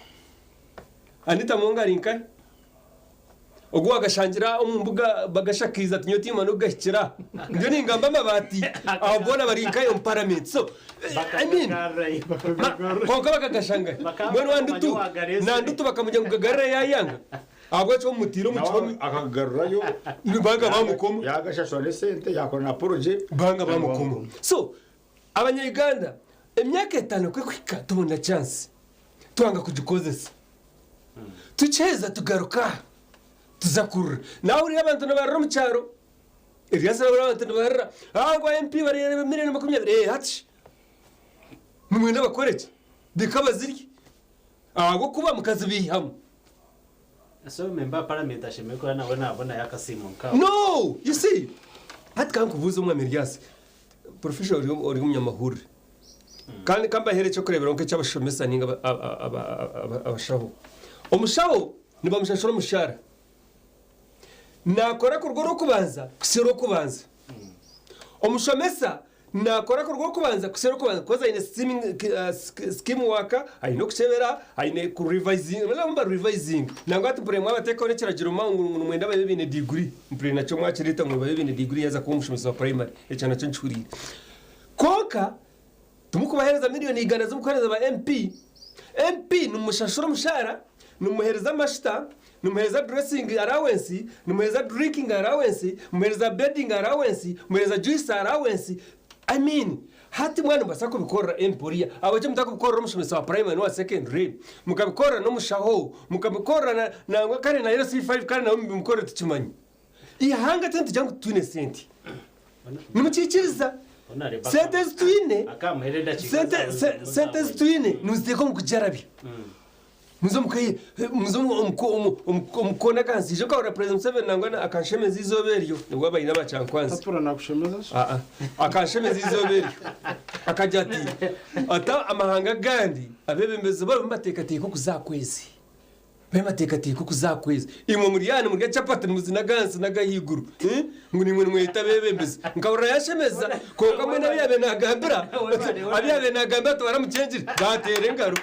Anita Among ari nkahe? Ogu wagashangira omu mbuga bagashakaize ati nyowe tiimanya n'okugahikira. Ndiyo ningamba amabaati abo boona bari nkahe omu parliament so I mean kwonka bakagashangahe? Mbwenu Nandutu Nandutu bakamugira ngu gagarure yayanga? Ahabw'eki omutiire omu kihome. Akagarurayo. Banga bamukoma. Yagashashura n'esente yakora na apology. Banga bamukoma. So abanya Uganda emyaka etano ku ekuhika tubona chance twanga kugikozesa. Tukiheza tugaruka aha tuza kurira. Nahurira abantu nibarira omu kyaro. Ebyasire abari abantu nibarira. Ah ngu MP bariire million 20. Eh hati shi nimwenda bakore ki? Bika bazirye. Ahabw'okuba mukazibaihamu. So member wa parliament ashemereire kuba nawe nabonayo akasiimo nkawe. No! You see, hati kankubuuze omwami Erias, profession ori ori omunyamahurire. Kandi kambahere ekyokureeberaho nk'eky'abashomesa ninga abashaho. Omushaho nibamushashura omushaara. Naakora kuruga orw'okubanza kuhitsya orw'okubanza. Omushomesa Naakora kuruga orw'okubanza kuhitsya orw'okubanza because aine scheme work, aine okukyebera, aine ku revisinga, revising. Nangwa hati mpurire mwabateekaho n'ekiragiro ngu nimwenda babe baine diguri. Mpurire nakyo mwakireeta ngu babe baine diguri yaaza kuba omushomesa wa primary. Ekyo nakyo nkihuriire. Kwonka timukubaheereza miriyoni igana ezi mukuheereza ba MP. MP nimushashura omushaara, nimuheereza amashuta, Nimuheereza dressing allowance, nimuheereza drinking allowance, muheereza bedding allowance, muheereza juice allowance, I mean hati mwaba nimubaasa kubikorera MP oriya, ahabw'enki mutakubikorera omushomesa wa primary n'owa secondary, mukabikorera n'omushaho, mukabikorera na nangwa kare na LC5 kare nawe mubimukorere tukimanye. Eihanga twena nitugira ngu titwine sente. Nimukiikiriza? Sente ezi twine, sente sente ezi twine nimuziteeka omu kugyarabya. Muze omuka muze omu koona akansiija okahurira President Museveni nangwa akanshemeza eizooba eryo nibwo abaine abakyankwanzi. Tatura nakushemeza shi? Aa akanshemeza eizooba eryo akagira ati ata amahanga agandi abebembezi babo nibateekateeka okuza aha kwezi nibateekateeka okuza aha kwezi imwe muri aha nimurya chapati nimuzinaga ahansi n'agahaiguru ngu naimwe nimweyeta abebembezi nkahurira yanshemeza kwonka mbwenu abu yaabaire naagambira abu yaabaire naagambira tibaramukyengire baateera engaro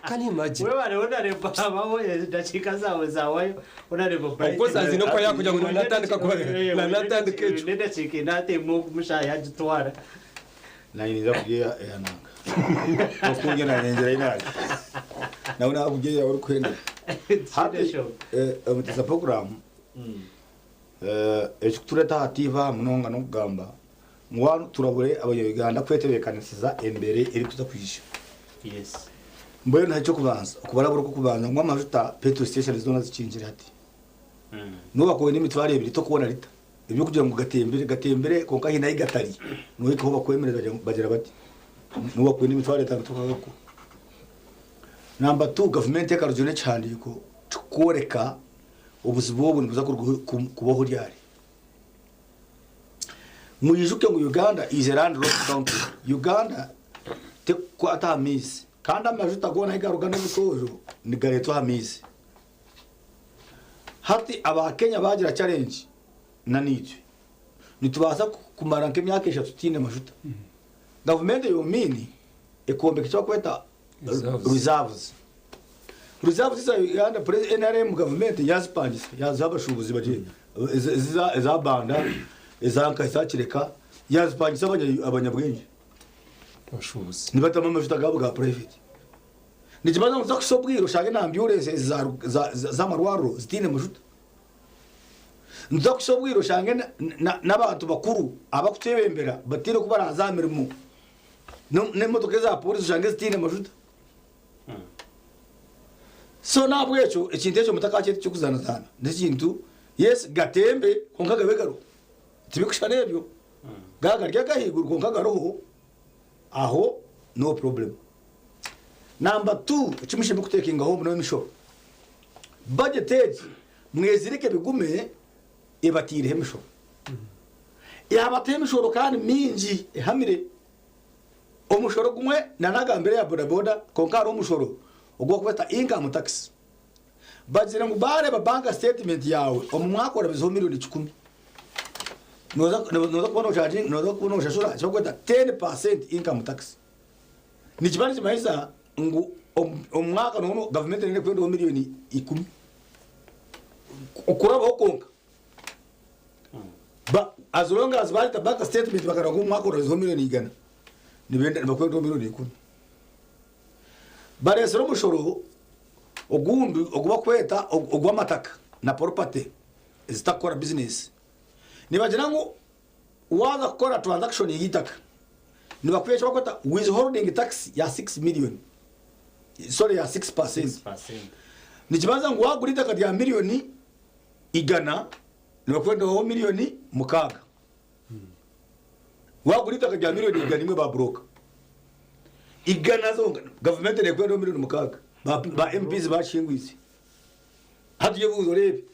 Can you imagine? Webare Honorable habaho edakiika zaawe zaawayo Honorable Of course aziine oku yakugira ngu nanatandika kuba nanatandika ekyo. N'edakiika ina atemu omushaha yagitwara. Nanye ninza kurya eyananga. Okunge nanye ngira inari. Nawe nakurya eyawe orikwenda. Hati omuteza program ekikutureta aha TV aha munonga n'okugamba ngu wanu turabure abanya-Uganda kwetebeekanisiza embere erikuza kwija. Yes. Mbwenu hati eky'okubanza, okubarabura okw'okubanza ngu amajuta petrol station zoona zikingire hati. N'obu wakuba oine emitwaro ebiri tokuboona lita. Eby'okugira ngu gatembire, gatembire kwonka haine ahi gatari. Nohikaho bakwemereza bagira bagira bati n'obu wakuba oine emitwaro etaano tokagakuha. Namba tu, gavumenti ekarugira n'ekihandiiko kikworeka obuzibu obu nibuza kubaho ryari. Mwijuke ngu Uganda is a landlocked country. Uganda tekukwata aha maizi kandi amajuta goona ahi garuga n'obutojo nigaretwa aha maizi. Hati aba Kenya bagira challenge na naitwe nitubaasa kumara nk'emyaka eshatu tutaine majuta. Gavumenti eyomini ekombeka eki bakweta reserves. Reserves za Uganda NRM gavumenti yazipangisa yaziha abashuubuzi bagye eza Banda, eza nka eza Kireka yazipangisa abanyabwengye. Abashuubuzi. Nibatamu amajuta gaabo ga private. Nikibaasa ngu kuza obwire oshange na ambulensi z'amarwariro zitaine majuta. Nituza kuhitsya obwire oshange n'abantu bakuru abakutwebembera bataine oku baraaza aha mirimo. N'emotoka eza poorisi oshange zitaine majuta. So n'ahabw'ekyo ekintu ekyo mutakakyeta eky'okuzaanazaana. N'ekintu yes gatembe kwonka gabe gariho. Tibikushushana ebyo. Gaba gari ag'ahaiguru kwonka gariho, aho no problem. Namba tu eki mushemereire kutekingaho omu n'emishoro. Budget egi mwezirike bigume ebateireho emishoro. Yabateho emishoro kandi mingi ehamire. Omushoro gumwe nanagambire eya bodaboda kwonka hariho omushoro ogwokweta income tax. Bagire ngu bareeba bank statement yaawe omu mwaka orabizeho miriyoni kikumi noza kuba noshashura ekibakweta 10% income tax. Nikiba nikimanyisa ngu omu mwaka noona gavumenti neija kukwendaho miriyoni ikumi okurabaho kwonka. As long as bareeta bank statement bakareba ngu omu mwaka orabizeho miriyoni igana, nibenda nibakwendaho miriyoni ikumi. Bareetsire omushoro ogundi ogu bakweta ogw'amataka na property ezitakukora bizinesi. Nibagira ngu waaza kukora transaction y'eitaka, nibakuha eki barikweta withholding tax ya 6 million, sorry ya 6%. Nikibaasa ngu waagura eitaka rya miriyoni igana, nibakwendaho miriyoni mukaaga. Waagura eitaka rya miriyoni igana imwe ba buroka, igana zonka, gavumenti neekwendaho miriyoni mukaaga, ba MPs bakihingwize. Hati yebuuze oreebe.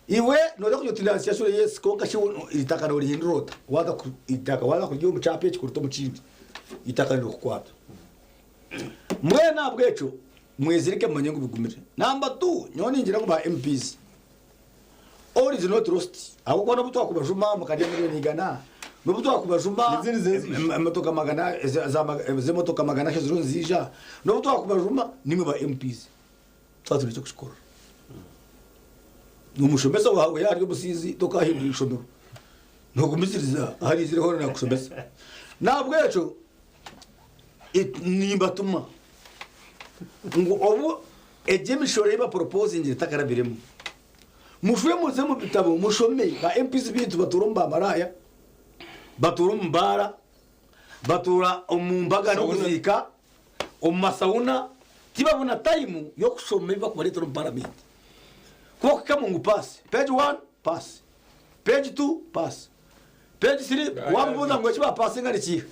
Iwe nooza kugira oti naashashura yes kwonka shi eitaka noorihindura ota? Waaza ku eitaka waaza kuriiha omu kyapa eki kurita omu kindi, eitaka nirikukwata. Mbwenu ahabw'ekyo mwezirike mumanye ngu bigumire. Namba tu, nyowe ningira ngu ba MPs, all is not lost ahabw'okuba n'obu twakubajuma mukarya milioni igana, n'obu twakubajuma emotoka magana z'emotoka magana ashatu ziriho niziija, n'obu twakubajuma nimwe ba MPs. Twaba twine eky'okukikora. Omushomesa waawe yaaba ari omusinzi tokahindura ishomero. Nogumisiriza ahu ariizire hoona nakushomesa. N'ahabw'ekyo nimbatuma ngu obu egi emishoro ei baporopozingire etakarabiremu, mushube muze omu bitabo mushome. Ba MPs baitu batuura omu bamaraaya, batuura omu baara, batuura omu mbaga n'okuziika. Omu masauna tibabona tayimu y'okushoma ebi barikubareetera omu paramenti. Ku bakuhikamu ngu pass, page one, pass, page two, pass, page three, waamubuuza ngu eki baapasinga ni kiiha?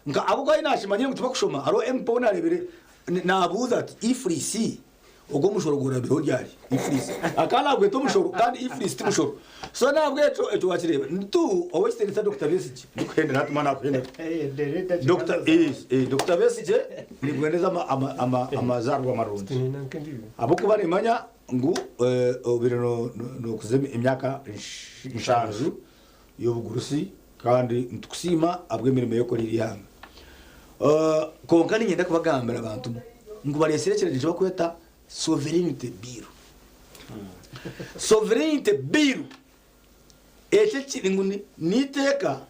Nka ahabw'okuba ahi naakimanyire ngu tibakushoma, hariho MP ou naareebire naabuuza ati, EFRIS ogwo omushoro gurabireho ryari? EFRIS. Akaba naagweta omushoro kandi EFRIS ti mushoro. So n'ahabw'ekyo ekyo waakireeba. Tu ow'ekitiinisa Dokita Besigye, ndikuhendera hati mwana nakuhendera. Dokita Dokita Besigye nimbwendeza amazaarwa marungi ahabw'okuba nimmanya ngu obaire nookuza emyaka nshanju y'obugurusi kandi nitukusiima ahabw'emirimo ei okoreire eihanga. Kwonka niinyenda kubagambira abantu mwe ngu bareetsire ekiragiro eki barikweta Sovereignty Bill. Sovereignty Bill eki ekiri ngu n'eiteeka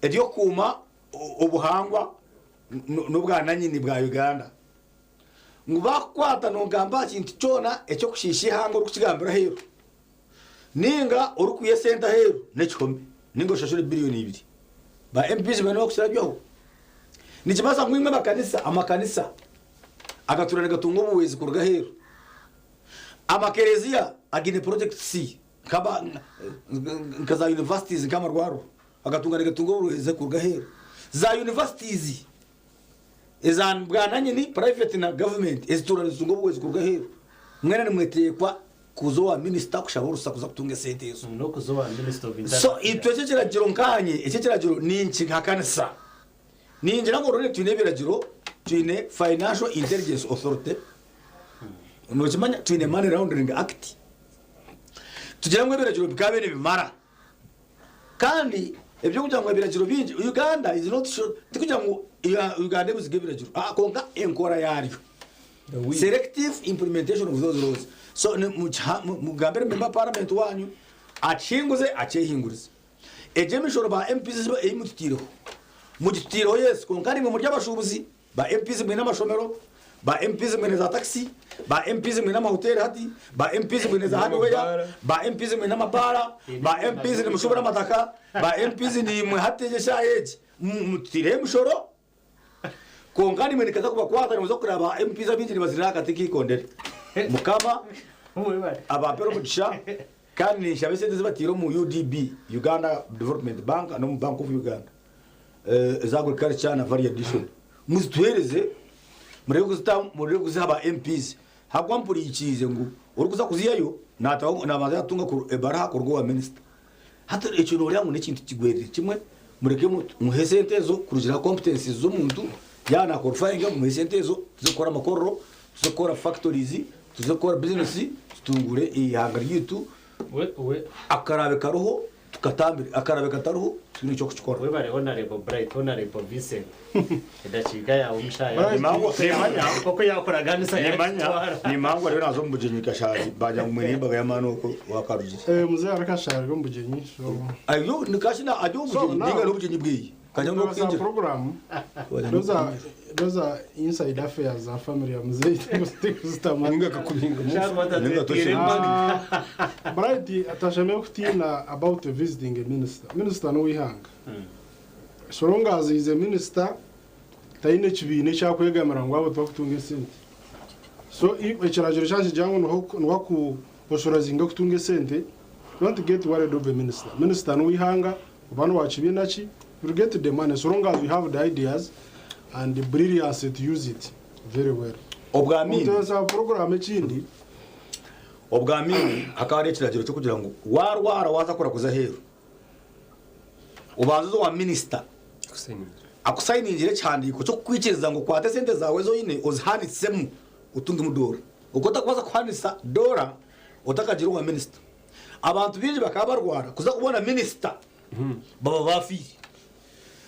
ery'okukuuma obuhangwa n'obwananyini bwa Uganda. Ngu baakukwata noogamba aha kintu kyona eky'okushiisha eihanga orikukigambira aheeru ninga orikwiha esente aheeru n'ekihome ninga oshashure biriyoni ibiri. Ba MPs boona nibakukirabyaho. Nikibaasa ngu imwe amakanisa, amakanisa agatuura nigatunga obuhwezi kuruga aheeru, amakereziya againe projects nk'aba nka za universities nk'amarwariro agatunga nigatunga obuhwezi kuruga aheeru, za universities eza bwananyini, private na government, ezituura nizitunga obuhwezi kuruga aheeru, mwena nimweteekwa kuza owa minisita kushaba orusa kuza kutunga esente ezo. N'okuza owa Minister of Internal So itwe eki ekiragiro nkanye, eki ekiragiro ninkihakanisa. Ningira ngu already twine ebiragiro, twine Financial Intelligence Authority, nokimanya twine Money Laundering Act, tugira ngu ebiragiro bikaba nibimara. Kandi eby'okugira ngu ebiragiro bingi, Uganda is not sure, tikugira ngu Uganda ebuzige ebiragiro, aa kwonka enkora yaryo, selective implementation of those laws. So mugambire member wa parliament wanyu akihinguze akyehingurize. Egyo emishoro ba MPs ei mututaireho, mugitutaireho yes kwonka naimwe muri abashuubuzi, ba MPs mwine amashomero, ba MPs mwine za taxi, ba MPs mwine amahoteeri hati, ba MPs mwine za hardware, ba MPs mwine amabaara, ba MPs nimushuubura amataka, ba MPs niimwe hati egi eshaaha egi mututaireho emishoro kwonka naimwe nikaza kubakwata nimuza kureeba ba MPs abaingi nibazirira aha kati k'eikondere. Mukama abampere omugisha. Kandi ninshaba esente ezi bataire omu UDB, Uganda Development Bank, n'omu Bank of Uganda eza Agriculture na Value Addition muzituheereze mureke kuzita mureke kuziha ba MPs ahabw'okuba mpurikiize ngu orikuza kuzihayo naataho nabanza yaatunga ebaruha kuruga owa minisita. Hati ekyo nooreeba ngu n'ekintu kigwerire kimwe mureke muhe esente ezo kurugiirira aha competencies z'omuntu yaaba na qualifyinga mumuhe esente ezo tuze kukora amakorero, tuze kukora factories, Tuze kukora bizinesi tutunguure eihanga ryaitu, akaraabe kariho tukatambire, akaraabe katariho titwine eky'okukikora. Webare Honourable Bright, Honourable Vincent edakiika yaawe omushaya Nimanya nk'oku yakuraganisa yakitwara. Nimanya ngu ariyo naaza omu bugyenyi Kashari baagira ngu mwine embaga y'amaani okwo owaakarugire. Muzei ari Kashari ari omu bugyenyi so. Ayo ni kashi ari omu bugyenyi ninga n'obugyenyi bweye. Kanya Those are n'okuhingira. program. Those are those are inside affairs za family ya mzee tikuzitamanya. Ninga akakubinga Shabu Ninga atatwire embaga. Bright atashemereire kutiina about visiting a minister. Minister n'ow'eihanga. So long as he is a minister, taine ekibiina eki arikwegamira ngu abo tibakutunga esente. So if ekiragiro kyaba nikigira ngu niho aku osurazinga kutunga esente, don't get worried of a minister. Minister n'ow'eihanga, Oba n'owa kibiina ki, you'll get the money so long as you have the ideas and the brilliance to use it very well. Obwa Amiini. Omutebeekanisa wa puroguraamu ekindi, Obwa Amini hakaba hariho ekiragiro ky'okugira ngu waarwara waaza kuraguza aheeru, obanze oze owa minisita akusayiningire ekihandiiko ky'okukwikiriza ngu okwate esente zaawe ezi oine ozihanisemu otungemu doora. Okwo otakubaasa kuhanisa doora otakagiire owa minisita. Abantu baingi bakaba barwara kuza kubona minisita baba baafiire.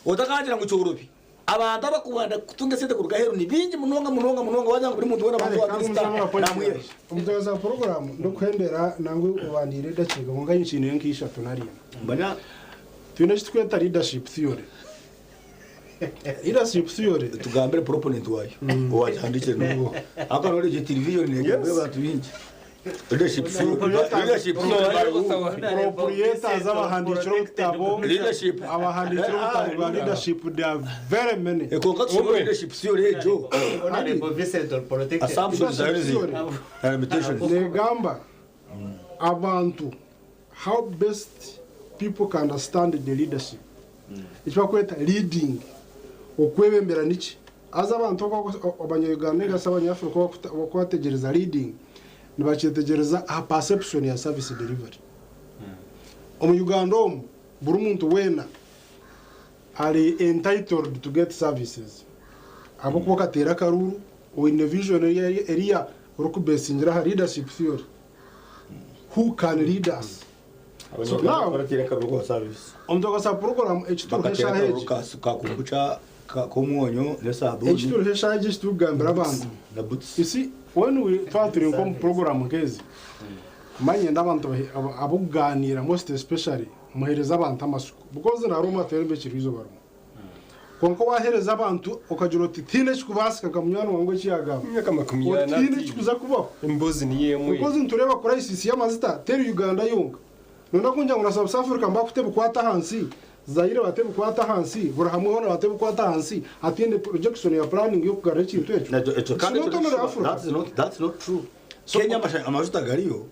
Otakagira ngu kyorobi. Abantu abakubaasa kutunga esente kuruga aheeru ni baingi munonga munonga munonga wagira ngu buri muntu weena Kare, owa minisita kangumizamu namwiha. Omutoza wa poroguramu ndikuhendera nangwa obandiire edakiika kwonka nkiineyo nka ishatu nari ina. Twine eki turikweta leadership theory. Leadership theory. Tugambire proponent waayo owagihandiikire n'oha. Ahabw'okuba noreeba egyo television neerebwa abantu baingi. Leadership theory. Leadership theory by who? Proprietors abahandiikire obutabo Leadership. abahandiikire obutabo bwa leadership they are very many. Kwonka tushome leadership theory egyo. Assumptions zayo nizi na limitations. Negamba abantu how best people can understand the leadership. Eki barikweta leading okwebembera niki? Haza abantu oku abanya-Uganda ninga shi abanya-Africa oku bakubategyereza leading nibakyetegyereza aha perception ya service delivery. Omu Uganda omu buri muntu weena ari entitled to get services ahabw'okuba okateera akaruuru oine vision eriya orikubesingira aha leadership theory who can lead us. So now, Barateera akaruuru kuha service. omutoka program eki turiho Bakateera eshaaha akaruuru egi ka kombucha k'omwonyo n'esabuuni. Eki turiho eshaaha egi eki turikugambira abantu Na boots. You see, when we twaba turi nk'omu program nk'ezi manya nyenda abantu abukuganiira most especially muhereze abantu amasuku because na Rooma terembe ekiriho eizooba rimwe. Kwonka wahereza abantu okagira oti tihaine ekikubaasika nka munywani wange eki yaagamba. Emyaka makumi Oti ana tihaine ati ekikuza kubaho. Embozi niyo emwe. Because nitureeba crisis y'amazita teri Uganda yonka. Noyenda kungira ngu na South Africa nibakuta ebikwato ahansi, Zaire bata ebikwato ahansi, buri hamwe hoona bata ebikwato ahansi, hataine projection ya planning y'okugarura ekintu ekyo. Ekyo It's kandi not ekyo only tikishuba. Africa. That is not, that's not true. Kenya amajuta gariyo,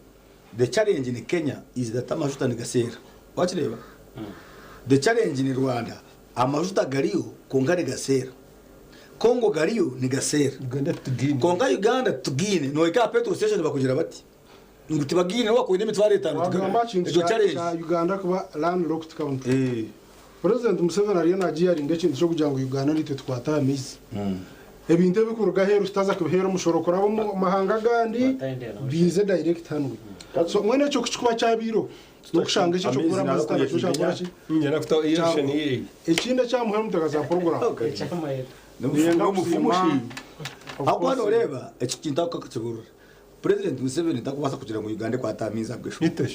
the challenge in Kenya is that amajuta nigaseera. Wakireeba? The challenge in Rwanda, amajuta gariyo kwonka nigaseera. Congo gariyo nigaseera. Kwonka Uganda tugiine. Nohika aha petrol station bakugira bati ngu tibagiine nobu wakuba oine emitwaro etaano Wagamba tigariyo. aha kintu Ekyo challenge. kya Uganda kuba land locked country. President Museveni ariyo nagiyaringa ekintu ky'okugira ngu Uganda nitwe tukwate aha maizi. Ebintu ebikuruga aheeru tutaza kubiheera omushoro kuraba omu mahanga agandi biize direct hanu. So mbwenu ekyo kukikuba kyabaireho n'okushanga ekyo eky'okubura amazita nakyo kyakora ki? Ekindi ekyamuheru mutaka za poroguramu. Niinyenda N'omufumu kusiima shi. of Ahabw'okuba course nooreeba eki kintu akakakiburira. President Museveni takubaasa kugira ngu Uganda ekwate amaizi ahabw'eshonga.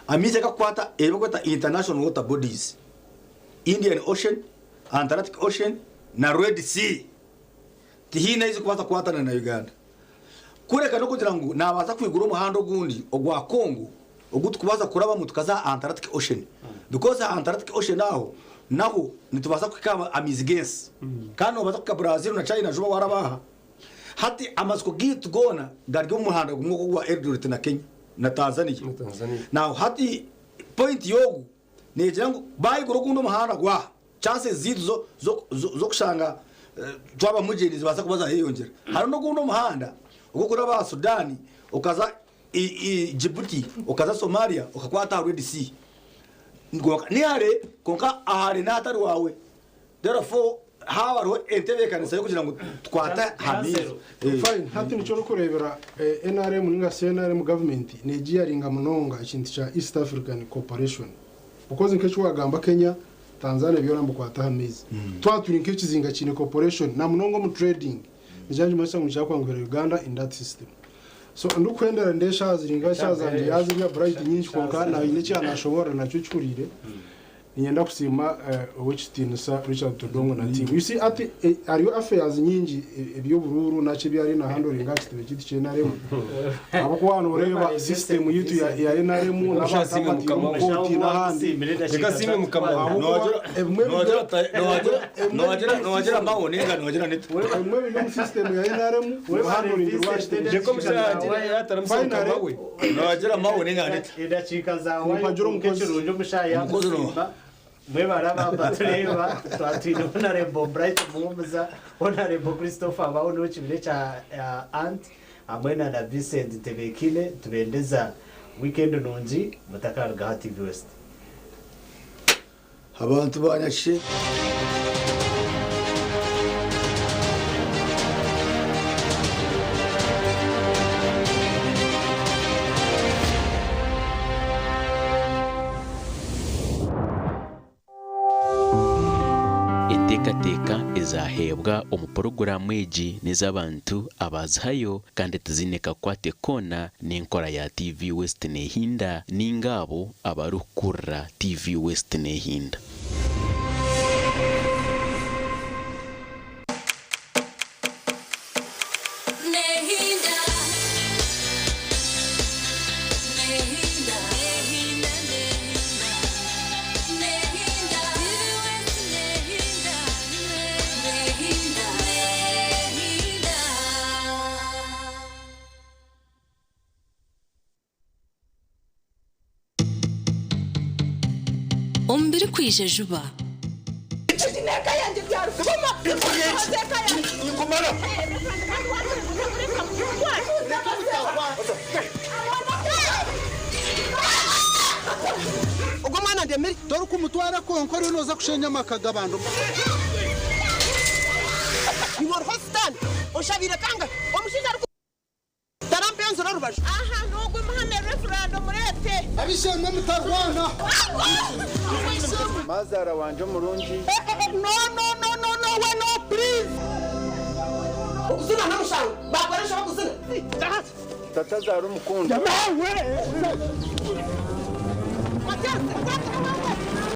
Amaizi agakukwata ebi barikweta international water bodies, Indian Ocean, Antarctic Ocean na Red Sea tihaine ahu zirikubaasa kukwatana na Uganda. Kureka n'okugira ngu naabaasa kwigura omuhanda ogundi ogwa Congo ogu turikubaasa kurabamu tukaza aha Antarctic Ocean because aha Antarctic Ocean aho naho nitubaasa kuhika aha maizi g'ensi kandi noobaasa kuhika Brazil na China juba waaraba aha. Hati amatsiko gaitu goona gari omu muhanda gumwe ogwo ogwa Eldoret na Kenya na Tanzania. Now hati point y'ogu negira ngu baigura ogundi omuhanda gwa chances zaitu z'okushanga twaba mugye nizibaasa kuba zayeyongyera. Hariho n'ogundi omuhanda ogw'okuraba aha Sudan okaza Djibouti okaza Somalia okakwata aha Red Sea. Ni hare kwonka ahare n'ahatari waawe. Therefore haaba hariho entebeekanisa y'okugira ngu tukwate aha maizi. Fine, hati nikyo orikureebera NRM ninga CNRM government negiyaringa munonga ekintu kya East African Cooperation because nk'eki wagamba Kenya, Tanzania byona nibikwata aha maizi. Twaba turi nk'ekizinga kiine cooperation na munonga omu trading nikiba nikimanyisa ngu nikyakwanguhira Uganda in that system. So ndikuhendera ndeeba eshaaha ziri nka eshaaha zangye yazirya Bright nyingi kwonka naine eki yanashoboorora nakyo kihuriire. Niinyenda kusiima Ow'ekitiinisa Richard Todwong na tiimu. You see hati hariyo affairs nyingi eby'oburuuru naki ebi ariyo nahandoringa aha kitebe kyaitu kya nrm ahabw'okuba waaba nooreeba system yaitu ya nrm n'abantu abataire omu kooti n'ahandi ahabw'okuba ebimwe biri omu system ya nrm nibihandoringirwa aha kitebe kyaitu kya Finally, Edakiika zawayo Nimpagira omukozi. ekirungi omushaaha Omukozi no. yamusimba mwebare abamba tureeba twatwine Honorable Bright Muhumuza, Honorable Christopher Abaho n'ow'ekibiina ekya Ant. Hamwe na Vincent Ntebekine, tubendeza weekend nungi mutakarugaho TV West. Abantu banyashe. Enteekateeka ezaaheebwa omu puroguraamu egi n'ez'abantu abaazihayo kandi tiziine kakwate koona n'enkora ya TV West Nehinda ninga abo abarikukurira TV West Nehinda. Nehinda. Nehinda. Nehinda. Nehinda. Nehinda. Nehinda. Nehinda. Omubiri kwija juba. Eka yanjye byarutuma eka yanjye Ogwo mwana ndemire dore ukumutwara konka noza kushenya amaka g'abantu. Iwe sitani oshabire kanga omushaija ari tarampenzi orubaju Aha nugwe muhame referendum murete. Abishemwe mutarwana. Mazara wanje omurungi. No, no, no, no, no, we no, please. Okuzina n'omushango bakoresha bakuzina. Tatazara omukunda. Mathias.